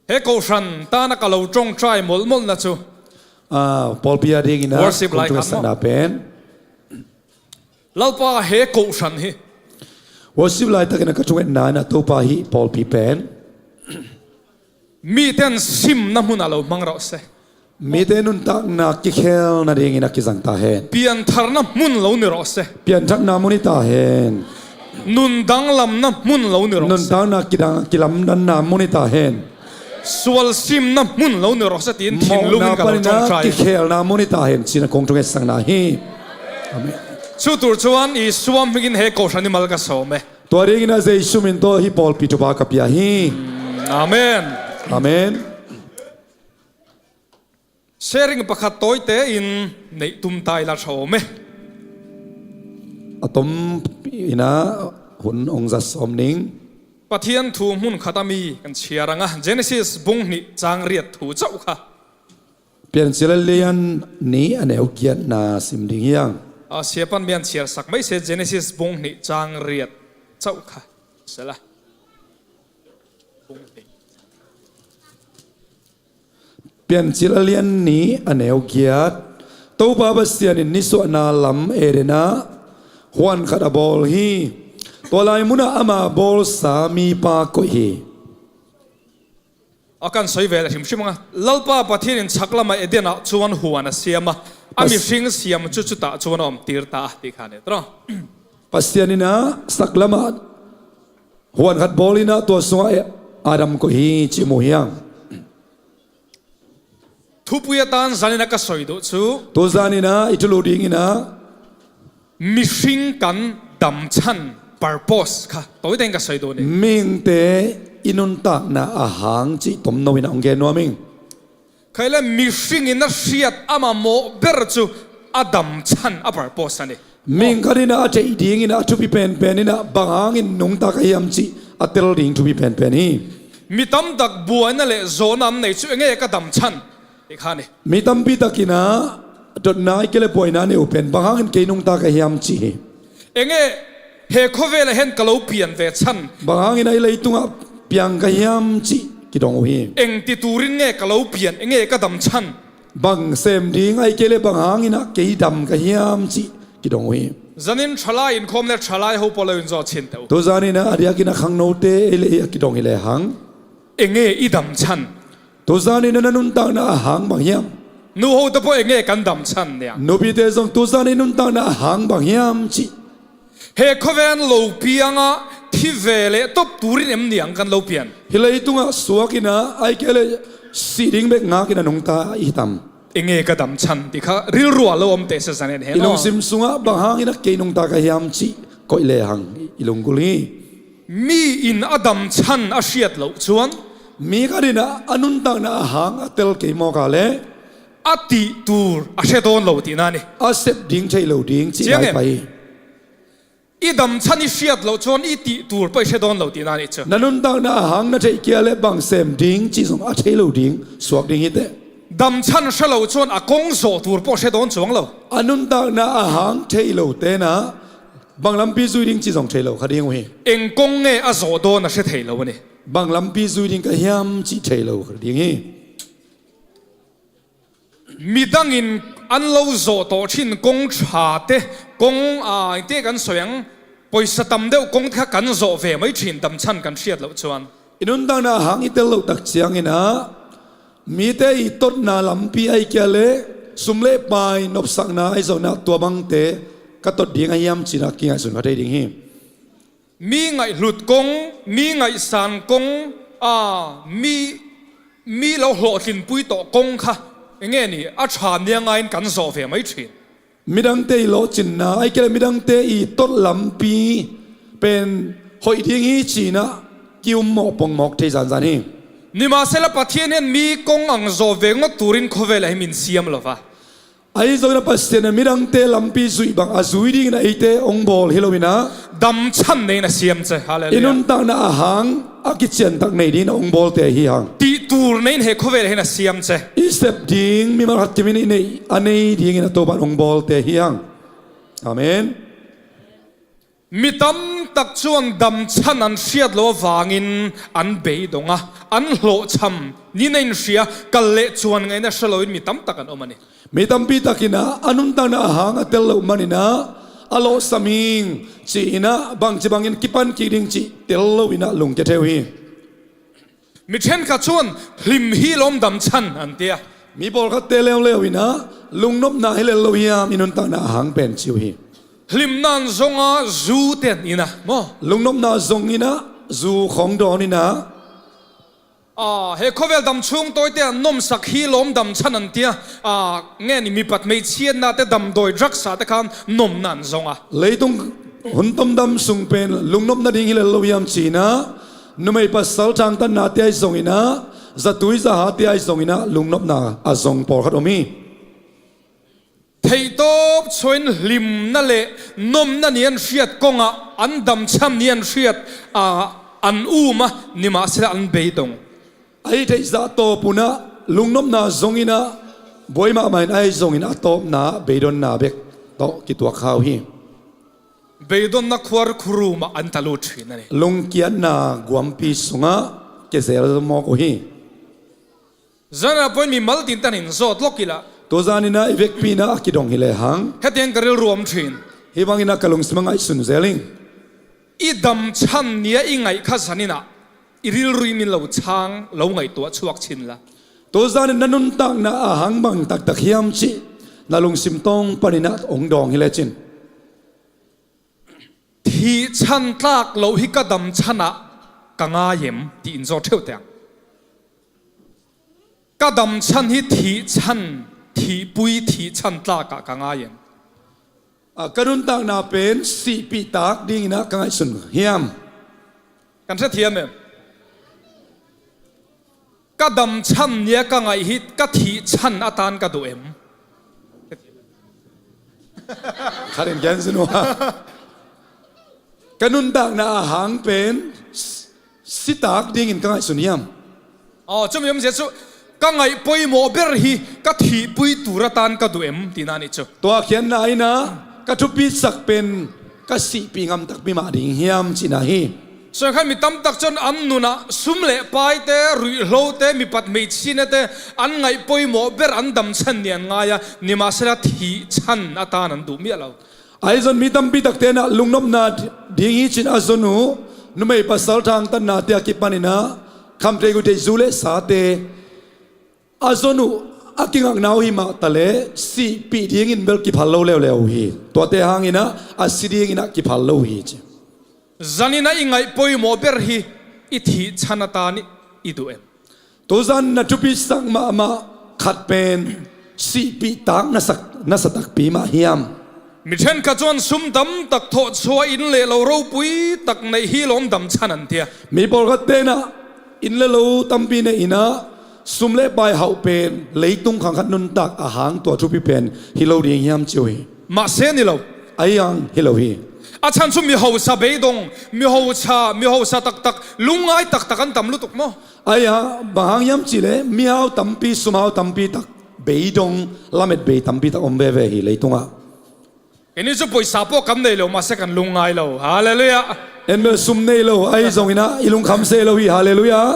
He kohhran tana ka lo ṭawngṭai mawlh mawlhna chu. Ah, pawlpi a dingin a worship lai khan maw? Pen. Lalpa he kohhran hi. Worship lai takin a ka ṭhungetna inah Topa hi pawlpi pen. Miten simna hmun a lo hmang rawh se. Mite nuntakna kikhelna dingin a kizang ta hen. Piantharna hmun lo ni rawh se. Pianthakna hmun hi ta hen. Nundanglamna hmun lo ni rawh se. Nuntakna kidang, kilamdanna hmun hi ta hen. Sualsimna hmun lo ni rawh se tiin thinlungin ka lo ṭawngṭai. Kikhelna hmun hi ta hen, cina kong ṭhungetsakna hi. Amen. Chu tur chuan Isua hmingin he kohhran hi mal ka sawm e. Tua dingin a Jesu min tawh hi pawlpi thupha ka pia hi. Amen. Amen. Sharing pakhat tawite in neih tum ta ila ṭha awm e. A tawm ina hun hong za sawm ning. Pathian thu hmun khata mi kan chhiar anga Genesis bung hnih chang riat thu chauh kha. Piancil a lian nih a neu giatna sim ding hiang. A siapan mian chhiar sak mai se Genesis bung hnih chang riat chauh kha. Sela. Bung hnih. Piancil a lian nih a neu giat. Topa Pasian in nisuahna lam Eden ah huan khat a bawl hi. Tua lai munah ama bawlsa mipa koih hi. A kan sawi ve leh hrim hrim anga. Lalpa Pathian in chhak lamah Eden ah chuan huan a siam a. A mihring siam chu chutah chuan a awm tir ta a tih kha ni tawh. Pasian in a sak lamah huan khat bawl in a tua sungah Adam koih hi chih hmu hiang. Thupui atan zanin a ka sawi duh chu. Tu zanin a i thulu dingin a. Mihring kan damchhan purpose kha. Tawite in ka sawi duh ni. Mihingte i nuntakna a hang chih tomno in a hong gen nuam ing. Khaile mihringin a hriat a mamawh ber chu a damchhan a purpose a ni. Mihing khat in a a theih dingin a thupi penpen in a bang hangin nungta ka hiam chih a tel ding thupi penpen hi. Mi tamtak buaina le zawhna an nei chu, enge ka damchan? Ti kha ni. Mi tampi takin ah dotna ahih kei leh buaina nei uh pen bang hangin kei nungta ka hiam cih hi. Enge he khawvel ah hen ka lo pian ve chan? Bang hangin ah hih leitungah piang ka hiam cih kidong uh hi. Engti turin nge ka lo pian, enge ka damchan? Bang sem ding ahih kei leh bang hangin ah kei dam ka hiam cih kidong uh hi. Zanin thalai in khawm le thalai ho pawl lo in zaw chin teh uh. Tuzanin ah a diakin ah khangnote ei le ei a kidong hi lehang, enge i damchan? Tuzanin ah na nuntakna a hang bang hiam? Nu ho te pawh enge kan damchan niang? Nupite zong tuzanin nuntakna a hang bang hiam cih. He khawvel lo piangah thi ve leh tawp turin em niang kan lo pian? Hih leitungah suakin ah ahih kei leh sih ding bek ngakin a nungta i hi tam? Enge ka damchan ti kha rilruah lo om teh se zanen hen. I lungsim sungah bang hangin ah kei nungta ka hiam cih koih lehang i lunggulh hi. Mi in a damchan a hriat loh chuan, mi khat in ah a nuntakna a hang a tel kei mawk a leh a tih tur a hre dawn lo tihna ni. A sep ding thei lo ding cih lai pai. I damchan i hriat loh chuan i tih tur pawh i hre dawn lo tihna ni chu. Na nuntakna a hang na theih kei a leh bang sem ding cih zong a thei lo ding suak ding hi teh. Damchan hre lo chuan a kawng zawh tur pawh hre dawn chuang lo. A nuntakna a hang thei lo te'n ah bang lampi zui ding cih zong thei lo kha ding uh hi. Eng kawng nge a zawh dawn a hre thei lo a ni. Bang lampi zui ding ka hiam cih thei lo kha ding hi. Midangin an lo zawh tawh thin kawng ṭha te, kawng, a, engte kan sawi ang, pawisa tam deuh kawng te kha kan zawh ve mai thin damchan kan hriat loh chuan. I nuntakna a hang i tel loh tak ciangin ah mite i totna lampi ahih kei a leh sum le pai nopsakna ahi zongin ah tua bangte ka tot ding a hiam ci-in ah kingaihsun kha thei ding hi. Mi ngaihhlut kawng, mi ngaihsan kawng, a, mi, mi lo hlawhtlinpui tawh kawng kha enge ni a ṭha nia ngaiin kan zawh ve mai thin. Midangte i lawhcinna ahih kei leh midangte i tot lampi pen hoih ding hi ci-in ah ki-um mawh pongmawk thei zanzan hi. Nimahsela Pathian hian mi kawng ang zawh ve ngawt turin khawvel ah hi min siam lo va. Ahi zongin ah Pasian in midangte lampi zuih bang a zui dingin ah eite hong bawl hi loin ah damchan neiin a siam che. Hallelujah. I nuntakna a hang a kician tak nei dingin a hong bawlte hi hang. Tih tur neiin he khawvel ah hian a siam che. I sep ding mimal khat kimin i neih a nei dingin a Topan hong bawlte hi hang. Amen. Mi tam tak chuan damchan an hriat loh avangin an beidawng a, an hlawhchham ni-in a inhria, kal leh chuan ngaihna hre loin mi tam tak an awm a ni. Mi tampi takin ah a nuntakna a hang a tel loh manin ah a lawhsam ing ci-in ah bangchi bangin kipan kik ding cih tel loin ah lungke thei uh hi. Mi ṭhenkhat chuan hlim hi lawm damchan an ti a. Mi pawlkhatte leuleu in ah lungnopna hi lel lo hiam i nuntakna a hang pen ci uh hi. Hlimna an zong a, zu te an in a maw? Lungnopna zong in ah zu khawng dawn in ah. A, he khawvel dam chhung tawite an nawmsak hi lawm damchan an ti a. A, nge ni mipat hmeichhiatna te damdawi drugs-a te khan nawmna an zong a. Leitung hun tawm dam sung pen lungnopna ding hi lel lo hiam ci-in ah numei pasal ṭhangtatna te ahi zongin ah zatui zaha te ahi zongin ah lungnopna a zong pawlkhat awm hi. Theihtawp chhuahin hlimna leh nawmna ni an hriat kawngah an damchham ni an hriat, a, an um a, nimahsela an beidawng. Ahi theih zah tawp un ah lungnopna zong in ah buai mahmah in ahi zongin a tawpna beidawnna bek tawh kituak kha uh hi. Beidawnna khuar khurum ah an tla lut ṭhin a ni. Lungkiatna guampi sungah ke zel mawk uh hi. Zana pawhin mimal tin tan in zawt lawk ila. Tuzan in ah i vekpi in ah a kidong hi lehang, hetiang ka rilru awm ṭhin. Hih bangin ah ka lungsim a ngaihsun zel ing. I damchhan nia i ngaih kha zanin ah i rilru in min lo chang lo ngaihtuah chhuak chin la. Tuzan in na nuntakna a hang bang taktak hiam cih na lungsim tawng panin ah hong dawng hi lecin. Thih chhan tlak loh hi ka damchhan ah ka ngai em? Tih in zawt theuh teh ang. Ka damchhan hi thih chhan, thihpui thih chhan tlak ah ka ngai em? A, ka nuntakna pen sihpih tak dingin ah ka ngaihsun hiam? Kan hrethiam em? Ka damchhan nia ka ngaih hi ka thih chhan atan ka duh em? Khat in gen sin uh a. Ka nuntakna a hang pen s-, citak dingin ka ngaihsun hiam? Aw, cumi om zia cu ka ngaih poimawh ber hi ka thihpui tur a tan ka duh em, tina nih cu. Tua khiatna in ah ka thupisak pen ka sihpih ngam takpi mah ding hiam cihna hi. Suankhan mi tamtak cun an nunah sum le paite, ruihhlote, mipat hmeichine te an ngaih poimawh ber an damchan nian ngai a, nimahsela thihchan a tan an duh miah lo. Ahi zong mi tampi takte in ah lungnopna ding hi cin a zon uh, numei pasal thangtatnate a kipan in ah khamtheih guhtheih zu le sate a zon uh a kingakna uh hi mah ta le sihpih dingin bel kiphal lo leuleu uh hi. Tuate hangin ah a si dingin ah kiphal lo uh hi ci. Zanin ah i ngaih poimawh ber hi i thihchan a tan i duh em? Tuzan na thupisak mahmah khat pen sihpih tak na sa takpi mah hiam? Mi ṭhenkhat cun sum tamtak thawh chuah in le lo ropui tak neih hi lawm damchan an tia. Mi pawlkhatte in ah inn le lo tampi neih in ah sum le pai hauh pen leitung khangkhat nuntak a hang tua thupi pen hi lo ding hiam ci uh hi. Mahse ni lo. Ahi hang hi lo hi. A chan cu mi hausa beidong, mi hausa, mi hausa taktak, lungngai taktak an tam lutuk maw? Ahi hang bang hang hiam cih leh mihau tampi, sumhau tampi tak, beidong, lamet bei tampi tak om veve hi leitungah. Keini cu poisa pawh kan nei lo, mahse kan lungngai lo. Halleluiah. En bel sum nei lo ahi zongin ah i lungkham se lo hi. Halleluiah.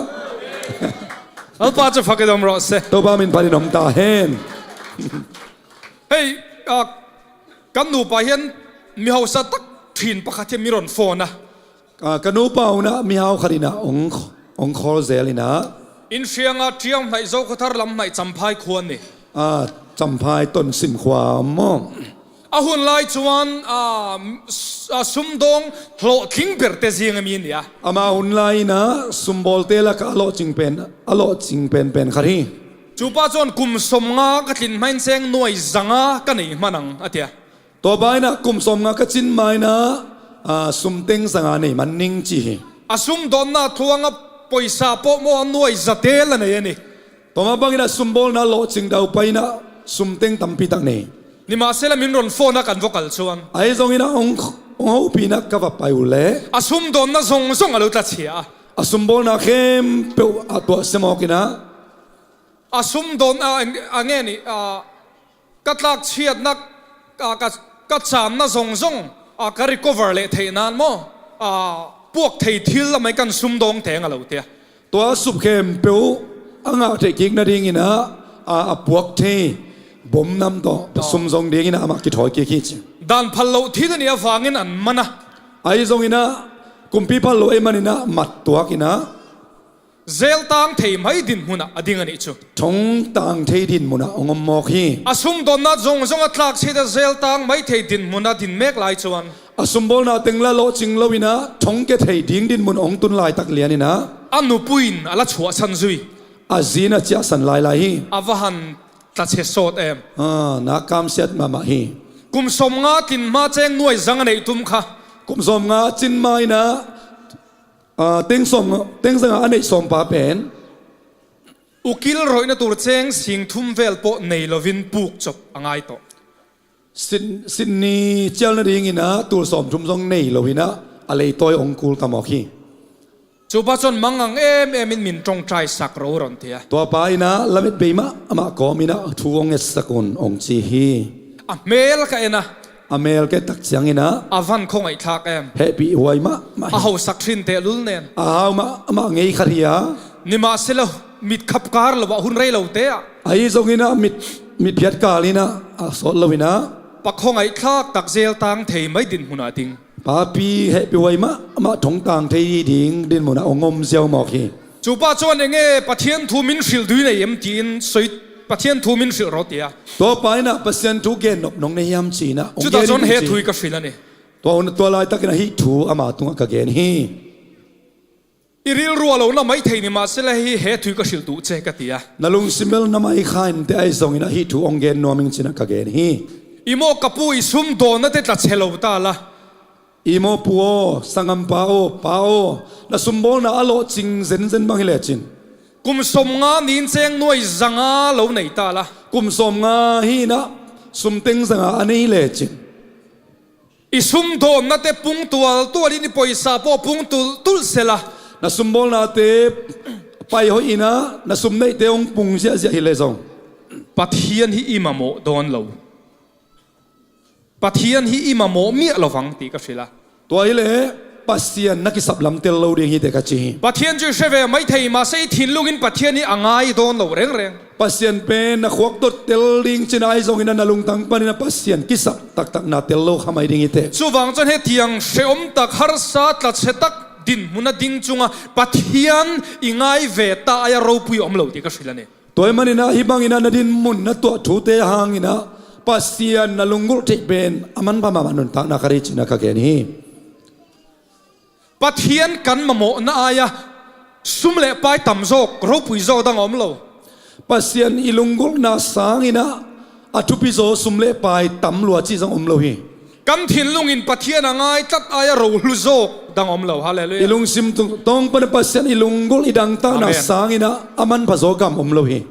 Lalpa cu fak i dom rawh se. Topa min phat in om ta hen. Hei, ah, kan nupa hian mi hausa tak ṭhin pakhat hian mi rawn phone a. Ah, ka nupa un ah mihau khat in ah hong, hong call zel in ah. Inn hrianga Tiang hnaih, Zokhawthar lam hnaih, Champhai khua ni. Ah, Champhai Tonsim khua maw? A hun lai chuan, ah, s-, ah, sumdawng hlawhtling berte zing a mi ni a. Ama hun lai in ah sumbawlte lakah a lawhcing pen, a lawhcing penpen khat hi. Chupa chuan kum sawmnga ka tlin hmain cheng nuai zanga ka nei hman ang a tia. Tua pa in ah kum sawmnga ka cin ma in ah, ah, sumteng zanga nei man ning ci hi. A sumdawnna thluanga poisa pawh maw a nuai zate la nei a ni. Tua mah bangin ah sumbawlna lawhcing daupai in ah sumteng tampi tak nei. Nimahsela min rawn phone a kan va kal chuan. Ahi zongin ah hong, hong hopih in ah ka va pai uh leh. A sumdawnna zawng zawng a lo tla chhia a. A sumbawlna khempeuh a tuah semawk in ah. A sumdawn a, a nge ni, a, ka tlakchhiatna, a, ka, ka channa zawng zawng, a, ka recover leh theih nan maw, a, puak thei thil lamah kan sumdawng teng a lo tia. Tua sup khempeuh a ngah theih kik nadingin ah, a, a puak thei bomnam tawh sum zong dingin ah amah kithawi kik hi ci. Dan phal loh thil a nih avangin an man a. Ahi zongin ah kumpi phal loh ei manin ah mat tuak in ah. Zeltang thei mai dinhmunah a ding a nih chu. Thongtang thei dinhmunah hong om mawk hi. A sumdawnna zawng zawng a tlakchhiat a zeltang mai thei dinhmunah din mek lai chuan. A sumbawlna teng la lawhcing loin ah thongke thei ding dinhmun hong tun laitak lianin ah. A nupuiin a la chhuahsan zui. A zin a ciahsan lailai hi. A va han tlachhe sawt em. Ah, nak kamsiat mahmah hi. Kum sawmnga tlin hma cheng nuai zang a neih tum kha. Kum sawmnga cin ma in ah, ah, teng sawm, teng zanga a neih sawmpa pen. Ukil rawihna tur cheng sing thum vel pawh nei lovin puk chawp a ngai tawh. Sydney, Sydney cial nadingin ah tul sawmthum zong nei loin ah a leitawi hong kul ta mawk hi. Chupa chuan mangang em em in min ṭawngṭai sak ro rawn ti a. Tua pa in ah lamet bei mah amah kawmin ah thu hong ngetsak un hong ci hi. A hmel ka en a. A hmel ka et tak ciangin ah. A van khawngaih thlak em. Hehpih huai mahmah hi. A hausak ṭhin teh lul nen. A hau mah, amah ngei khat hi a. Nimahsela mit khap kar lo ah hun rei lo te ah. Ahi zongin ah mit, mit phiat kalin ah a sawt loin ah. Pa khawngaih thlak tak zeltang thei mai dinhmunah ding. Papi hehpih huai mahmah thongtang thei ding dinhmunah hong om ziau mawk hi. Chupa chuan enge Pathian thu min hrilh dui nei em tiin sawi, Pathian thu min hrilh rawh tia. Tua pa in ah Pasian thu gen nop nong nei hiam ci in ah hong gen hi. Chutah chuan he thu hi ka hrilh a ni. Tua hun, tua laitakin ah hih thu ama tungah ka gen hi. I rilruah lo na mai thei ni mahsela hih he thu hi ka hrilh duh che ka ti a. Na lungsim bel na mai kha inteh ahi zongin ah hih thu hong gen nuam ing ci in ah ka gen hi. I maw ka pu i sumdawnna te tlachhe lo ta la. I maw pu aw, sanggampa aw, pa aw, na sumbawlna a lawhcing zenzen bang hi lecin. Kum sawmnga niin cheng nuai zanga lo nei ta la. Kum sawmnga hi in ah sumteng zanga a nei lecin. I sumdawnna te pung tual tualin i pawisa pawh pung tulh tulh sela. Na sumbawlnate pai hoih in ah, na sum neihte hong pung ziahziah hi leh zong, Pathian hi i mamawh dawn lo. Pathian hi i mamawh miah lo vang ti ka hrilh a. Tua hi leh Pasian na kisap lam tel lo ding hi teh ka ci hi. Pathian cu i hre ve maithei, mahse i thinlung in Pathian hi a ngai dawn lo rengreng. Pasian pen na khuak dot tel ding cina ahi zongin ah, na lungtang panin ah Pasian kisap taktak na tel lo kha mai ding hi teh. Cuvang cun hetiang hreawm tak, harsa, tlacia tak dinhmun a ding cungah Pathian i ngai ve ta ai-ah ropui a om lo ti ka hrilh a ni. Tua ahih manin ah hih bangin ah na dinhmun na tuah thute hangin ah Pasian na lunggulh theih pen a manpha mahmah nuntakna khat hi cina ka gen hi. Pathian kan mamawhna ai-ah sum le pai tam zawk, ropui zawk dang a om lo. Pasian i lunggulhna sangin ah a thupi zaw sum le pai tam lua cih zong om lo hi. Kan thinlung in Pathian a ngai tlat ai-ah rohlu zawk dang om lo. Halleluiah. I lungsim tung tawng pan Pasian i lunggulh i dangtakna sangin ah a manpha zaw gam om lo hi.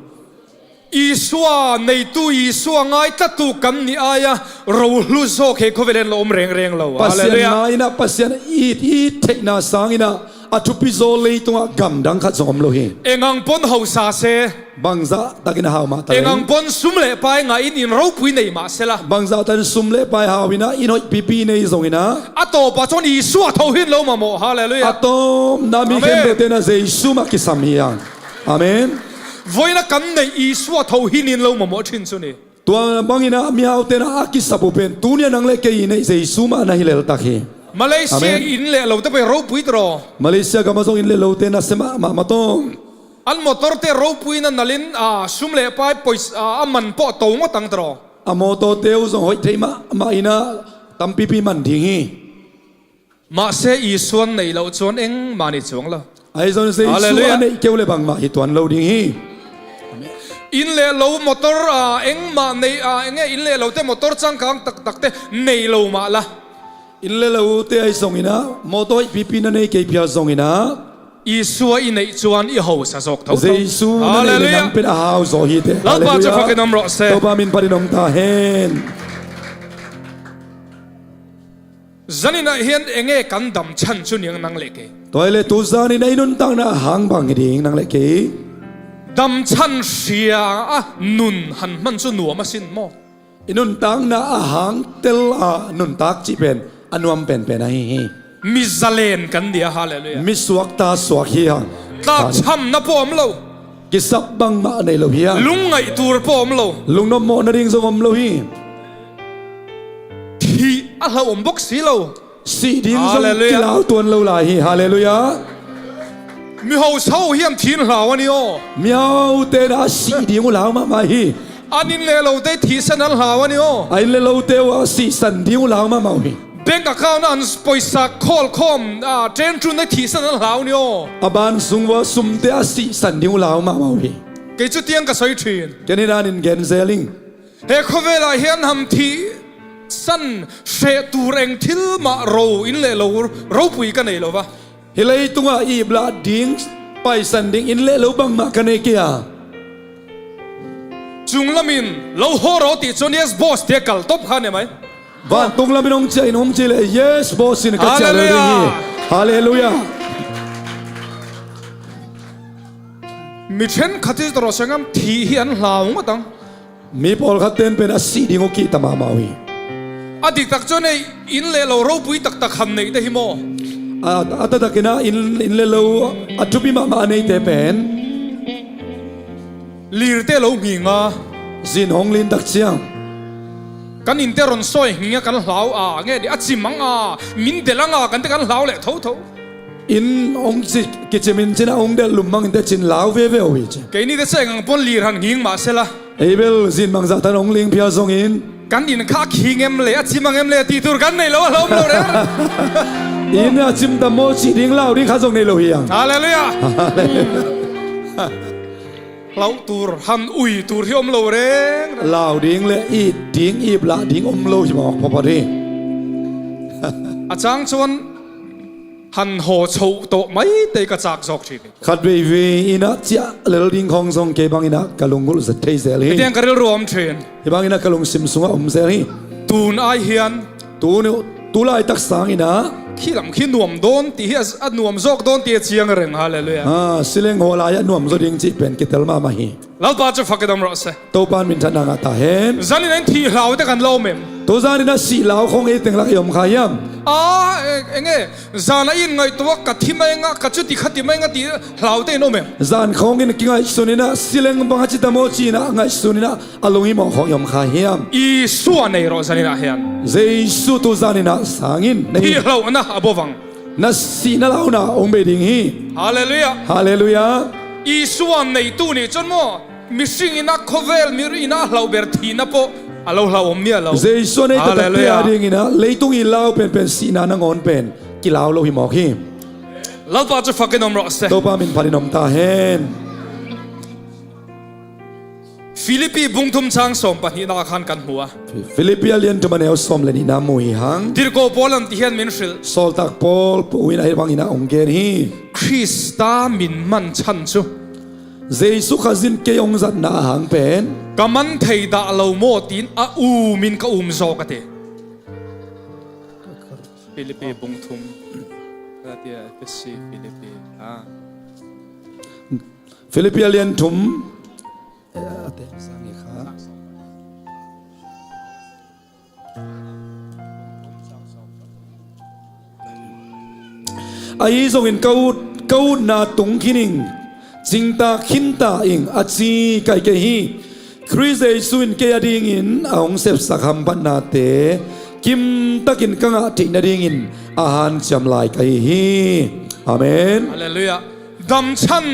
Isua neitu, Isua ngaitatu kan nih ai-ah rohlu zawk hi khuavei len lo om rengreng lo. Pasian ngaihna, Pasian it, it theihna sangin ah a thupi zaw leitungah gamdang khat zong om lo hi. Eng ang pon hausa se. Bangzah takin a hau mah ta leng. Eng ang pon sum le pai ngah in, in ropui nei mah sela. Bangzah takin sum le pai hau in ah, in hoih pipi nei zongin ah, a tawpah cun Isua tho hi in lo mamawh. Halleluiah. A tawpna mi khempeuhte in ah Jesu mah kisam hi hang. Amen. Voi in ah kan neih Isua tho hi in lo mamawh ṭhin cu ni. Tua bangin ah mihaute in ah a kisap uh pen tuni-a nang le kei i neih Jesu mah na hi leltak hi. Malaysia inn le lote pen ropui tiraw. Malaysia gamah zong inn le lote nasia mahmah maw taw. An motorte ropui na nalin, a, sum le pai pois, a, a man pawh to ngawtang tiraw. A mawtawte uh zong hoih theih mahmah in ah tampipi man ding hi. Mahse Isua neih loh cuan engmah nih cuang lo. Ahi zongin Jesu a neih keu le bangmah hi tuan lo ding hi. Inn le lo motor, a, engmah neih, a, eng nge inn le lote motor cangkang taktakte nei lo mah la. Inn le lote ahi zongin ah, mawtaw hoih pipi na nei kei phial zongin ah, Isua i neih cuan i hausa zawk thotho. Jesu na neih le nang pen a hau zaw hi teh. Lalpa cu phakin om rawh se. Topa min phatin om ta hen. Zanin ah hian eng nge kan dam chhan cu niang nang le kei. Tua hi leh tu zanin ah i nuntakna a hang bang hi ding nang le kei. Dam chhan hria a nun han hman cu nuam a sin maw? I nuntakna a hang tel a nuntak cih pen a nuam penpen ahi hi. Mi zalen kan nia, halleluiah. Mi suakta suak hi hang. Tlakchamna pawh om lo. Kisap bangmah nei lo hi hang. Lungngaih tur pawh om lo. Lungnop mawh nading zong om lo hi. Thih a hlauh om bawk si lo. Sih ding zong kilau tuan lo lai hi. Halleluiah. Mi hausa uh hiam thih in hlau a ni aw. Mihaute in a sih ding uh lau mahmah hi. An inn le lote thihsan an hlau a ni aw. A inn le lote uh a sihsan ding uh lau mahmah uh hi. Bank account ah an poisa khawlkhawm, a, ṭenṭun na thihsan an hlau ni aw. A ban sung uh a sumte a sihsan ding uh lau mahmah uh hi. Kei cu tiang ka soi ṭhin. Ken hi danin gen zel ing. He khawvelah hian ham thihsan hreh tur eng thil mah ro in le lo ropui ka nei lo va. Hi leitungah iplah ding, paisan ding in le lo bangmah ka nei kei a. Chunglamin lo haw rawh tih chuan yes boss tia kal tawp kha ne mai. Vantung lamin hong chiah in hong chi leh yes boss in ka chiah lo ding hi. Halleluiah. Mi ṭhenkhat hi tawrh sengam thih hi an hlau ngat ang. Mi pawlkhat ten pen a sih ding uh kihta mahmah uh hi. A diktak chuan hei in le lo ropui taktak han neih te hi maw? A, a taktakin a in, in le lo a thupi mahmah a neite pen lirte lo nghing a. Zin hong lin tak chiang kan inte rawn sawi nghing a kan hlau a, nge ni a chim ang a, min del ang a kan te kan hlau leh tho tho. In hong chi, kichimin chin a hong delh lum mangin te chin lau veve uh hi chi. Keini te che ngang pawn lir han nghing mah sela. Ei bel zin bangzah tan hong ling phial zongin kan in kha a khing em le a chim ang em le tih tur kan nei lo a hlawm lo reng. In a chim tam maw chih ding lau ding kha zong nei lo hi ang. Halleluiah. Hlauh tur, han ui tur hi om lo reng. Lau ding le it ding, ip lah ding om lo hi mawk phawphat hi. A chang chuan han haw chhoh tawh mai te ka chak zawk ṭhin. Khat veivei in a chiah lel ding khawng zawng kei bangin a ka lunggulh zet thei zel hi. Hetiang ka rilru a awm ṭhin. Hi bangin a ka lungsim sungah a awm zel hi. Tun ai hian tun, tulai tak sangin a khi lam khi nuam dawn ti hi a, a nuam zawk dawn ti a ciang reng. Halleluiah. Ah, sileng haw lai-ah nuam zaw ding cih pen kitel mahmah hi. Lalpa cu fakin om rawh se. Topa minthanna ngah ta hen. Zanin in thih hlaute kan lo om em? Tuzan in a sih lau khong ei teng lak i om kha hiam? Ah, e, enge, zan a in ngaihtuah ka thi mai ngah, ka cuti kha ti mai ngah ti hlaute in om em? Zan khong in kingaihsun in a sileng bang a ci ta maw ci in a ngaihsun in a a lunghimawh khong i om kha hiam? Isua nei rawh zanin ah hian. Jesu tuzan in a sangin nei. Thih hlauhna a bawvang. Na sihna launa hong bei ding hi. Halleluiah. Halleluiah. Isua neitu nih cun maw, mihring in a khawvel mi in a hlauh ber thihna pawh a lo hlauh om mi a lo. Jesu a nei taktak te a ding in a leitung i lau penpen sihna nangawn pen kilau lo hi mawk hi. Lalpa cu fakin om rawh se. Topa min phalin om ta hen. Filipi bung thum chang sawm pahnihna ah khan kan hmu a. Filipi a lian thum a neu sawm le nihna mu hi hang. Tirhkoh Paul in ti hian min hrilh. Sawltak Paul pu in a hi bangin a hong gen hi. Krista min man chhan cu. Jesu Khazih in kei hong zatna a hang pen. Ka man thei dah lo maw tiin a um in ka um zawk a ti. Filipi bung thum. Galatia, Efesi, Filipi. Ah. Filipi a lian thum. Ahi zongin ka ut, ka utna tung khin ing, cingtak khinta ing a ci kai kei hi. Khrist Jesu in kei a dingin a hong sepsak hamphatnate kimtakin ka ngah theih nadingin a hanciam lai ka hi hi. Amen. Halleluiah. Damchan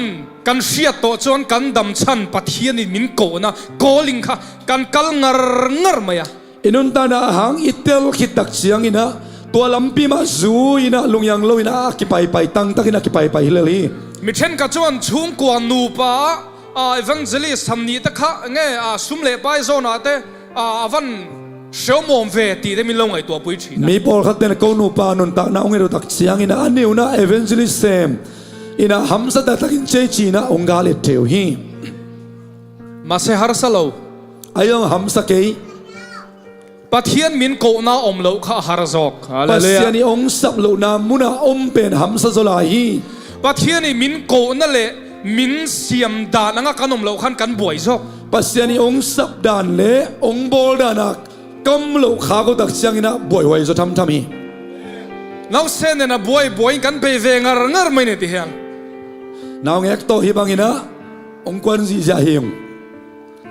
kan hriat tawh chuan kan damchan Pathian in min kohna calling kha kan kal ngar ngar mai a. I nuntakna a hang i tel khit tak ciangin ah tua lampi mah zui in ah lunghiang lo in ah a kipaipai tangtakin a kipaipai hi lel hi. Mi ṭhenkhat chuan chhungkua nupa, a, evangelist sam nih te kha nge, a, sum leh pai zawnah te, a, a van hreu mawm ve tih te min lo ngaihtuahpui ṭhin a. Mi pawlkhat ten ko nupa nuntakna hong et uh tak ciangin ah a niuna evangelist sem in ah hamsa taktakin chei chin ah hong gal et thei uh hi. Mahse harsa lo. Ahi zong hamsa kei. Pathian min kohna awm loh kha a har zawk. Halleluiah. Pasian i hong sap lohna munah awm pen hamsa zaw lai hi. Pathian i min kohna leh min siam dan anga kan awm loh khan kan buai zawk. Pasian i hong sap dan leh hong bawl dana kam loh kha ko tak ciangin ah buaihuai zaw thamtham hi. Nausen nen a buai buai in kan bei ve ngar ngar mai ni ti hian. Naungek tawh hi bangin ah hong kuan zihziah hi ung.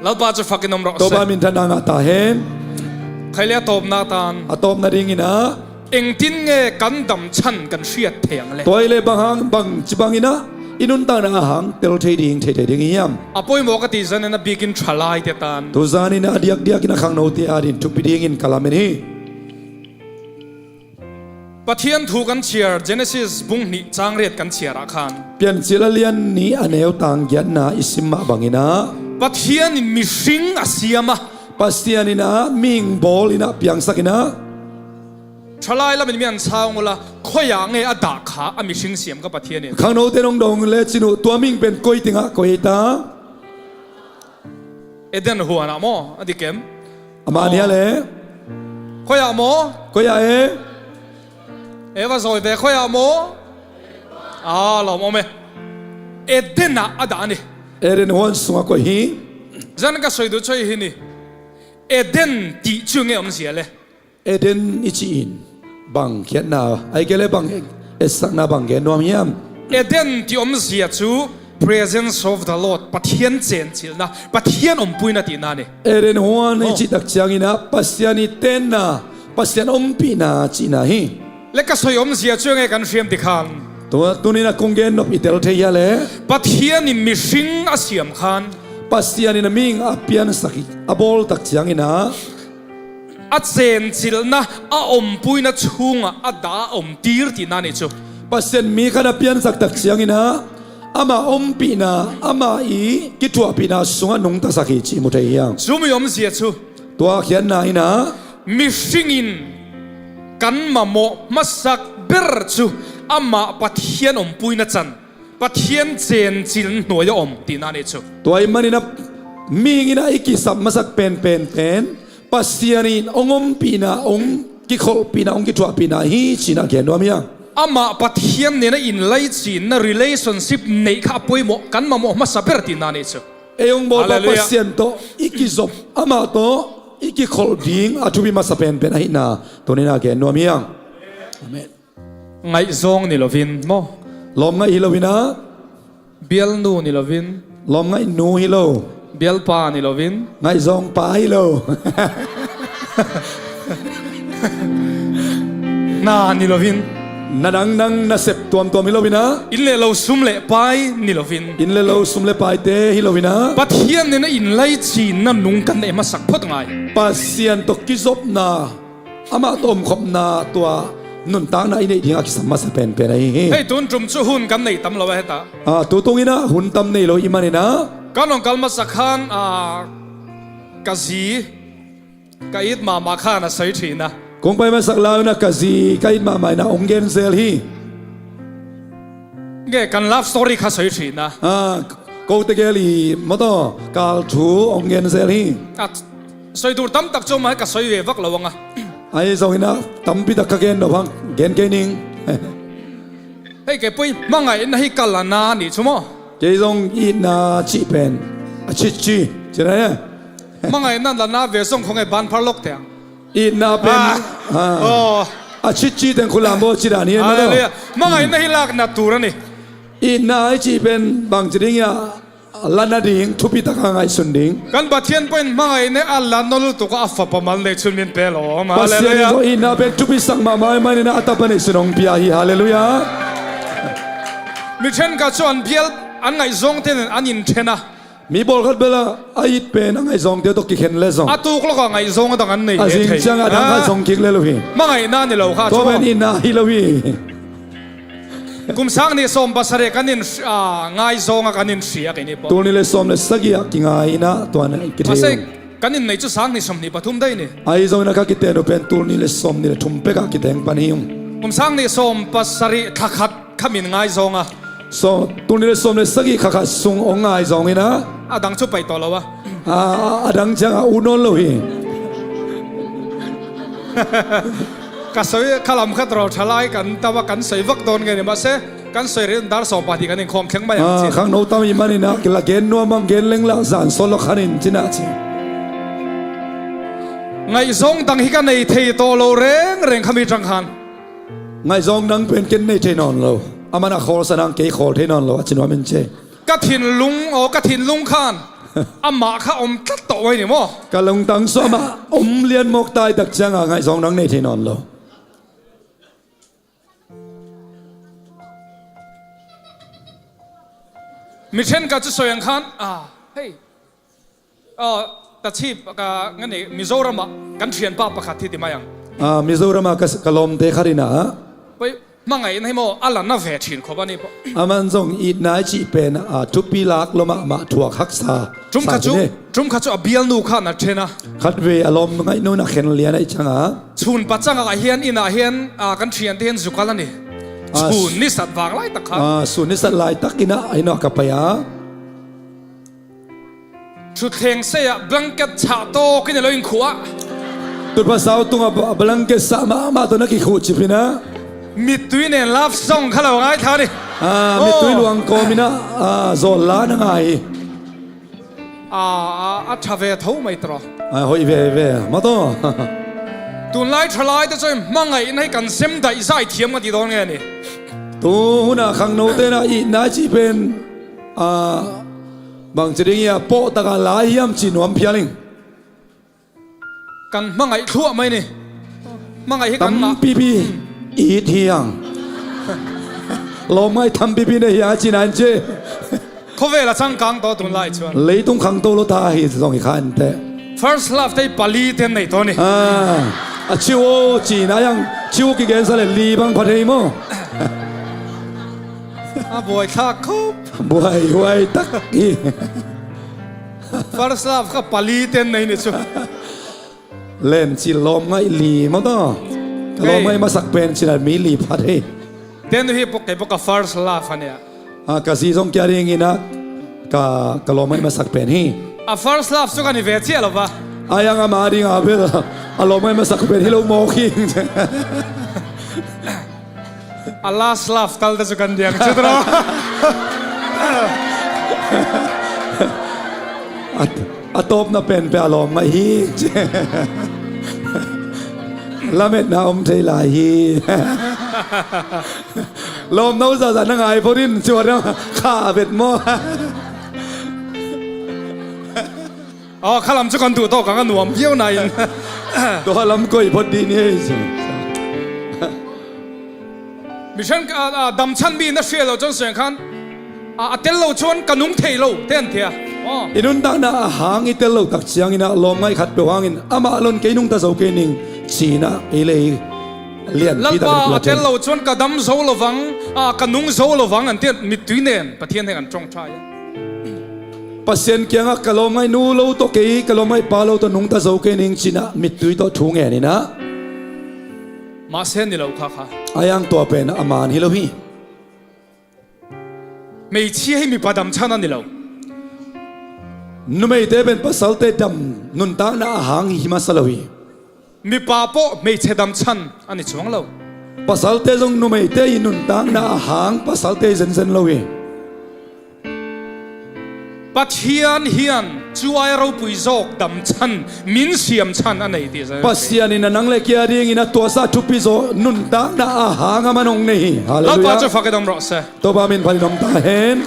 Lalpa cu fakin awm rawh se. Topa minthanna ngah ta hen. Khai le a tawpna tan. A tawpna dingin ah. Engtin nge kan damchan kan hriat thei ang le? Tua hi leh bang hang bang ci bangin ah i nuntakna a hang tel thei ding, thei thei ding i hiam? A pawimawh ka tih zanin a bikin ṭhalaite tan. Tuzanin a diakdiakin a khangnote adin thupi dingin ka lamen hi. Pathian thu kan chhiar, Genesis bung hnih chang riat kan chhiar ah khan. Piancil a lian nih a neu tang giatna i sim mah bangin ah. Pathian in mihring a siam a. Pasian in ah mihing bawl in ah piangsak in ah. Ṭhalai lamin mi an sang ula, khawiah nge a dah kha a mihring siam kha Pathian in? Khangnote nong dong le chin uh tua mihing pen koi tingah koi ta. Eden huanah maw a dik em? Amah nia le. Khawiah maw? Khawiah e? Eva zawi ve khawiah maw? A lawm awm e. Eden ah a dah a ni. Eden huan sungah koi hi. Zan ka sawi duh chu hi ni. Eden tih chu nge awmzia le? Eden i cih in bang khiatna, ai kele bang etsakna bang gen nuam hiam? Eden tih awmzia chu presence of the Lord, Pathian chenchilhna, Pathian awmpuina tihna ni. Eden huan i cih tak ciangin ah Pasian i tenna, Pasian ompihna cihna hi. Le ka sawi awmzia chu enge kan hriam ti khan. Tua tunin a kong gen nop i tel thei hia le? Pathian in mihring a siam khan. Pasian in a mihing a piansak hi, a bawl tak ciangin ah. A chenchilhna, a awmpuina chhungah a dah a awmtir tihna ni chu. Pasian mi khat a piansak tak ciangin ah, amah ompihna, amah i kithuahpihna sungah nungtasak hi cih mu thei hiam? Chu mi awmzia chu. Tua khiatna in ah. Mihringin kan mamawh hmasak ber chu amah Pathian awmpuina chan. Pathian chenchilh hnuaia awm tihna ni chu. Tua ahih manin a mihing in a i kisap masak penpen pen Pasian in hong ompihna hong kikholhpihna, hong kithuahpihna hi ci-in ah gen nuam hi hang. Amah Pathian nena innlaicinna relationship neih kha a poimawh, kan mamawh masa ber cihna nei cu. Ei hong bawl Hallelujah. Pasian tawh i kizop, amah tawh i kikholh ding a thupi masa penpen ahihna tuni-in ah gen nuam hi hang. Amen. Ngaihzawng ni loin maw? Lawm ngaih hi loin ah. Bialnu ni loin. Lawm ngaih nu hi lo. Bialpa ni loin. Ngaihzawngpa hi lo. Na ni loin. Na dang dang nasep tuamtuam hi loin ah. Inn le lo sum le pai ni loin. Inn le lo sum le paite hi loin ah. Pathian nena innlaicinna nung kan neih masak phot ngai. Pasian tawh kizopna, amah tawh omkhopna, tua nuntakna i neih dingah kisam masa penpen ahi hi. Hei, tun tum cu hun kan nei tam lo a heta. Ah, tu tungin ah hun tam nei lo i hih manin ah. Kan hong kal masa khan, ah, ka zi, ka it mahmah khan a soi ṭhin a. Kong pai masak lai-un ah ka zi ka it mahmah in ah hong gen zel hi. Nge kan love story kha soi ṭhin a. Ah, kote gel i maw taw, kal thu hong gen zel hi. A soi tur tam tak cu mah ka soi ve vak lo ang a. Ahi zongin ah tampi tak ka gen nop hang, gen kei ning. Hei, kei poi, hmangaihna hi ka la na ni cu maw? Kei zong itna cih pen a citci ci na he. Hmangaihna la na ve zong khuangei ban phar lok teng. Itna pen, ah. Ah, oh. A citci teng khulam baw ci dan hi, maw taw. Hallelujah. Hmangaihna hi lakna tur a ni. Itna i cih pen bangci ding hiam, la nading thupi taka ngaihsun ding. Kan Pathian pawhin hmangaihna a la nawn lutuk a, a fapa mal nei cun min pe lawm. Pasian in, hallelujah, zong itna pen thupisak mahmah ahih manin ah a tapa neih sun hong pia hi. Hallelujah. Mi ṭhenkhat cu an bial, an ngaihzawngte nen an in ṭhen a. Mi pawlkhat bel ah a it pen a ngaihzawngte tawh kikhen leh zong a tuk lawkah ngaihzawng a dang an nei thei. A zing ciangah a dang khat zong kik lel uh hi. Hmangaihna ni lo kha. Tua pen itna hi lo hi. Kum sang nih sawm pasarih kan in, ah, ngaihzawng a kan in hriak i ni pawh. Tul nih le sawm le sagih ah kingai in ah tua na kithei. Kan in nei cu sang nih sawm nih pathum dai ni. Ahi zongin ah ka kiten uh pen tul nih le sawm nih le thum pek ah kiteng pan hi ung. Kum sang nih sawm pasarih thla khat kha min ngaihzawng a. So, tul nih le sawm le sagih kha khat sung hong ngaihzawng in ah. A dang cu pai tawh lo a. A, a dang ciangah ut nawn lo hi. Ka soi kha lam khat raw ṭha lai kan tawh a kan soi vak dawn nge ni mah se, kan soi rih in dar sawm pahnih kan in khawm thleng mai ang ci. Khangno tam i hih manin ah, la gen nuam ang, gen leng lah zan sawt lo khan in ci-in ah ci. Ngaihzawng dang hi ka nei thei tawh lo rengreng kha mi ṭang khan. Ngaihzawng dang pen ken nei thei nawn lo. Aman a khawl sa nang kei khawl thei nawn lo a ci nuam in ci. Ka thinlung, aw, ka thinlung khan amah kha om tlat tawh mai ni maw? Ka lungtang sung amah om lian mawk ta i tak ciangah ngaihzawng dang nei thei nawn lo. Mi ṭhenkhat cu soi ang khan, ah, hei. Aw, ta chip ka ngani Mizoram ah kan ṭhianpa pakhat hi ti mai ang. Ah, Mizoram ah ka, ka lawmte khat in ah. Poi, hmangaihna hi maw, a la na ve ṭhin khop a ni pawh. Aman zong itna i cih pen, ah, thupi lak lo mahmah, thuak haksa. Ṭum khat cu, ṭum khat cu a bialnu kha na ṭhen a. Khatvei a lawm ngaihnu in a khen lian ahih ciangah. Chun pa cangah hian, inn ah hian, ah, kan ṭhiante hian zukal a ni. Ah, sun ni sat vang laitak kha. Ah, sun ni sat laitak in ah, inn ah ka pai a. Thutthleng sei ah blanket chah tawk in a lo inkhuh ah. Tutphah sau tungah ba-, blanket sah mahmah tawh na kikhuh cip in ah. Mittui nen love song kha lo ngaithla ni. Ah, mittui luang kawm in ah, ah, zawl la na ngai hi. Ah, ah, a ṭha ve tho mai tawh. Ah, hoih veve, maw taw. Tunlai ṭhalaite cu hmangaihna hi kan sem daih zaih thiam kan ti dawn nge ni. Tu hunah khangnote in ah itna cih pen, ah, bangci ding hiam, pawh takah lai hiam ci nuam phial ing. Kan hmangaih thluah mai ni. Hmangaih hi kan ngah. Tampipi it hi ang. Lawmngaih tampipi nei hi ang a ci nan ci. Khawvel a changkang tawh tunlai chuan. Leitung khangto lo ta hi zong hi kha inteh. First love te i pali te nei tawh ni. Ah, a ci uh ci na yang ci uh kigen sa le li bang pha thei maw? A buai thlak khawp. Buai huai tak hi. First love kha pali ten nei ni chu. Len ci lawmngaih li maw taw. Ka lawmngaih masak pen ci na mi li phat hi. Ten hi pawh kei pawh ka first love a nia. A ka zi zong kia ding in a ka, ka lawmngaih masak pen hi. A first love chu ka ni ve ciah lo va. A yang ama ding a bel. A lawm ngai masak pen hi lo mawk hi. A last laugh tal ta cu kan diang cu tawh. A, a tawpna pen pe a lawm ngai hi. Lametna om thei lai hi. Lawm no zahzah na ngai phot in, cuan kha a vet maw? Aw, khalam cu kan duh tawh kang a nuam viau na in. Tua lam koi phot dih ni ei. Mission, a, a, damchan mi na hria lo cun siang khan, a, a tel lo cuan ka nung thei lo te an tia. Aw. I nuntakna a hang i tel lo tak ciangin ah lawm ngai khat peuh hangin amah lon kei nungta zo kei ning cinah ei lei lian Lalpa, a tel lo cuan ka dam zo lo vang, a, ka nung zo lo vang an tian mittui nen Pathian heng an ṭawngṭha ia. Pasian kiangah ka lawm ngai nu lo tawh kei, ka lawm ngai pa lo tawh nungta zo kei ning cinah mittui tawh thu ngen inah. Mahse ni lo kha kha. A yang tua pen a man hi lo hi. Hmeichhia hi mipa damchan a ni lo. Numeite pen pasalte dam nuntakna a hang hi masa lo hi. Mipa pawh hmeichhe damchan a ni cuang lo. Pasalte zong numeite i nuntakna a hang pasalte i zenzen lo hi. Pathian hian cuai ropui zawk damchan, min siamchan a nei ti zan. Pasian in a nang le kia dingin a tuasa thupi zaw nuntakna a hang a man hong nei hi. Halleluiah. Lalpa cu fak i dam rawh se. Topa min phalin om ta hen.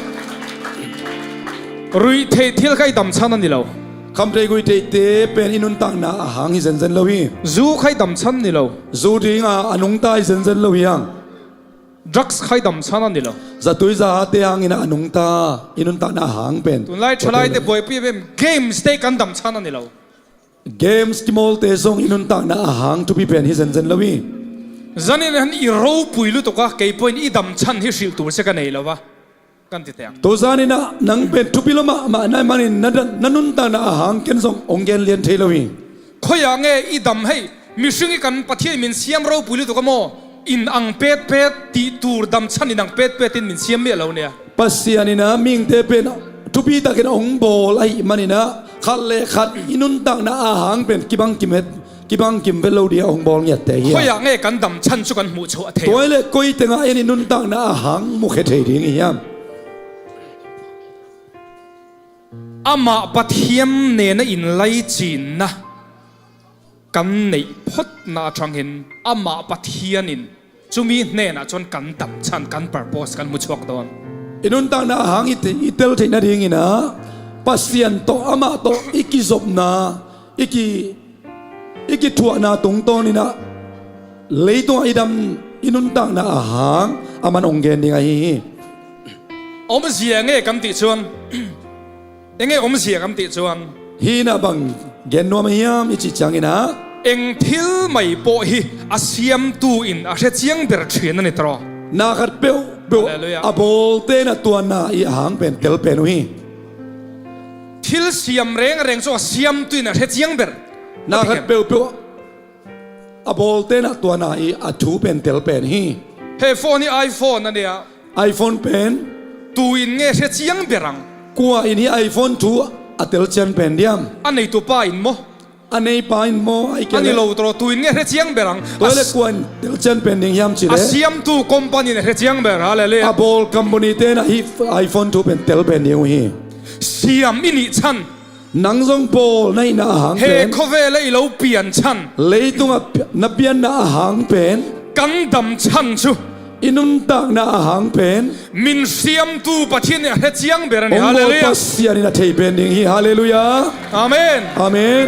Ruih theih thil kha i damchan a ni lo. Khamtheih guihtheihte pen i nuntakna a hang hi zenzen lo hi. Zu kha i damchan ni lo. Zu dinga a nungta hi zenzen lo hi hang. Drugs kha i damchan a ni lo. Zatui zahate hangin a nungta i nuntakna a hang pen. Tunlai ṭhalaite buaipui pen games te kan damchan a ni lo. Games kimawlte zong i nuntakna a hang thupi pen hi zenzen lo hi. Zanin han i ropui lutuk a kei pawhin i damchan hi hrilh tur sia ka nei lo va. Kan ti teng. Tuzan inah nang pen thupi lo mahmah na hih manin na, na nuntakna a hang ken zong hong gen lian thei lo hi. Khuaiah nge i dam hei, mihring i kan Pathian min siam ropui lutuk a maw, in ang petpet tih tur damchan in ang petpet in min siam miah lo nia. Pasian inah mihingte pen thupi takin hong bawl ahih maninah khat le khat i nuntakna a hang pen kibang kimet kibang kim vet lo ding a hong bawl ngiatte hi a. Khuaiah nge kan damchan cu kan hmuh chuah thei. Tua hi leh koi tengah en i nuntakna a hang mukhia thei ding i hiam? Amah Pathian nena in laicinna kan neih photna aṭhangin amah Pathian in cumi hnenah cun kan damchan, kan purpose kan hmuchuak dawn. I nuntakna a hang i te-, i tel theih nadinginah Pasian tawh, amah tawh i kizopna, i ki, i kithuahna tungtawninah leitungah i dam i nuntakna a hang a man hong gen ding ahi hi. Omzia nge kan tih cuan, enge omzia kan tih cuan? Hinah bang gen nuam a hiam i cih cianginah, eng thil mai pawh hi a siamtu in a hre ciang ber ṭhin a ni taraw. Na khat peuhpeuh a bawlte na tua na i a hang pen tel pen uh hi. Thil siam rengreng cu a siamtu in a hre ciang ber. Na khat peuhpeuh a bawlte na tua na i a thu pen tel pen hi. He phone hi iPhone a nia. iPhone pen tu in nge hre ciang ber ang? Kua in hi iPhone thu a tel cian pen diam? A neitu pa in maw? A neipa in maw? A ni lo tawh tu in nge hre ciang ber ang? Tua le kua in tel cian pen ding hiam cih le a siamtu company in a hre ciang ber. Halleluiah. A bawl company te na hi iPhone thu pen tel pen ding uh hi. Siam i nih chan. Nang zong bawl na hihna a hang pen. He khuavel a i lo pian chan. Leitungah pi-, na pianna a hang pen. Kan dam chan cu. I nuntakna a hang pen. Min siamtu Pathian in a hre ciang ber a ni. Hong bawl. Halleluiah. Pasian in a thei pen ding hi. Halleluiah. Amen. Amen.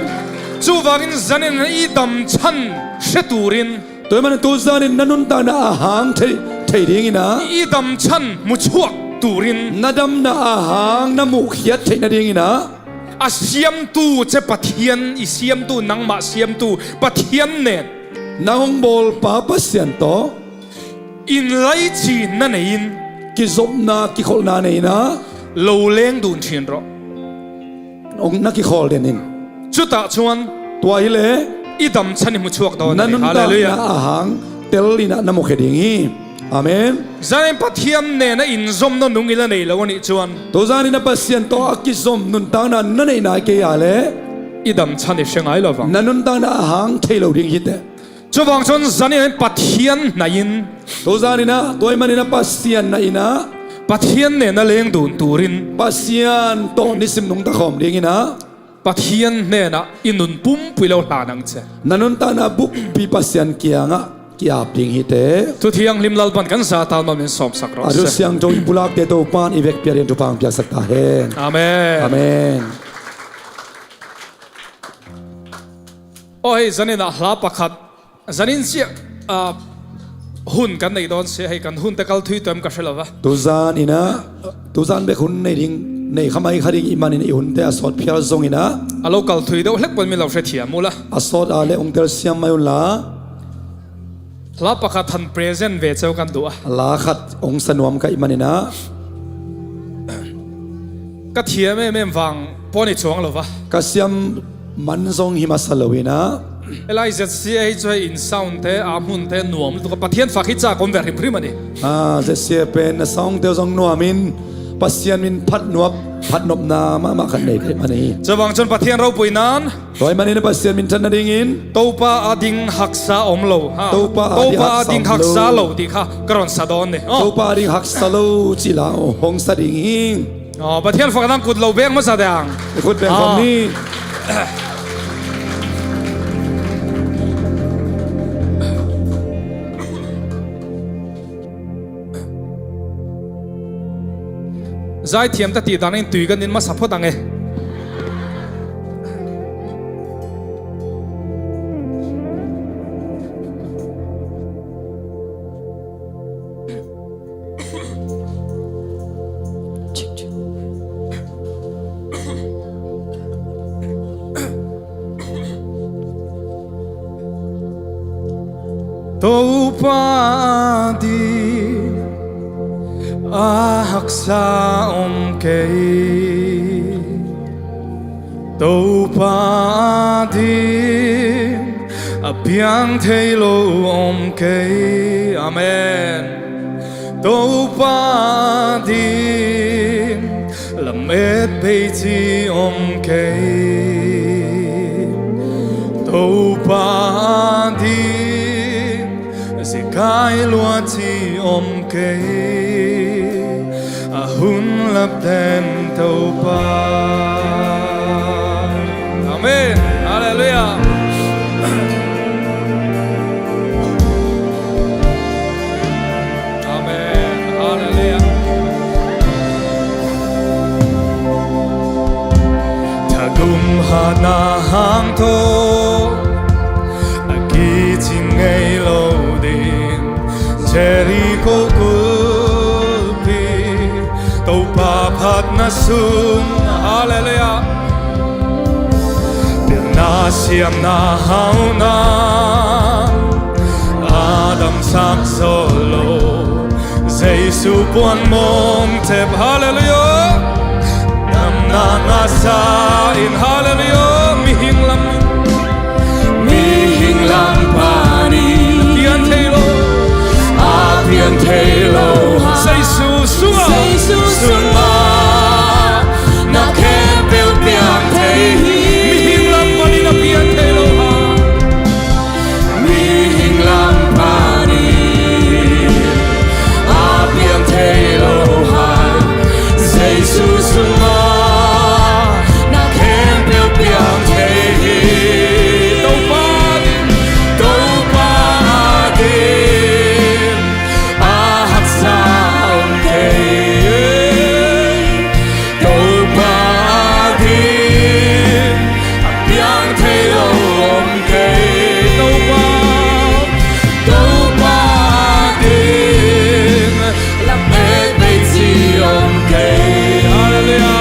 Cuvangin zanin i dam chan hre turin. Tua ahih manin tu zanin na nuntakna a hang thei, thei dinginah. I dam chan hmuchuak turin. Na damna a hang na muhkhiat theih nadinginah. A siamtu ce Pathian, i siamtu, nangmah siamtu Pathian nen. Nang hong bawlpa Pasian tawh. In laici na nei-in. Kizopna, kikholhna nei-inah. Lo leng dun ṭhin rawh. Hong na kikhawl den in. Cutah cuan. Tua hi leh. I dam chan i hmuchuak dawn. Na nuntakna a hang tel inah na mukhia ding hi. Amen. Zanin Pathian nena in zom na nung ila nei lo a nih cuan. Tu zanin a Pasian tawh a kizom nuntakna na neihna kei a leh. i dam chan i hre ngai lo vang. Na nuntakna a hang thei lo ding hi teh. Cuvang cun zanin ah Pathian hnaih in. Tuzanin ah, tua ahih manin ah Pasian hnaih in ah. Pathian hnenah leng dun turin. Pasian tawh nisim nungta khawm dingin ah. Pathian hnenah i nun pumpui lo hlan ang ci. Na nuntakna buppi Pasian kiangah ki-ap ding hi teh. Thu thianghlim Lalpan kan zahtak mahmah in sawmsak rawh se. A thu siangtho i pulakte Topa'n i vekpi-in thupha piaksak ta hen. Amen. Amen. Aw hei, zanin ah hla pakhat, zanin ciah, ah, hun kan neih dawn si, hei kan hun te kal thei tuam ka hre lo va. Tuzanin ah, tuzan bek hun nei ding, nei kha mai kha ding i hih manin i hun te a sawt phial zongin ah. A lo kal thei deuh hlek pah mi lo hrethiam uh la. A sawt a leh hong telsiam mai un la. Hla pakhat han present ve ceu kan duh a. Hla khat hong sa nuam ka hih manin ah. Ka thiam em em vang pawn i cuang lo va. Ka siam man zong hi masa lo in ah. Elai Z C A hi cu hei in sound te, a hmun te nuam lutuk a, Pathian fak hi ca ka om ve hrimhrim a ni. Ah, Z C A pen a sound te zong nuam in Pasian min phat nuam, phat nopna mahmah khat nei ka hih manin. Cuvang cun Pathian ropui nan. Tua ahih manin Pasian minthan nadingin. Topa a ding haksa om lo. Ha. Topa a ding haksa lo ti kha ka rawn sa dawn ni. Oh. Topa a ding haksa lo ci la, oh, hong sa ding hi. Oh, Pathian fak nang kut lo beng masa dang. I kut beng khawm ni. Zaithiam ta tih dan in tui kan in masa phot ang e. Topa a ding a haksa om kei. Topa a ding a piang thei lo om kei. Amen. Topa a ding lamet bei ci om kei. Topa a ding zikai lua ci om kei. A hun lap den Topa. Amen. Halleluiah. Amen. Halleluiah. Thadum hatna hang tawh a kicing ngei lo ding Jericho kulhpi Topa phatna sung. Halleluiah. Pilna siamna hauna a damsak zo lo Jesu puan mawng cep. Halleluiah. Damna ngahsa in. Halleluiah. Mihing lam Mihing lam panin pian thei lo. A pian thei lo. Jesu sungah. Jesu sungah na khempeuh piang thei hi. Mihing lam panin a pian thei lo ha. Mihing lam panin a piang thei lo ha. Jesu sungah na khempeuh piang thei hi. Topa a ding, Topa a ding a haksa om kei. Topa a ding a piang thei lo om kei. Topa, Topa a ding lamet bei ci om kei. Halleluiah.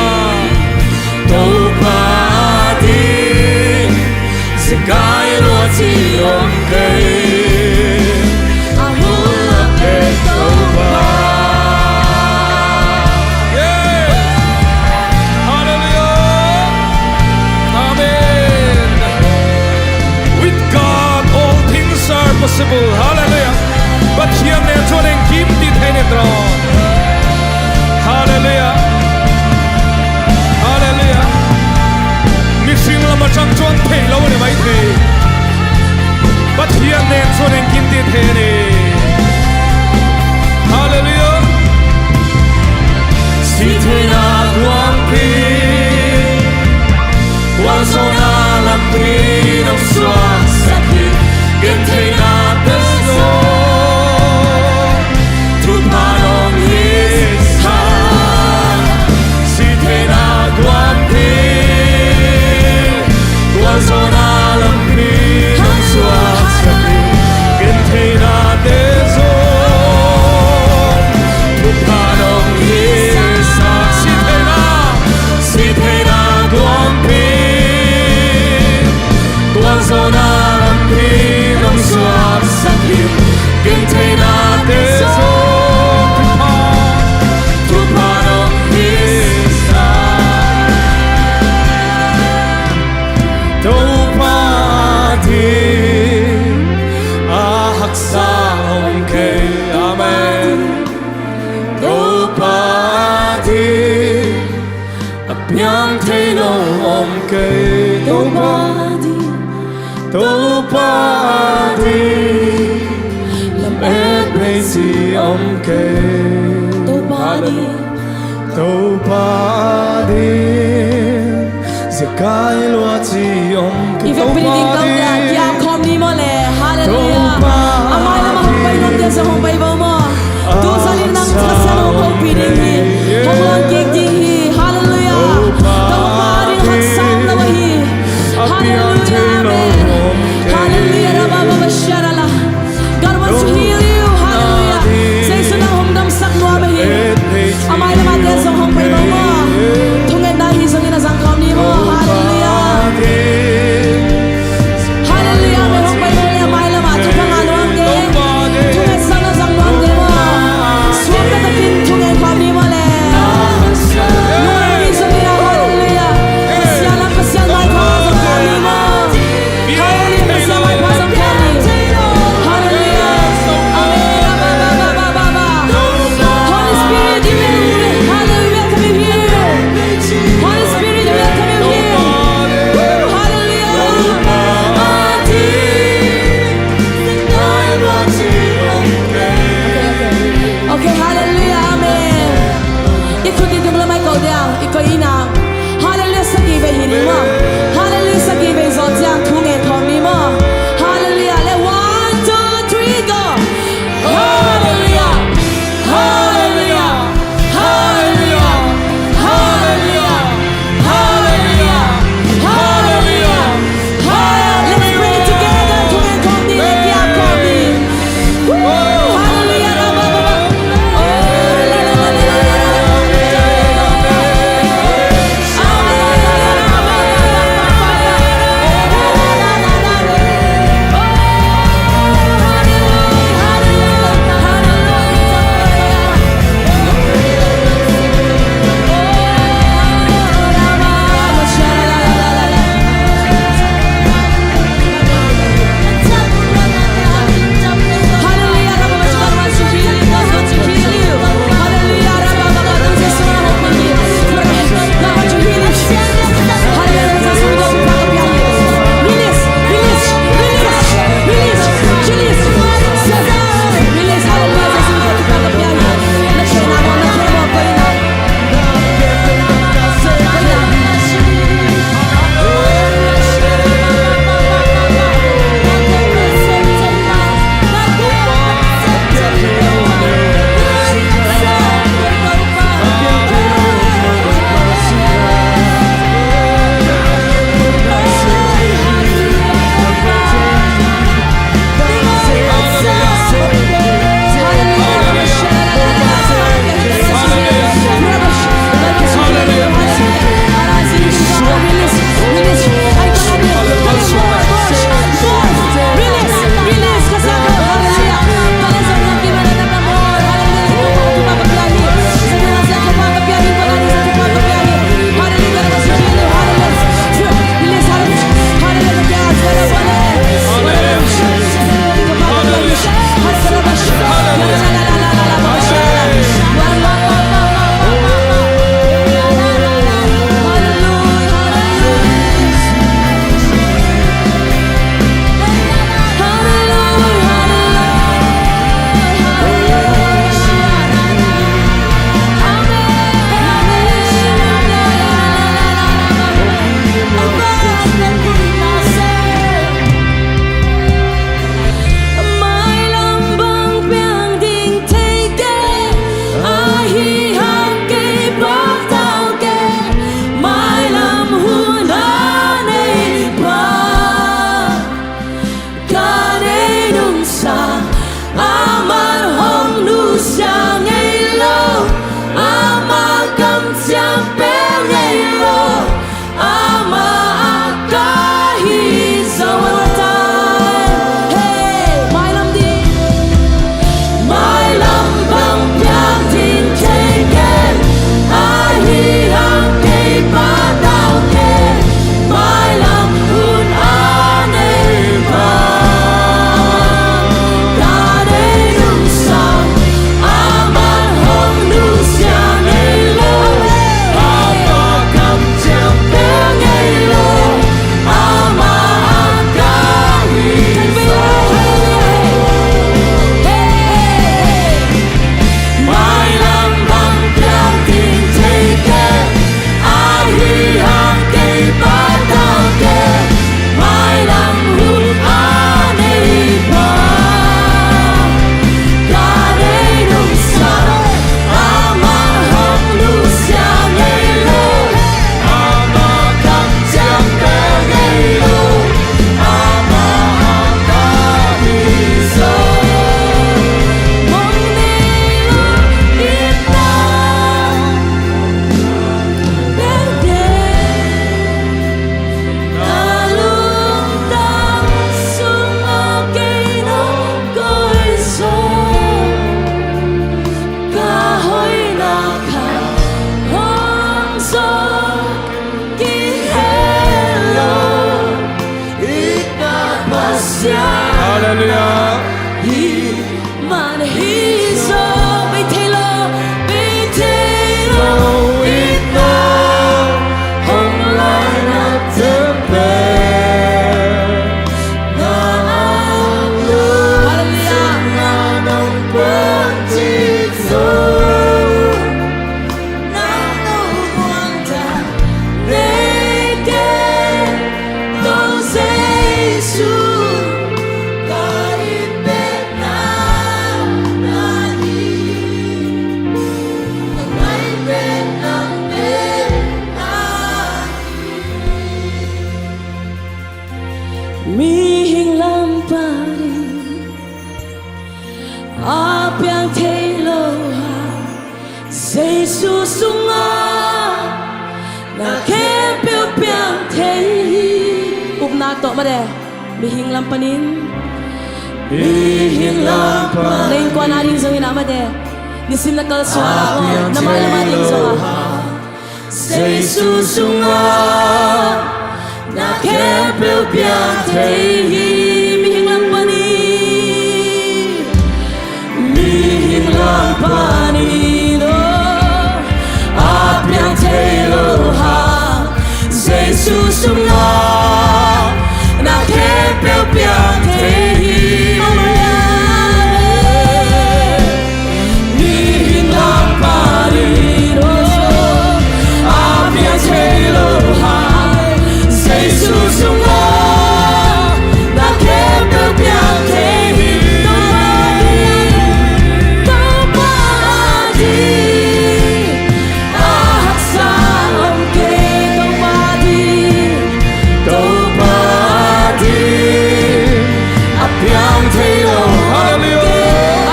Tua zawhna lampi nong suaksak hi. Gentheihnate zong thupha nong hisa. Sihtheihna guanpi, tua zawhna lampi nong suaksak hi. Gentheihnate zong thupha nong hisa. Sihtheihna, sihtheihna guanpi, tua zawhna lampi nong suaksak hi. Gentheihnate zong thupha, thupha nong hisa. Topa ading a haksa om kei. Amen. Topa ading a piang thei lo om kei. Topa ading, Topa ading lamet phei ci om kei. Topa ading, Topa ading zekai lua ci om kei. I vekpi ding tawh kia, kia khawm ni maw le. Halleluiah. Topa, a mai lamah hong pai nuamte zong hong pai vo maw. Tu zalin nang Pasian hong hopih ding hi. Hong lawn kik ding hi. Halleluiah. Topa ading haksa om lo ahi. Halleluiah. Amen. Halleluiah. Rabba baba sharala. God wants to heal you. Halleluiah. Jesu nang hong damsak nuam ahi. A mai lamah te zong hong pai vo maw. Thungetna hi zongin a zang khawm ni maw. Halleluiah. Halleluiah. Amen. Hong pai vo le a mai lamah thupha ngah nuam te. Thungetsakna zang nuam te maw. Suakta takin thungen khawm ni maw le. Nungak ni zongin a, halleluiah. Pasian lam, Pasian maipha zong khawm ni maw. Hallelujah, Messiah, my Pastor Kelly. Hallelujah. Amen. Ba, ba, ba. Holy Spirit, you will, hallelujah, welcome you here. Holy Spirit, you welcome you here. Woo, hallelujah. Okay, okay. Okay, hallelujah, amen. I khut i tung lamah i koh dia, i koih in a. Hallelujah sagih vei hi ni maw. Hallelujah sagih vei zawh ciang thu ngen khawm ni maw. Hallelujah. Le one, two, three, go. Hallelujah. Hallelujah. Hallelujah. Hallelujah. Hallelujah. Hallelujah. Hallelujah. Let's pray together. Thu ngen khawm ni, le kiap khawm ni. Hallelujah. Hallelujah. Mihing lam panin a piang thei lo a, Jesu sungah na khempeuh piang thei hi. Upna tawh mate, mihing lam panin. Mihing lam panin. Na innkuan ading zongin ah mate, nisim na kalsuan ah, na mailam ading zong ah. Jesu sungah na khempeuh piang thei hi. Mihing lam panin, mihing lam panin, oh, a piang thei lo hang. Jesu sungah na khempeuh piang thei hi. Mihing lam panin, oh, a piang thei lo hang. Jesu sungah na khempeuh piang thei hi. Topa ading, Topa ading, a haksa om kei. Topa ading, Topa ading, a piang thei lo. Hallelujah.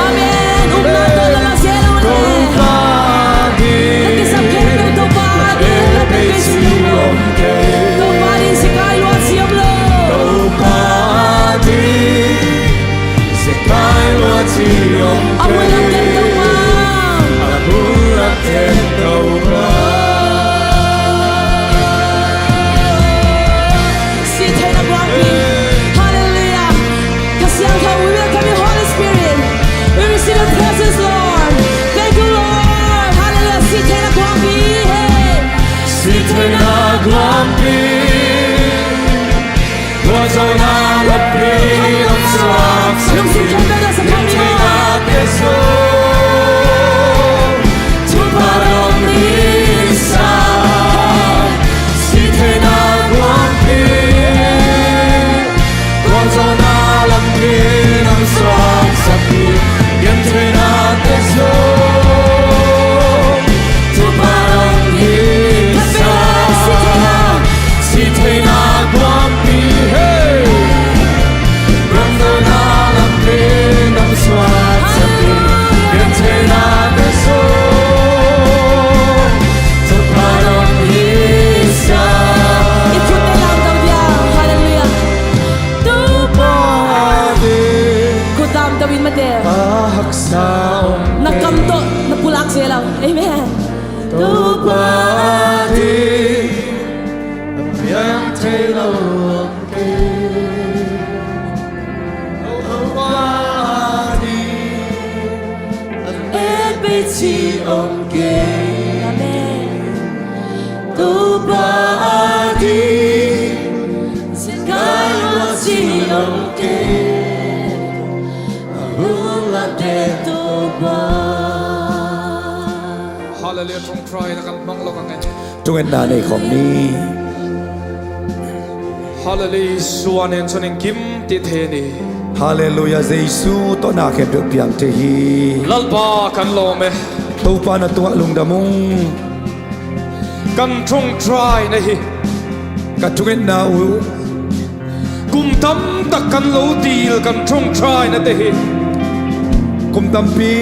Amen. Upna tawh na la sia lo le. Topa ading, na kisam khempeuh Topa ading, na pepei si om kei. Topa ading, sikai lua si om lo. Topa ading, sikai lua si om kei. A bul lam ken Topa. A bul lam ken Topa. Sihtheihna guangpi. Hallelujah. Kha Siangtho, we welcome you, Holy Spirit. We receive your presence, Lord. Thank you, Lord. Hallelujah. Sihtheihna guangpi. Hey. Sihtheihna guangpi. Lungsim khempeuh tawh sa kha ni. Thupha dong hi sa. Sihtheihna guangpi. Gualzawhna lampi nang suaksak hi. Gentheihna te zong thupha dong hi sa. Sihtheihna guangpi, hey. Gualzawhna lampi nang suaksak hi. Gentheihna te zong thupha dong hi sa. I khut te lamto dia. Hallelujah. Topa ading. Khut lamto in mate. A haksa om kei. Na kam tawh na pulak zel a. Amen. Topa ading, a piang thei lo om kei. Topa ading, a pepei si om kei. Amen. Topa ading, sikai lua si om kei. A bul lam ken Topa. Hallelujah, ṭawngṭaina kan hmang lo ka ngen. Thungetna nei khawm ni. Hallelujah, Jesu a nen chun in kim tih thei ni. Hallelujah, Jesu tawh na khempeuh piang thei hi. Lalpa kan lawm e. Topa na tungah lungdam ung. Kan ṭawngṭaina hi. Ka thungetna uh. Kum tamtak kan lo dil kan ṭawngṭaina te hi. Kum tampi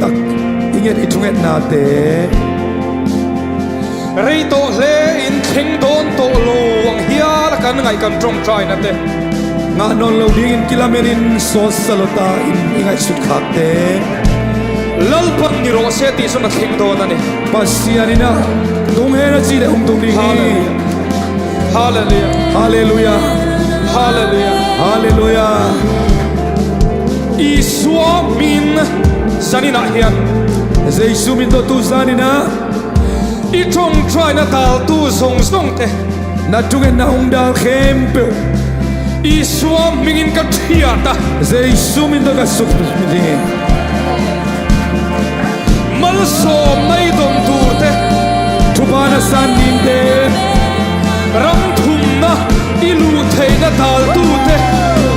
tak i nget i thungetnate. Rei tawh hle in thleng dawn tawh lo ang hial a kan ngaih kan ṭawngṭaina te. Ngah nawn lo dingin kilamenin sawtsa lo ta in i ngaihsut khakte. Lalpan ni rawh se ti zong a thleng dawn a ni. Pasian in a tung hen a ci le hong tung ding hi. Hallelujah. Hallelujah. Hallelujah. Hallelujah. Hallelujah. Isua min zanin ah hian, Jesu min tawh tu zanin ah i ṭawngṭaina daltu zawngzawngte, na thungetna hong dal khempeuh Isua mingin ka ṭhiat a, Jesu min tawh ka suk ding. Malsawmna i dawn turte, thupha na san dingte, ram thumna i luh theihna daltute,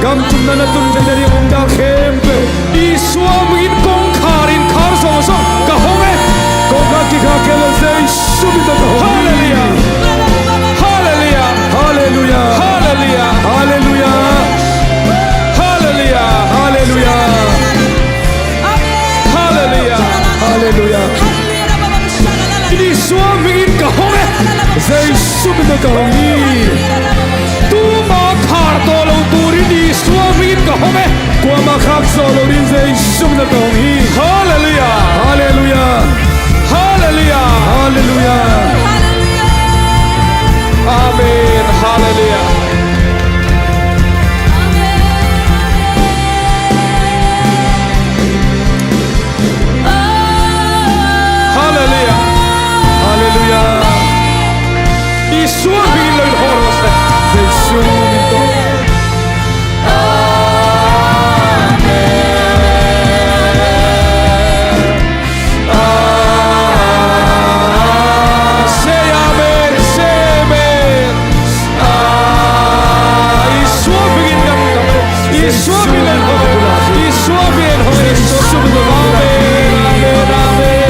gam thumna na tun theihna ding hong dal khempeuh Isua mingin kongkhar in khar zawngzawng ka hong e. Kongkhar kikhar khempeuh Jesu min tawh ka hong hi. Hallelujah. Hallelujah. Hallelujah. Hallelujah. Hallelujah. Hallelujah. Hallelujah. Hallelujah. Isua mingin ka hong e. Jesu min tawh ka hong hi. Tuma khar tawh lo turin Isua mingin ka hong e. Kuamah khak zawh lo ding Jesu min tawh ka hong hi. Hallelujah. Hallelujah. Hallelujah. Hallelujah. Amen. Hallelujah. Hallelujah. Hallelujah. Isua min lo in hawh rawh se. Jesu min tawh. Amen. Amen. Say amen. Say amen. Ah, Isua mingin kan, Isua mingin kan, Isua mingin kan. Amen, amen, amen.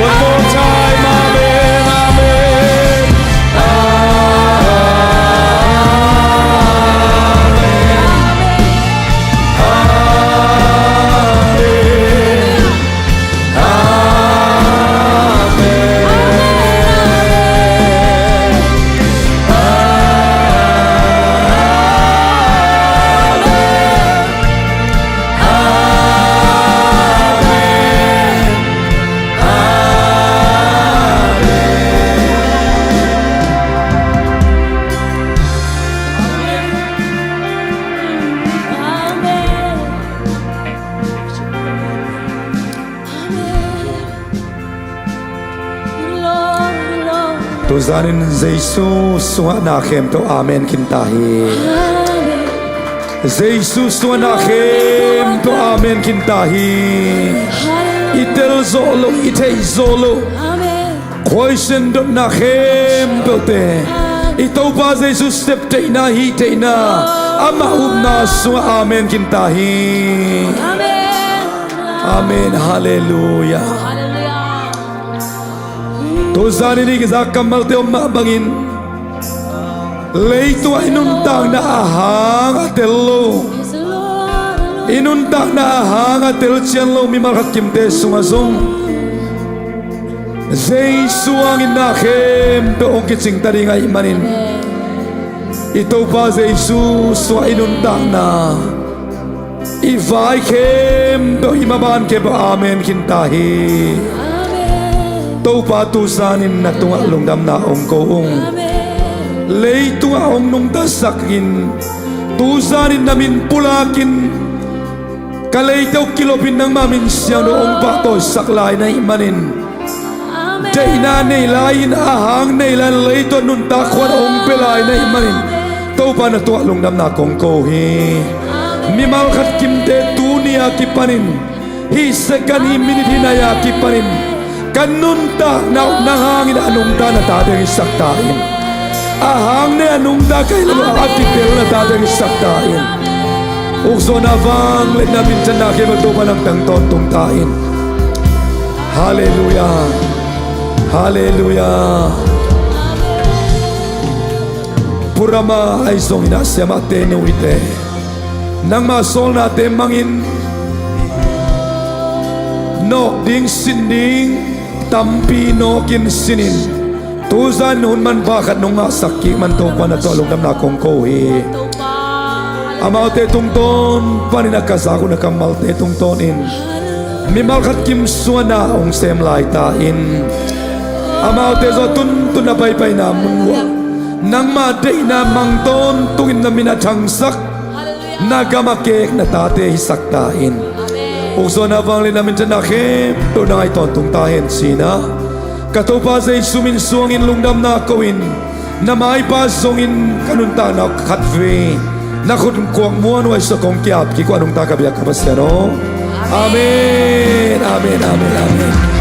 One more time, amen, amen. Tuzanin Jesu sungah na khempeuh amen khin ta hi. Jesu sungah na khempeuh amen khin ta hi. I tel zawh loh, i theih zawh loh, khuaisen dotna khempeuhte i Topa Jesu sep theihna, hih theihna, amah upna sungah amen khin ta hi. Amen. Halleluia. Tuzanin i kizak kammalte om mah bangin leitungah i nuntakna a hang a tel lo, i nuntakna a hang a telchian lo mimal khat kimte sungah zong Jesu hangin na khempeuh hong kicing ta ding ahih manin i Topa Jesu sungah i nuntakna, i vai khempeuh, i maban khempeuh amen khin ta hi. Topa tuzanin na tungah lungdamna hong ko ung. Leitungah hong nungtasakin tuzanin na min pulakin ka leite uh kilopin nangma min siangtho hong pahtawisak lai na hih manin deihna nei lai-in, a hang nei lai-in, leitungah nuntak khuan hong pia lai na hih manin Topa na tungah lungdamna kong ko hi. Mimal khat kimte tuni a kipanin, hih second, hih minute, hih nai a kipanin ka nuntakna uh nang hangin a nungta na tate hong hisak ta in. A hang nei a nungta ka hih lam uh a kitel na tate hong hisak ta in. Ukzawhna, vangliatna, minthanna khempeuh Topa nang tang tawntung ta in. Halleluia. Halleluia. Purama ahi zongin ah siamahte, nuhte, nangma sawlnate mangin nawk ding, sin ding tampi nawkin sinin Tuzan hun manpha khat nong ngahsak kik man Topa na tawh lungdamna kong ko hi. Amaute tungtawn panin a ka zak uh na kammalte tungtawnin mimal khat kimsuana hong sem lai ta in, amaute zaw tuntun a paipaina mun uh ah nangmah deihna mang tawntung in na min a thangsak, na gam a kek na tate hisak ta in. Ukzaw na vangliatna minthanna khempeuh na ngai tawntung ta hen ci-in ah ka Topa Jesu min suangin lungdamna ko-in, na maipa zongin ka nuntakna khatvei na khut kuak muanhuai sua kong ki-ap kik uh a nungta ka biak ka Pasian aw. Amen, amen, amen, amen.